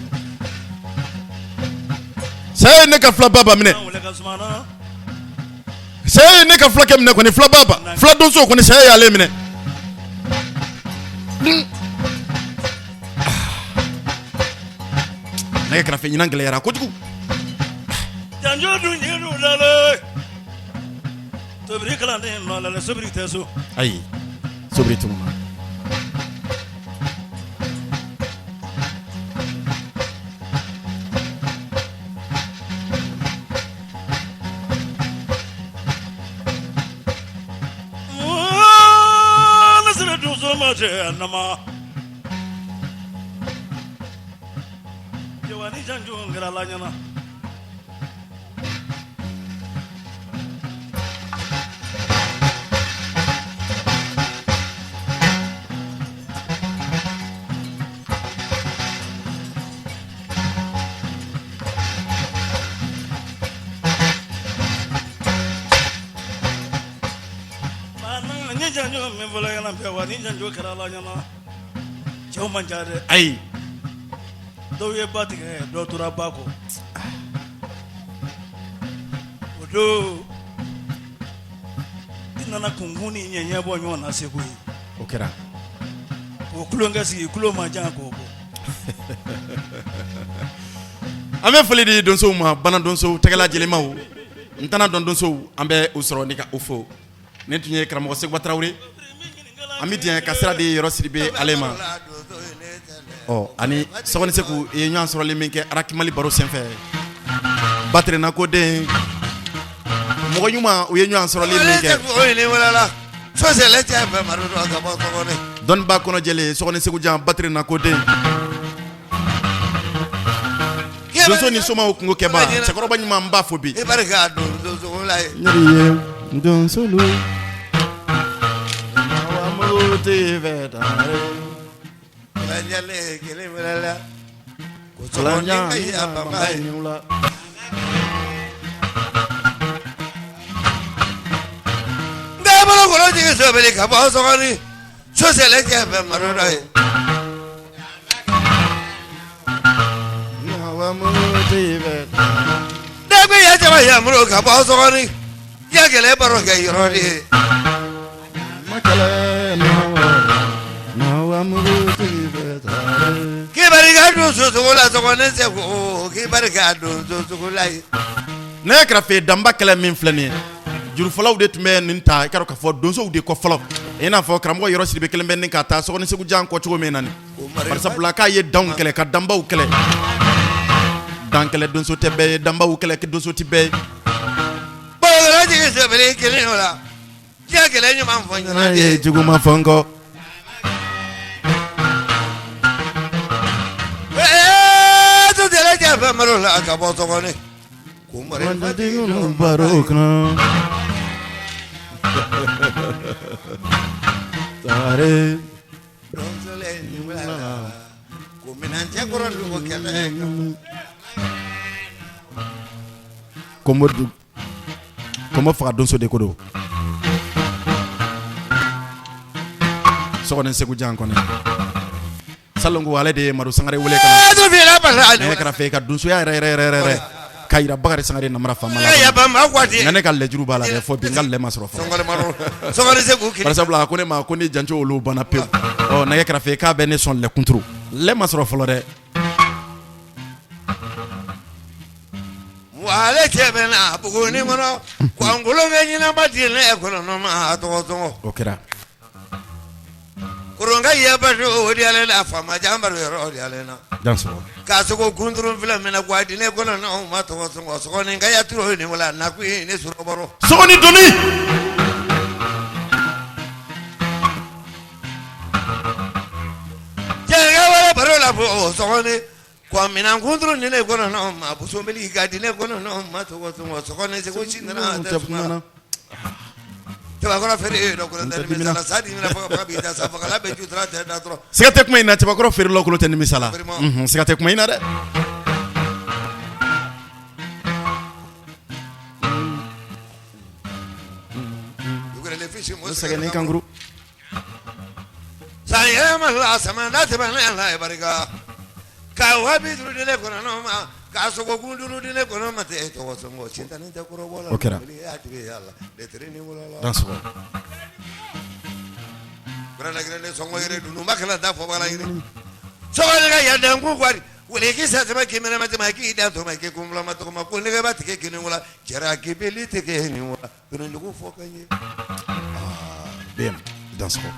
Speaker 4: Saya ye ne ka filaba ba minɛ.
Speaker 7: Wele ka suma na.
Speaker 4: Saya ye ne ka fulakɛ minɛ kɔni, filaba ba. Fila donso kɔni, saya y'ale minɛ. Nɛgɛ kɛrɛfɛ ɲinan gɛlɛyara kojugu.
Speaker 7: Janjo dun jeliw dalen. Tobili kalanden nɔ lalen sobiri tɛ so.
Speaker 4: Ayi, sobiri tununna.
Speaker 7: Ne sera donso ma cɛ nama. Jewa ni janjo kɛra la ɲɛna. Ni janjo min fɔlɔ ɲɛna bɛɛ wa ni janjo kɛra la ɲɛna. Cɛw man ca dɛ.
Speaker 4: Ayi.
Speaker 7: Dɔw ye ba tigɛ, dɔw tora ba kɔ. O don i nana kunkun ni ɲɛɲɛ bɔ ɲɔgɔn na Segu ye.
Speaker 4: O kɛra.
Speaker 7: K'o tulonkɛ sigi tulo ma jan k'o bɔ.
Speaker 4: An bɛ foli di donsow ma, bana donsow, tɛgɛla jelimaw, n tana dɔn donsow, an bɛ u sɔrɔ ni ka u fo. Nin tun ye karamɔgɔ Seguba Tarawele, an bɛ diɲɛ ka sira di Yɔrɔ Sidibe ale ma. Ɔ ani Sɔgɔni Seku ye ɲɔgɔn sɔrɔli min kɛ Arakimali baro senfɛ, Batirina ko den mɔgɔ ɲuman, u ye ɲɔgɔn sɔrɔli min kɛ. Dɔnniba kɔnɔjɛlen Sɔgɔni Segu jan Batirina ko den. Donso ni somaw kungo kɛba, cɛkɔrɔba ɲuman, n b'a fo bi. Donsolu
Speaker 8: Ka bɔ sosɛlɛ cɛ fɛ maro ye. Ne bɛ ya jama yamuru ka bɔ sɔgɔni ya gɛlɛn baro kɛ yɔrɔ de ye. K'i barika don sosogo la sɔgɔni Segu, k'i barika don sosogo la ye.
Speaker 4: Ne kɛrɛfɛ danba kɛlɛ min filɛ nin ye, jurufɔlaw de tun bɛ nin ta, i ka dɔn k'a fɔ donsow de kɔ fɔlɔ, i n'a fɔ karamɔgɔ Yɔrɔ Sidibe kelen bɛ nin ka taa Sɔgɔni Segu jan kɔ cogo min na nin. Barisabula k'a ye danw kɛlɛ, ka danbaw kɛlɛ. Dan kɛlɛ donso tɛ bɛɛ ye, danbaw kɛlɛ donso tɛ bɛɛ ye.
Speaker 8: Bɔrɔ jigin sɛbɛn kelen o la, diɲɛ kɛlɛ ɲuman fɔ ɲɛna
Speaker 4: ye, juguman fɔ n kɔ.
Speaker 8: Ee, sosɛlɛ cɛ fɛ maro la ka bɔ sɔgɔni. Ko
Speaker 4: baro kan. Tare.
Speaker 8: Ko minɛn cɛkɔrɔ dugu kɛlɛ.
Speaker 4: Kɔnbɔ du kɔnbɔ faga donso de ko don. Sɔgɔni Segu jan kɔni. Salon ko ale de ye Madu Sangare wele ka na. Ne kɛrɛfɛ ka donsoya yɛrɛ yɛrɛ yɛrɛ yɛrɛ ka yira Bakari Sangare namara faama la. Nka ne ka lɛjuru b'a la dɛ, fo bi n ka lɛ ma sɔrɔ fɔlɔ. Barisabula a ko ne ma ko ni janjo olu banna pewu. Ɔ nɛgɛ kɛrɛfɛ k'a bɛ ne sɔn lɛkunturu. Lɛ ma sɔrɔ fɔlɔ dɛ.
Speaker 8: Ale cɛ bɛ na Buguni kɔnɔ, ko an kolonkɛ ɲɛnama di ne kɔnɔ ma a tɔgɔ sɔngɔ.
Speaker 4: O kɛra.
Speaker 8: Koronka yaba o di ale la, faama janbaro yɔrɔ o di ale la.
Speaker 4: Dansɔgɔ.
Speaker 8: K'a sogo kunturu filɛ minɛ ko a di ne kɔnɔ n'anw ma tɔgɔ sɔngɔ sɔgɔni ka ya turo ni wala na ko ne sɔrɔ.
Speaker 4: Sɔgɔni doni.
Speaker 8: Cɛ wɛrɛ baro la fo sɔgɔni. Ko minɛn kunturu ni ne kɔnɔ ma musobili ka di ne kɔnɔ ma tɔgɔ sɔgɔ segu si nana tɛ cɛbakɔrɔ feere sa sa faga bɛ ju tɛ da dɔrɔn.
Speaker 4: Siga tɛ kuma in na, cɛbakɔrɔ feerela kolo tɛ nimisa la, siga tɛ kuma in na dɛ. Sɛgɛn kankuru
Speaker 8: San yɛlɛma sama tɛmɛ la barika ka 50 di ne kɔnɔ ma ka sogokun 5 di ne kɔnɔ ma tɛ tɔgɔ sɔngɔ sitanɛ tɛ kɔrɔbɔ la
Speaker 4: O kɛra.
Speaker 8: Sɔngɔ yɛrɛ dununba kɛlɛ da fɔ bala yiri sɔgɔ ka yan ko wele k'i sa sɛbɛn k'i mɛnɛ ma k'i da to ma k'i kun ma tɔgɔ ko nɛgɛba tigɛ kelen wala jara k'i bɛ tigɛ nin wa dugu fɔ ka ɲɛ
Speaker 4: bɛn dansɔgɔ.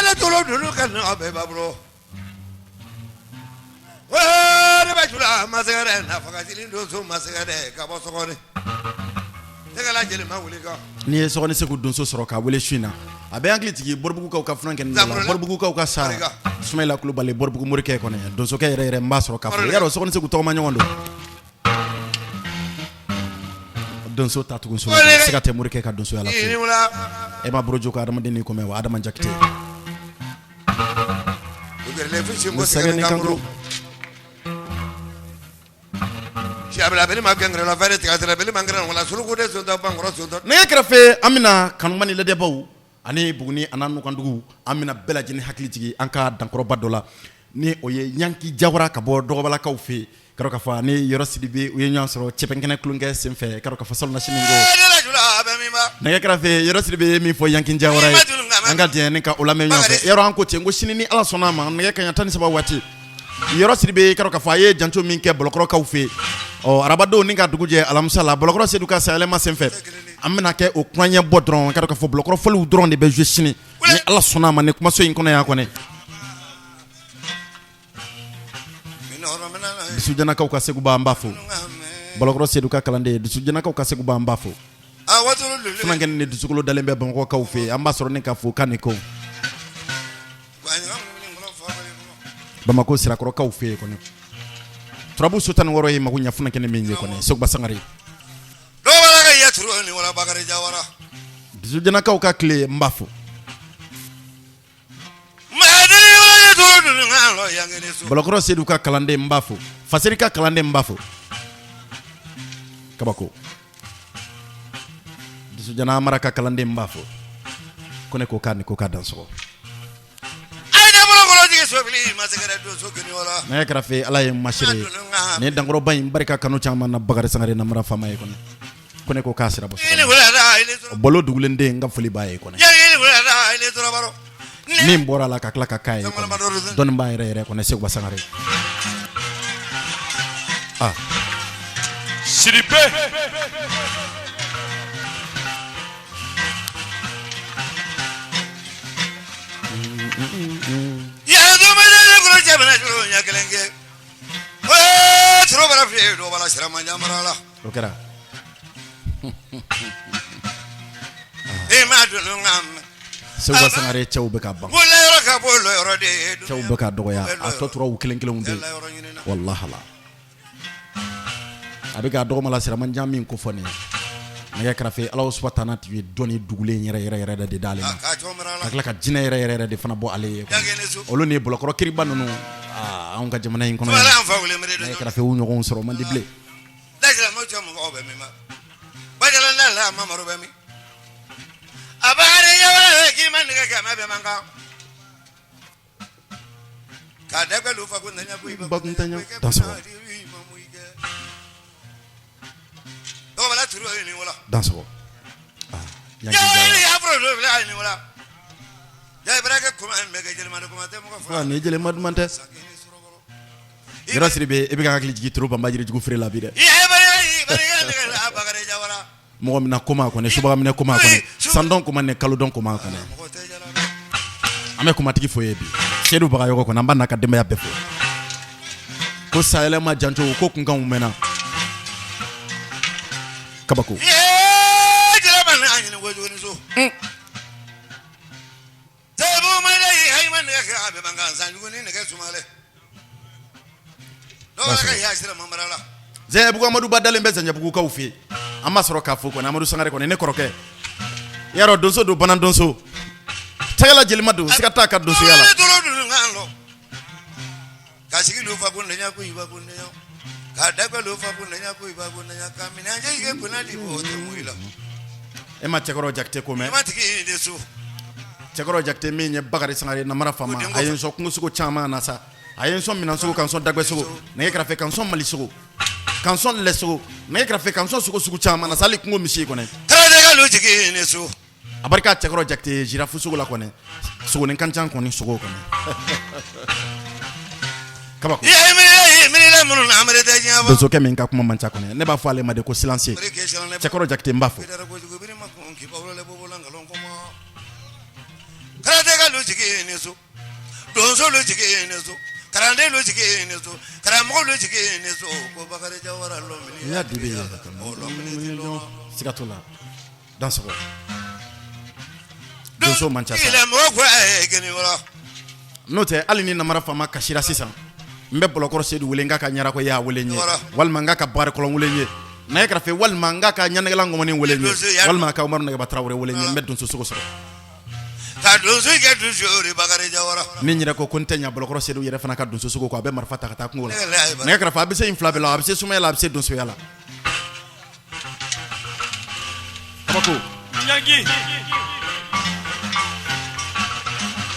Speaker 8: Ne tolo dunun ka aw bɛɛ b'a bolo ne bɛ jula masakɛ na faga donso masakɛ ka bɔ sɔgɔli
Speaker 4: N'i ye Sɔgɔni Segu donso sɔrɔ k'a wele su in na, a bɛ hakili jigin Bɔribugukaw ka funankɛnin dɔ la, Bɔribugukaw ka sa Sumayila Kulubali Bɔribugu morikɛ kɔni, donsokɛ yɛrɛ yɛrɛ n b'a sɔrɔ k'a fo, i y'a dɔn Sɔgɔni Segu tɔgɔma ɲɔgɔn don, donso ta tugun so siga tɛ morikɛ ka donsoya la fiyewu, e ma buruju ka adamaden ni komɛn wa Adama Jakite sɛgɛn kankuru Nɛgɛ kɛrɛfɛ an bɛna kanuma ni lajɛbaw ani Buguni a n'a nukandugu, an bɛna bɛɛ lajɛlen hakili jigin an ka dankɔrɔba dɔ la ni o ye Yanki Jawara ka bɔ Dɔgɔbalakaw fɛ yen, ka dɔn k'a fɔ ani Yɔrɔ Sidibe u ye ɲɔgɔn sɔrɔ cɛbɛnkɛnɛ tulonkɛ senfɛ, ka dɔn k'a fɔ salonnasini ko nɛgɛ kɛrɛfɛ Yɔrɔ Sidibe ye min fɔ Yanki Jawara ye, an ka jɛ ni ka o lamɛn ɲɔgɔn fɛ. Yɔrɔ an ko ten ko sini ni Ala sɔnna a ma nɛgɛ kanɲɛ 13 waati Yɔrɔ Sidibe ka dɔn k'a fɔ a ye janto min kɛ Bɔlɔkɔrɔkaw fɛ yen, ɔ arabadon ni ka dugu jɛ alamisa la Bɔlɔkɔrɔ Sedu ka sayɛlɛma senfɛ, an bɛna kɛ o kuma ɲɛ bɔ dɔrɔn, ka dɔn k'a fɔ Bɔlɔkɔrɔ fɔliw dɔrɔn de bɛ jouer sini ni Ala sɔnna a ma ni kumaso in kɔnɔ yan kɔni. Dusujanakaw ka Seguba an b'a fo, Bɔlɔkɔrɔ Sedu ka kalanden Dusujanakaw ka Seguba an b'a fo. Funankɛnin ni dusukolo dalen bɛ Bamakɔkaw fɛ yen, an b'a sɔrɔ ni ka fo k'a ni ko. Bamakɔ Sirakɔrɔkaw fɛ yen kɔni, turabu so 16 ye mago ɲɛ funankɛnin min ye kɔni, Seguba Sangare. Dusujanakaw ka tile n b'a fo. Bɔlɔkɔrɔ Sedu ka kalanden n b'a fo, Faseri ka kalanden n b'a fo. Kabako. Dusujana Amara ka kalanden n b'a fo, ko ne ko k'a ni ko k'a dansɔgɔ. Nɛgɛ kɛrɛfɛ Ala ye masire ye nin dankɔrɔba in barika kanu caman na Bakari Sangare namara faama ye kɔni, ko ne ko k'a sira bɔ balo dugulen den n ka foli b'a ye kɔni, min bɔra a la ka tila ka k'a ye dɔnni b'a yɛrɛ yɛrɛ kɔni, Seguba Sangare. Ah.
Speaker 1: Sidibe.
Speaker 4: O kɛra. Seguba Sangare cɛw bɛ ka ban, cɛw bɛ ka dɔgɔya, a tɔ tora u kelen kelenw de ye walahi a bɛ ka dɔgɔma la siramanjan min ko fɔ nin ye nɛgɛ kɛrɛfɛ Ala suba tanna tun ye dɔnni dugulen yɛrɛ yɛrɛ yɛrɛ de d'ale ma ka tila ka jinɛ yɛrɛ yɛrɛ de fana bɔ ale ye olu ni bɔlɔkɔrɔ kiriba ninnu anw ka jamana in kɔnɔ nɛgɛ kɛrɛfɛ u ɲɔgɔn sɔrɔ man di bilen. Dansɔgɔ. Ni jeli duman tɛ. Yɔrɔ Sidibe e bɛ ka hakili jigin toro banba yirijugu feere la bi dɛ. Mɔgɔ minɛ koma kɔni, subaga minɛ koma kɔni, sandɔn koma ni kalodɔn koma kɔni. An bɛ kumatigi fo ye bi Sedu Bagayɔgɔ kɔni, an b'a n'a ka denbaya bɛɛ fo. Ko sayɛlɛma janto ko kunkanw mɛnna. Kabako. Zɛbugu Amadu ba dalen bɛ Zanjabugukaw fɛ yen, an b'a sɔrɔ k'a fo kɔni. Amadu Sangare kɔni, ne kɔrɔkɛ, yarɔ donso don, bana donso, cɛkɛla jelima don, siga t'a ka donsoya la.
Speaker 8: Ka sigi lu fa ko nɛɲa ko iba ko nɛɲa ka dagba lu fa ko nɛɲa ko iba ko nɛɲa ka minɛn jɛ ike kunna di o tɛ mu la.
Speaker 4: E ma Cɛkɔrɔ Jakite ko mɛn?
Speaker 8: Matigi de so.
Speaker 4: Cɛkɔrɔ Jakite min ye Bakari Sangare namara faama, a ye n sɔn kungosogo caman na sa. A ye n sɔn minɛnsogo, ka n sɔn dagbɛsogo, nɛgɛ kɛrɛfɛ, ka n sɔn malisogo, ka n sɔn lɛsogo, nɛgɛ kɛrɛfɛ, ka n sɔn sogo sugu caman na sa, hali kungo misi kɔnɔ.
Speaker 8: Karadeka lu jigi ne so.
Speaker 4: A barika Cɛkɔrɔ Jakite girafe sogo la kɔni, sogonin kan ca kɔni, sogo kɔni kabako. Donsokɛ min ka kuma man ca kɔni, ne b'a fɔ ale ma de ko silencieux. Cɛkɔrɔ Jakite, n b'a fo.
Speaker 8: Karadeka lu jigi ne so. Donso lu jigi ne so. Kalanden lu jigi ne so. Karamɔgɔ lu jigi ne so. Ko Bakari Jawara lɔmini.
Speaker 4: N y'a dibi ye. Siga t'o la. Dansɔgɔ. Donso man ca sa. N'o tɛ, hali ni namara faama kasira sisan, n bɛ Bɔlɔkɔrɔ Sedu wele n k'a ka ɲarako y'a wele n ye, walima n k'a ka Bakari Kɔlɔn wele n ye, nɛgɛ kɛrɛfɛ, walima n k'a ka ɲanɛgɛla ŋɔmɔni wele n ye, walima ka Umaru Nɛgɛba Tarawele wele n ye, n bɛ donso sogo sɔrɔ.
Speaker 8: Ka donso kɛ donso Bakari Jawara.
Speaker 4: Min yɛrɛ ko ko n tɛ ɲa Bɔlɔkɔrɔ Sedu yɛrɛ fana ka donso sogo kɔ, a bɛ marifa ta ka taa kungo la. Nɛgɛ kɛrɛfɛ, a bɛ se in fila bɛɛ la, a bɛ se sumaya la, a bɛ se donsoya la. Kabako.
Speaker 1: Ɲangi.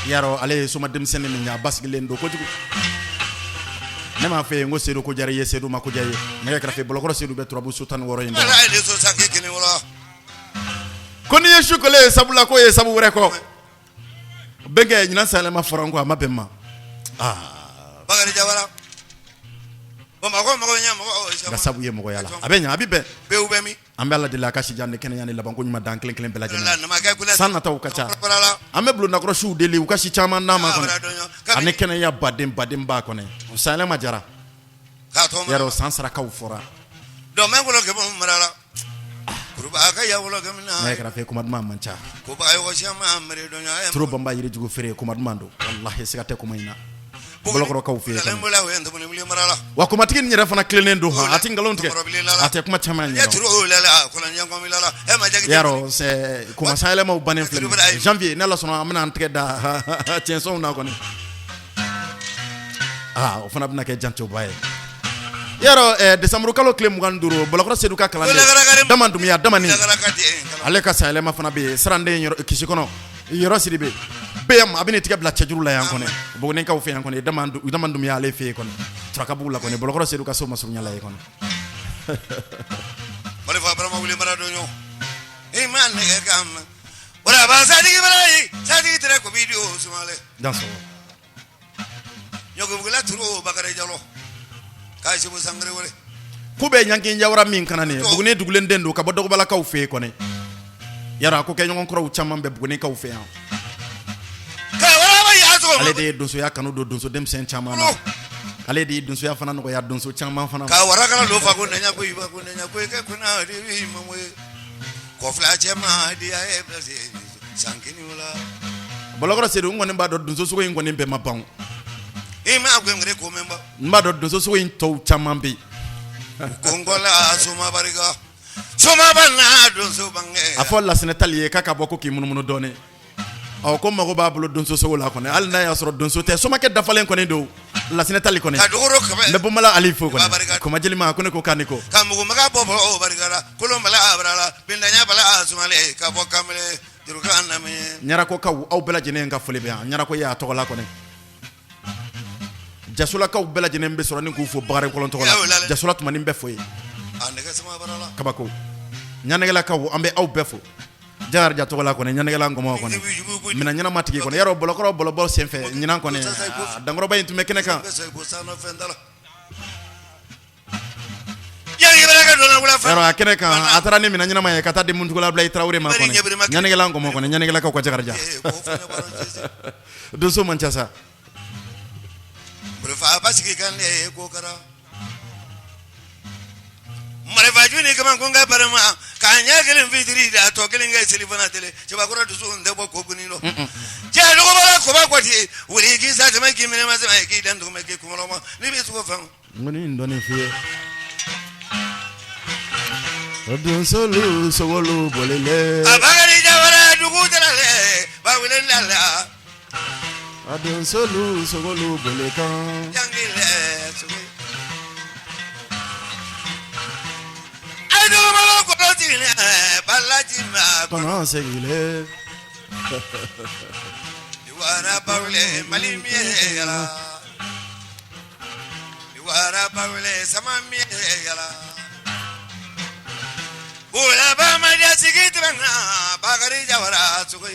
Speaker 4: Yarɔ, ale ye soma denmisɛnnin min ye, a basigilen don kojugu. Ne m'a fɛ yen ko Sedu ko diyara i ye, Sedu ma ko diya i ye. Nɛgɛ kɛrɛfɛ, Bɔlɔkɔrɔ Sedu bɛ turabu so 16 in dɔn. Ko n'i ye su kolen ye sabula ko ye sabu wɛrɛ kɔ. Bɛnkɛ ɲinan sanyɛlɛma fɔra n kɔ, a ma bɛn n ma. Aa.
Speaker 8: Bakari Jawara. Bamakɔ mɔgɔ ɲɛ mɔgɔ.
Speaker 4: Nka sabu ye mɔgɔya la. A bɛ ɲɛ, a bɛ bɛn.
Speaker 8: Bewu bɛ min?
Speaker 4: An bɛ Ala deli a ka si jan ni kɛnɛya ni labanko ɲuman d'an kelen kelen bɛɛ lajɛlen ma. San nataw ka ca. An bɛ bulondakɔrɔsiw deli u ka si caman d'an ma kɔnɔ. Ani kɛnɛya baden baden ba kɔnɔ. Sanyɛlɛma jara. Yarɔ, san sarakaw fɔra.
Speaker 8: Dɔn kolo kɛ mara la.
Speaker 4: Nɛgɛ kɛrɛfɛ, kuma duman man ca. Turu banba yirijugu feere, kuma duman don, walahi siga tɛ kuma in na. Bɔlɔkɔrɔkaw fɛ yen, wa kumatigi nin yɛrɛ fana tilennen don, a tɛ nkalon tigɛ, a tɛ kuma caman ɲɛ. Yarɔ, c'est kuma sanyɛlɛmaw bannen filɛ janvier, ni Ala sɔnna an bɛna an tɛgɛ da tiɲɛsɔnw na kɔni. Aa, o fana bɛna kɛ jantoba ye. Yarɔ, décembre kalo tile 25, Bɔlɔkɔrɔ Sedu ka kalanden Dama Dunbiya Damani, ale ka sanyɛlɛma fana bɛ yen Siranden kisi kɔnɔ, Yɔrɔ Sidibe bɛ yan, a bɛ n'i tɛgɛ bila cɛjuru la yan kɔni, Bugunikaw fɛ yan kɔni, Dama Dunbiya ale fɛ yen kɔni, Turakabugu la kɔni, Bɔlɔkɔrɔ Sedu ka so masurunya la yen kɔni.
Speaker 8: Marifa barama wuli mara dɔn i ma nɛgɛ ka mɛn wala satigi bara ye satigi tɛrɛ ko b'i di o sumale
Speaker 4: Dansɔgɔ.
Speaker 8: Ɲɔgɔnbugula turu Bakari Jalo k'a segu sangare wele
Speaker 4: K'u bɛ ɲanki jawara min kana nin ye, Buguni dugulen den don ka bɔ Dɔgɔbalakaw fɛ yen kɔni. Yarɔ, a ko kɛ ɲɔgɔn kɔrɔw caman bɛ Bugunikaw fɛ yan. Ale de ye donsoya kanu don donso denmisɛn caman na. Ale de ye donsoya fana nɔgɔya donso caman fana ma.
Speaker 8: Ka warakala don fa ko nɛɲɛ ko iba ko nɛɲɛ ko i kɛ kunna di mamo ye kɔfila cɛ ma di a ye place san kini la.
Speaker 4: Bɔlɔkɔrɔ Sedu, n kɔni b'a dɔn donso sogo in kɔni bɛɛ ma ban.
Speaker 8: I ma gɛngɛrɛ ko mɛn ba.
Speaker 4: N b'a dɔn donso sogo in tɔw caman bɛ yen.
Speaker 8: Kɔngɔla soma barika soma ba na donso bange.
Speaker 4: A fɔ Lasinɛ Tali ye k'a ka bɔ ko k'i munumunu dɔɔnin. Ɔ, ko mago b'a bolo donso sogo la kɔni, hali n'a y'a sɔrɔ donso tɛ, somakɛ dafalen kɔni don Lasinɛ Tali kɔni.
Speaker 8: Ka dogoro kɛmɛ.
Speaker 4: N bɛ Bonbala Ali fo kɔni. Koma jelima ko ne ko k'a ni ko.
Speaker 8: Ka mugumaga bɔ bɔ o barika la kolon bala abara la bindanya bala sumale ka bɔ kamalen jurukan lamɛn.
Speaker 4: Ɲarakokaw, aw bɛɛ lajɛlen ka foli bɛ yan. Ɲarako y'a tɔgɔ la kɔni. Jasolakaw bɛɛ lajɛlen bɛ sɔrɔ ni k'u fo Bakari Kɔlɔn tɔgɔ la. Jasola tuma ni bɛ fo yen. Kabako. Ɲanɛgɛlakaw, an bɛ aw bɛɛ fo. Jakarija tɔgɔ la kɔni, ɲanɛgɛla ngɔmɔ kɔni, minɛn ɲɛnama tigi kɔni. Yarɔ, Bɔlɔkɔrɔ bɔlɔbɔ senfɛ ɲinan kɔni, dankɔrɔba in tun bɛ kɛnɛ kan. Yarɔ, a kɛnɛ kan, a taara ni minɛn ɲɛnama ye ka taa di Muntugula Abulayi Tarawele ma kɔni. Ɲanɛgɛla ngɔmɔ kɔni, ɲanɛgɛlakaw ka Jakarija. Donso man ca sa.
Speaker 8: Marifaju ni kamakun kɛ barama k'a ɲɛ kelen fitiri da a tɔ kelen kɛ selifana tele cɛbakɔrɔ dusu tɛ bɔ ko guni dɔ cɛ dɔgɔbara koba kɔti wuli k'i sa tɛmɛ k'i minɛ ma sɛmɛ k'i dan tugumɛ k'i kunkɔrɔ ma n'i bɛ sogo fɛn
Speaker 4: n kɔni nin dɔɔnin f'i ye o donsolu sogolu bolilen
Speaker 8: a Bakari Jawara dugu jɛra ba wele la la
Speaker 4: a donsolu sogolu boli kan
Speaker 8: jangilɛ sogo a dɔgɔbara kɔlɔ tigɛ balaji ma
Speaker 4: kɔnɔ segilen
Speaker 8: wara ba wele Mali mi yala wara ba wele sama mi yala wala ba ma sigi tɛmɛ Bakari Jawara sogo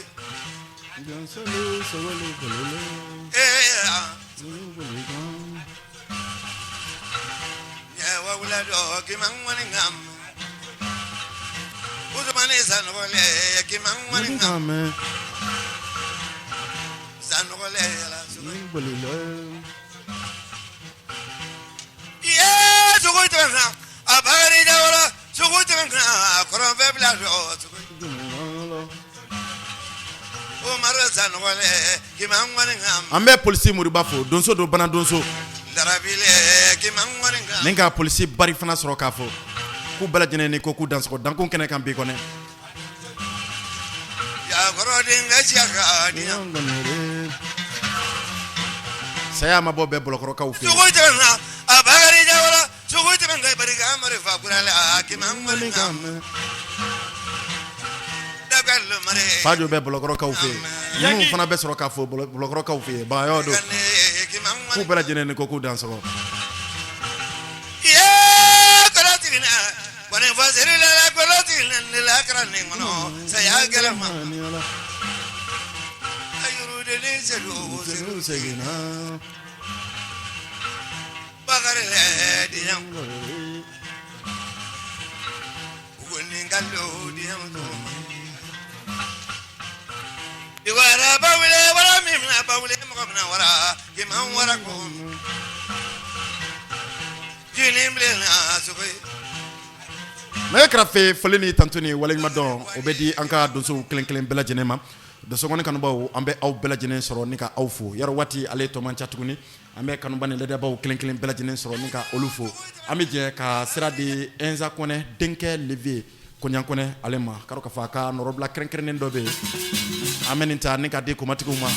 Speaker 4: donsolu sogolu bolilen
Speaker 8: ee
Speaker 4: sogolu boli kan
Speaker 8: ɲɛ wula dɔ k'i ma ŋɔni ŋam Usumani Sanɔgɔlɛ k'i ma ŋɔni ŋam
Speaker 4: kan mɛn
Speaker 8: Sanɔgɔlɛ yala sogo
Speaker 4: ni bolilen
Speaker 8: ye sogo tɛmɛ a Bakari Jawara sogo tɛmɛ a kɔrɔnfɛ bila dɔ sogo Umaru Sanɔgɔlɛ k'i ma ŋɔni ŋam
Speaker 4: an bɛ polisi Moriba fo donso don bana donso
Speaker 8: Darabile k'i ma ŋɔni ŋam
Speaker 4: ni ka polisi bari fana sɔrɔ k'a fɔ k'u bɛɛ lajɛlen ni ko k'u dansɔgɔ dankun kɛnɛ kan bi kɔnɛ
Speaker 8: Yakɔrɔ denkɛ siya ka di yan
Speaker 4: saya ma bɔ bɛɛ bɔlɔkɔrɔkaw fɛ yen
Speaker 8: sogo tɛmɛ a Bakari Jawara sogo tɛmɛ ka barika marifa kura la k'i ma ŋɔni ŋam Dabɛlɛ mare
Speaker 4: Fajo bɛ bɔlɔkɔrɔkaw fɛ yen minnu fana bɛ sɔrɔ k'a fɔ bɔlɔkɔrɔkaw fɛ yen bagayɔ don
Speaker 8: k'i ma
Speaker 4: k'u bɛɛ lajɛlen ni ko k'u dansɔgɔ
Speaker 8: Ye kɔlɔ tigina kɔni fɔ seri la kɔlɔ tigina ne la kɛra nin kɔnɔ saya gɛlɛn ma ayuruden sedu
Speaker 4: Sedu seginna
Speaker 8: Bakari lɛ diyan Ugoni kalo diyan Iwara bawule wara min na bawule mɔgɔ min na wara k'i ma wara ko jini bilenna sogo ye
Speaker 4: Nɛgɛ kɛrɛfɛ foli ni tantu ni waleɲuman dɔn o bɛ di an ka donsow kelen kelen bɛɛ lajɛlen ma donsokɔni kanubaw an bɛ aw bɛɛ lajɛlen sɔrɔ ni ka aw fo yɔrɔ waati ale tɔ man ca tuguni an bɛ kanuba ni ladabaw kelen kelen bɛɛ lajɛlen sɔrɔ ni ka olu fo an bɛ jɛ ka sira di Ɛnza Kɔnɛ denkɛ Levier Koɲan Kɔnɛ ale ma k'a dɔn k'a fɔ a ka nɔrɔbila kɛrɛnkɛrɛnnen dɔ bɛ yen an bɛ nin ta ni ka di komatigiw ma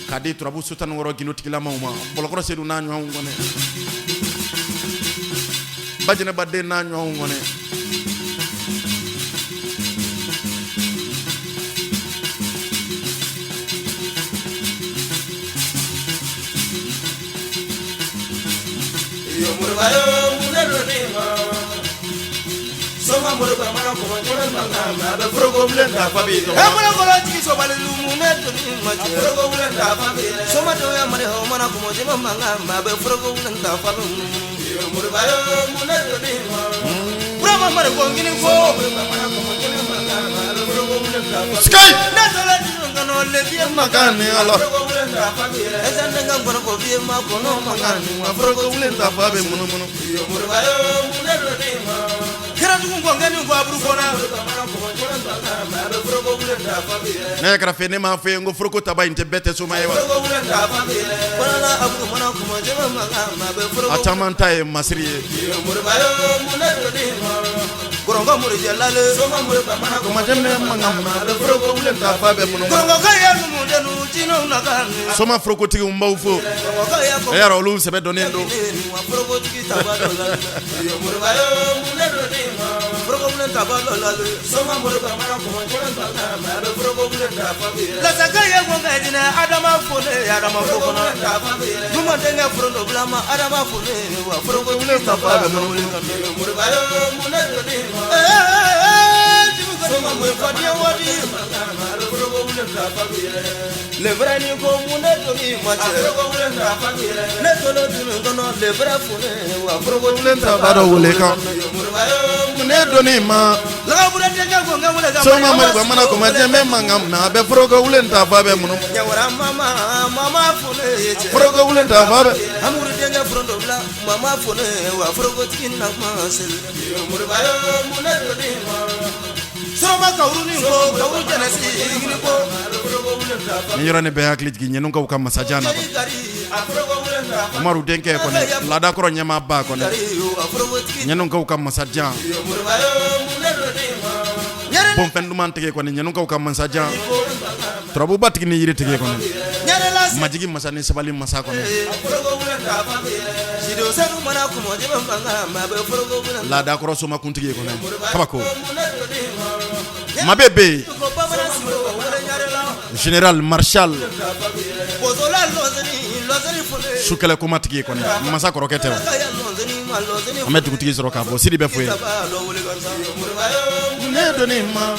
Speaker 4: k'a di turabu so 16 gindotigilamaw ma Bɔlɔkɔrɔ Sedu n'a ɲɔgɔnw kɔnɛ Bajɛnɛba den n'a ɲɔgɔnw kɔnɛ
Speaker 5: Soma moriba mana kɔmɔ jɛnɛ mankan mɛn a bɛ foroko bilen ta fa b'i dɔgɔ. Ɛ bolokɔrɔ jigi sobali mun ne doni ma cɛ. Foroko bilen ta fa b'i dɛ. Soma dɔw mari o mana kɔmɔ jɛnɛ mankan mɛn a bɛ foroko bilen ta fa bɛ munumunu. Moriba yo mun ne doni ma. Burama mari ko ngini ko. Mana kɔmɔ jɛnɛ mankan mɛn a bɛ foroko bilen ta fa b'i dɛ.
Speaker 4: Sky!
Speaker 5: Ne tɔla dunu kɔnɔ le fiye
Speaker 4: Mankan ni ala.
Speaker 5: Foroko bilen ta fa b'i dɛ. Ɛsɛ ne ka ngɔnɔ ko fiye ma kɔnɔ mankan ni wa.
Speaker 4: Foroko bilen ta fa bɛ munumunu
Speaker 5: Moriba yo mun ne doni ma. Kɛra jugu kɔ ngani ko aburu kɔnɔ.
Speaker 4: Nɛgɛ kɛrɛfɛ ne m'a fɔ ye n ko foroko taba in tɛ bɛɛ tɛ soma ye wa a caman ta ye masiri ye soma forokotigiw n b'aw fo e yɛrɛ olu sɛbɛ dɔnnen don
Speaker 5: Lɛbɛrɛ ni ko mun ne doni ma cɛ ne tolo dunu kɔnɔ lɛbɛrɛ fone wa foroko
Speaker 4: ta ba dɔ wele kan
Speaker 5: mun
Speaker 4: ne doni ma soma moriba mana kuma jɛ bɛ mankan na a bɛ foroko wulen ta fa bɛ mun foroko wulen ta fa bɛ
Speaker 5: Mama fo ne wa forokotigi na kuma seli moriba yo mun ne doni ma soma kawuru ni ko kawuru jɛnɛsi yiri ko
Speaker 4: Ni yɔrɔ ne bɛ hakili jigin ɲɛnukaw ka masajan na Umaru denkɛ kɔni laadakɔrɔ ɲɛmaaba kɔni ɲɛnukaw ka masajan bɔnfɛn duman tigi kɔni ɲɛnukaw ka masajan turabuba tigi ni yiri tigi kɔni majigi masa ni sabali masa kɔni laadakɔrɔ somakuntigi kɔni kabako Mabɛ bɛ yen général maréchal sukɛlɛ kuma tigi kɔni masa kɔrɔkɛ tɛ an bɛ dugutigi sɔrɔ k'a fɔ sidi bɛ fo yen ne doni ma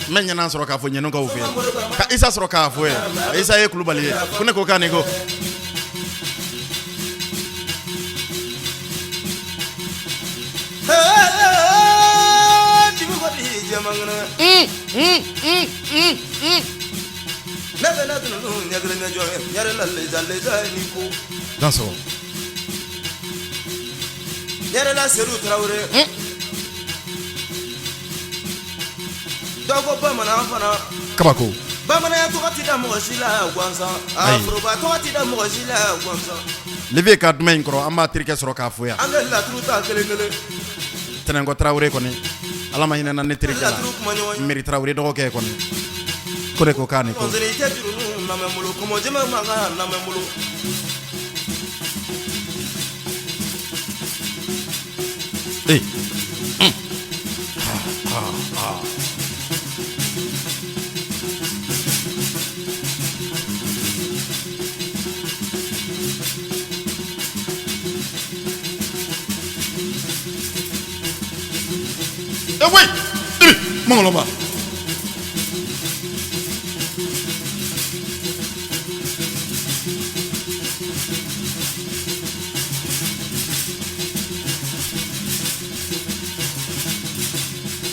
Speaker 4: n bɛ ɲɛna sɔrɔ k'a fɔ ɲɛnukaw fɛ yen ka isa sɔrɔ k'a fɔ yen isa ye kulubali ye ko ne ko k'a ni ko
Speaker 5: Ne bɛ ne dunun ɲɛ kelen ɲɛ jɔ ye ɲɛre la leza leza ni ko
Speaker 4: dansɔgɔ
Speaker 5: ɲɛrɛla Sedu Tarawele dɔw ko bamanan fana
Speaker 4: kabako
Speaker 5: bamananya tɔgɔ tɛ da mɔgɔ si la gansan a foroba tɔgɔ tɛ da mɔgɔ si la gansan
Speaker 4: Libe ka duman in kɔrɔ an b'a terikɛ sɔrɔ k'a fo yan
Speaker 5: an bɛ laturu ta kelen kelen
Speaker 4: Tɛnɛnkɔ Tarawele kɔni Ala ma hinɛ na ne terikɛ la Meri Tarawele dɔgɔkɛ kɔni ko de ko k'a ni ko
Speaker 5: i tɛ juru lamɛn bolo kɔmɔjɛmɛ mankan lamɛn bolo
Speaker 4: ee Eh oui, mangolomba.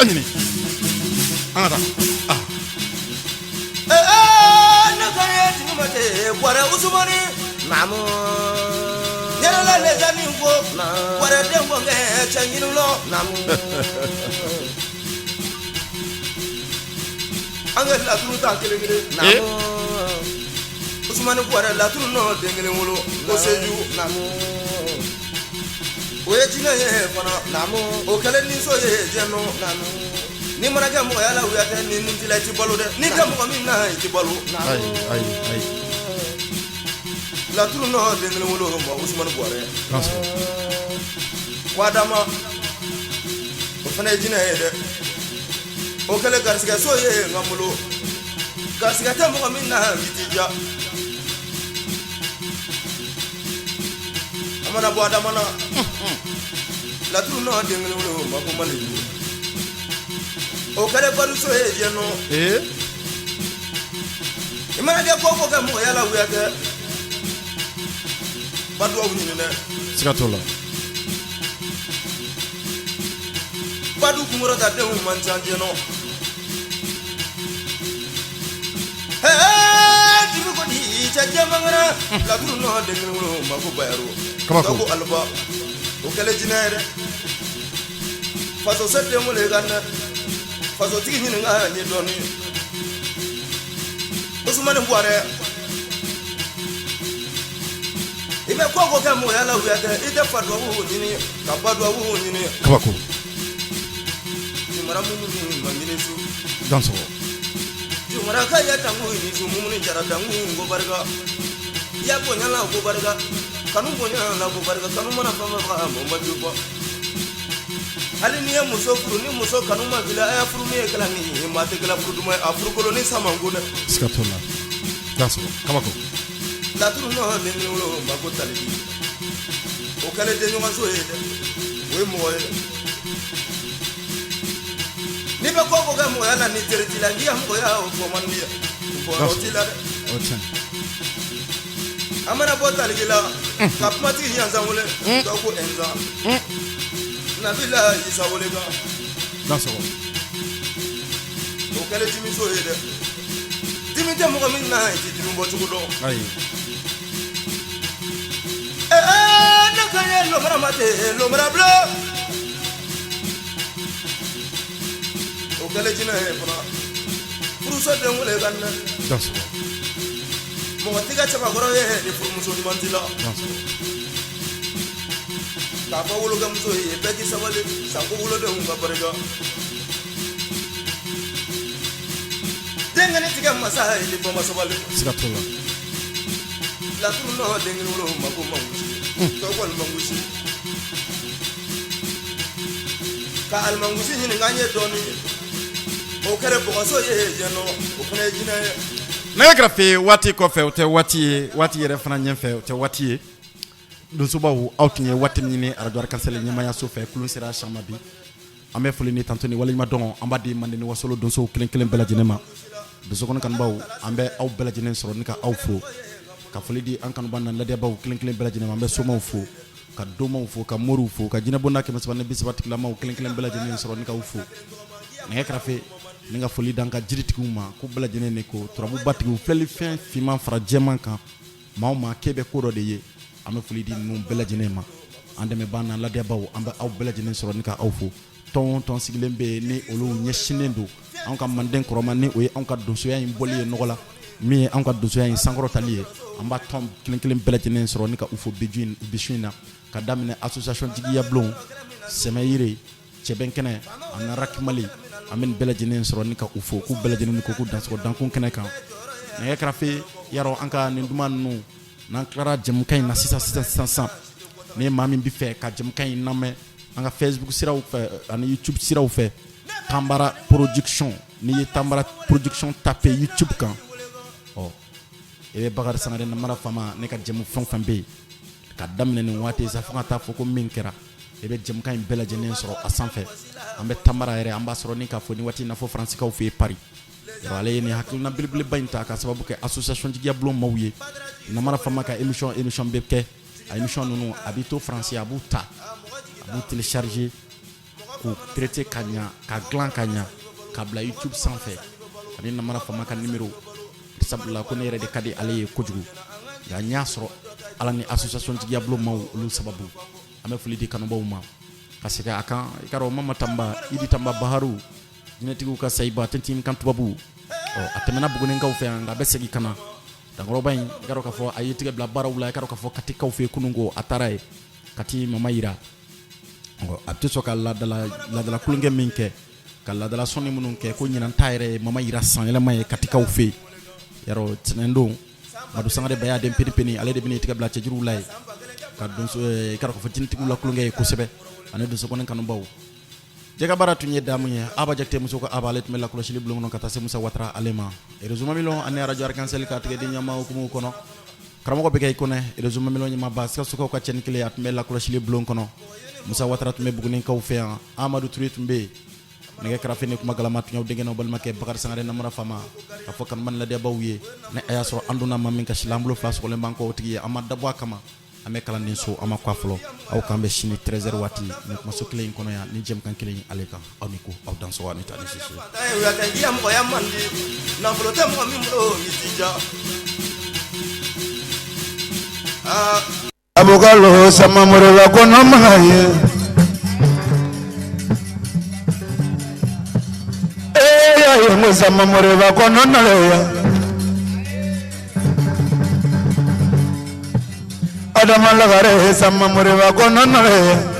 Speaker 4: An ɲini an ka taa ah.
Speaker 5: Ne ka ye tigi ma tɛ bɔrɛ Usumani naamu yɛrɛla lezani ko bɔrɛ den ko kɛ cɛ ɲini lɔ naamu an ka laturu ta kelen kelen naamu Usumani bɔrɛ laturu nɔ den kelen wolo ko seju naamu o ye jinɛ ye fana naamu o kɛlen ni so ye jɛnɔ naamu n'i mana kɛ mɔgɔya la wuya tɛ ni nin t'i la i ti balo dɛ n'i tɛ mɔgɔ min na i ti balo
Speaker 4: Ayi ayi ayi.
Speaker 5: Laturu nɔ den kelen wolo ma Usumani Buwarɛ ko Adama o fana ye jinɛ ye dɛ o kɛlen garisigɛ so ye n ka bolo garisigɛ tɛ mɔgɔ min na i t'i ja a mana bɔ Adama na laturu nɔ den kelen wolo ma ko Mali o kɛlen baduso ye jɛ nɔ i mana kɛ ko ko kɛ mɔgɔya la wuya tɛ baduwawu ɲini dɛ
Speaker 4: siga t'o la
Speaker 5: badu kunkɔrɔta denw man ca jɛ nɔ dibi ko di cɛ jɛmankɛnɛ laturu nɔ den kelen wolo ma ko bayaro
Speaker 4: Kabako.
Speaker 5: ko aliba o kɛlen jinɛ ye dɛ faso se den wele ka dɛ fasotigi ɲininka n ye dɔɔni Usumani Buwarɛ i bɛ ko ko kɛ mɔgɔya la wuya tɛ i tɛ fa duwawu ɲini ka ba duwawu ɲini
Speaker 4: kabako
Speaker 5: jumara mumuni ma ɲini su
Speaker 4: dansɔgɔ
Speaker 5: jumara ka ya dangu ni su mumuni jara dangu ko barika ya bonya la ko barika kanu bonya la ko barika kanu mana fɛn fɛn faga mɔgɔ ma ju bɔ hali n'i ye muso furu ni muso kanu ma k'i la a y'a furu min ye kɛla ni ye maa tɛ kɛla furu duman ye a furu kolon ni samanko dɛ
Speaker 4: siga t'o la dansɔgɔ kabako
Speaker 5: laturu nɔ den kelen wolo ma ko talibi o kɛlen denɲɔgɔnso ye dɛ o ye mɔgɔ ye n'i bɛ ko ko kɛ mɔgɔya la ni teri t'i la n'i ka mɔgɔya o fɔ man di o fɔ yɔrɔ t'i la dɛ
Speaker 4: o tiɲɛ
Speaker 5: an mana bɔ taliki la ka kumatigi ɲansan wele dɔw ko ɛnzan nabila isa wele kan
Speaker 4: Dansɔgɔ.
Speaker 9: O kɛlen dimiso ye dɛ. Dimi tɛ mɔgɔ min na, i tɛ dimi bɔ cogo dɔn.
Speaker 4: Ayi.
Speaker 9: Ee, ne ka ye lomara ma tɛ lomara bulon. O kɛlen jinɛ ye fana. Furuso den wele ka na.
Speaker 4: Dansɔgɔ.
Speaker 9: Mɔgɔ t'i ka cɛbakɔrɔ ye ni furumuso ɲuman t'i la.
Speaker 4: Dansɔgɔ.
Speaker 9: K'a fɔ wolokɛmuso ye bɛɛ k'i sabali sanko wolodenw ka barika. Den kɛnɛ tigɛ masa ye ni bama sabali.
Speaker 4: Siga t'o la.
Speaker 9: Laturu nɔ den kelen wolo ma ko mangosi. Tɔ kɔni mangosi. Ka alimangosi ɲininka n ye dɔɔni. O kɛra bɔgɔso ye jɛnɔ, o fana ye jinɛ ye.
Speaker 4: Nɛgɛ kɛrɛfɛ waati kɔfɛ, o tɛ waati ye, waati yɛrɛ fana ɲɛfɛ, o tɛ waati ye. Donsobaw, aw tun ye waati min ɲini arajo Arc-en-Ciel ɲɛmayaso fɛ, kulun sera sama bi. An bɛ foli ni tanto ni waleɲuman dɔn an b'a di Manden ni Wasolo donsow kelen kelen bɛɛ lajɛlen ma. Donsokɔnɔ kanubaw, an bɛ aw bɛɛ lajɛlen sɔrɔ ni ka aw fo, ka foli di an kanuba na ladiyabaw kelen kelen bɛɛ lajɛlen ma. An bɛ somaw fo, ka domaw fo, ka moriw fo, ka jinɛbonda 330 tigilamaw kelen kelen bɛɛ lajɛlen sɔrɔ ni k'aw fo. Nɛgɛ kɛrɛfɛ ni ka foli d'an ka jiritigiw ma, ko bɛɛ lajɛlen ni ko turabubatigiw, filɛlifɛn finman fara jɛman kan, maa o maa k'e bɛ ko dɔ de ye, an bɛ foli di ninnu bɛɛ lajɛlen ma. An dɛmɛbaa n'an ladiyabaw, an bɛ aw bɛɛ lajɛlen sɔrɔ ni ka aw fo. Tɔn o tɔn sigilen bɛ yen ni olu ɲɛsinnen don anw ka manden kɔrɔma, ni o ye anw ka donsoya in bɔli ye nɔgɔ la, min ye anw ka donsoya in sankɔrɔtali ye, an b'a tɔn kelen kelen bɛɛ lajɛlen sɔrɔ ni ka u fo bi su in na, ka daminɛ association jigiya bulon, sɛmɛyiri, cɛbɛn kɛnɛ ani rakimali. An bɛ nin bɛɛ lajɛlen sɔrɔ ni ka u fo, k'u bɛɛ lajɛlen ko k'u dansɔgɔ dankun kɛnɛ kan. Nɛgɛ kɛrɛfɛ yarɔ, an ka nin duman ninnu n'an tilara jɛmukan in na sisan sisan sisan sisan, ni maa min bɛ fɛ ka jɛmukan in lamɛn an ka Facebook siraw fɛ ani YouTube siraw fɛ, Tanbara Production, n'i ye Tanbara Production taper YouTube kan, ɔ i bɛ Bakari Sangare Namara Fama ne ka jɛmu fɛn o fɛn bɛ yen ka daminɛ nin waati sa fo ka taa fɔ ko min kɛra, i bɛ jɛmukan in bɛɛ lajɛlen sɔrɔ a sanfɛ. An bɛ Tanbara yɛrɛ, an b'a sɔrɔ ni k'a fɔ nin waati in na fɔ Faransikaw fɛ yen Paris. Yɔrɔ ale ye nin hakilina belebeleba in ta ka sababu kɛ association jigiya bulon maaw ye. Namara Fama ka émission bɛ kɛ, a émission ninnu a b'i to Faransi, a b'u ta, a b'u télécharger k'u traiter ka ɲa, ka dilan ka ɲa, ka bila YouTube sanfɛ, ani Namara Fama ka numéro, sabula ko ne yɛrɛ de ka di ale ye kojugu, nka n y'a sɔrɔ Ala ni association jigiya bulon maaw olu sababu. An bɛ foli di kanubaw ma ka segin a kan. I ka dɔn Mama Tanba, Idi Tanba Baharu, jinɛtigiw ka sayiba tintin kan tubabu, ɔ a tɛmɛna Buguninkaw fɛ yan, nka a bɛ segin ka na dankɔrɔba in. I ka dɔn k'a fɔ a y'i tigɛ bila baaraw la. I ka dɔn k'a fɔ Katikaw fɛ yen kunun ko a taara yen Kati mama yira, ɔ a tɛ sɔn ka laadala laadala kulonkɛ min kɛ, ka laadala sɔnni minnu kɛ, ko ɲinan ta yɛrɛ ye mama yira sanyɛlɛma ye Katikaw fɛ yen. Yarɔ tɛnɛndon, Madu Sangare Baya den peni peni, ale de bɛna i tigɛ bila cɛjuruw la yen ka donso, i ka dɔn k'a fɔ jinɛtigiw la kulonkɛ ye kosɛbɛ, ani donsokɔni kanubaw. Jɛgɛbaara tun ye damu ye. Aba Jakite muso ko Aba, ale tun bɛ lakɔlɔsili bulon kɔnɔ ka taa se Musa Watara ale ma. Réseau Mamilɔn ani arajo Arc-en-Ciel ka tigɛden ɲɛmaa hukumu kɔnɔ, karamɔgɔ bɛ kɛ i kɔnɛ, réseau Mamilɔn ɲɛmaaba Sikasokaw ka cɛnin kelen, a tun bɛ lakɔlɔsili bulon kɔnɔ. Musa Watara tun bɛ Buguninkaw fɛ yan. Amadu Ture tun bɛ yen. Nɛgɛ karafe ni kuma galama tun y'aw denkɛ n'aw balimakɛ Bakari Sangare Namara Fama. Ka fɔ kanuba ni ladiyabaw ye, ni a y'a sɔrɔ an donna maa min kasi la, an bolo fila sɔgɔlen b'an kɔ o tigi ye, an ma dabɔ a kama. An bɛ kalanden so, an ma kɔ fɔlɔ. Aw k'an bɛ sini 13h waati ni kumaso kelen in kɔnɔ yan, ni jɛmukan kelen in ale kan. Aw ni ko, aw dansɔgɔ, ani ta ni sisi.
Speaker 9: Mɔgɔya man di, nafolo tɛ mɔgɔ min bolo, i jija.
Speaker 5: Abukalo samamorola kɔnɔ mana ye. Ee ya ye ko samamorola kɔnɔ naleya. Adama lagare samamorola kɔnɔ naleya.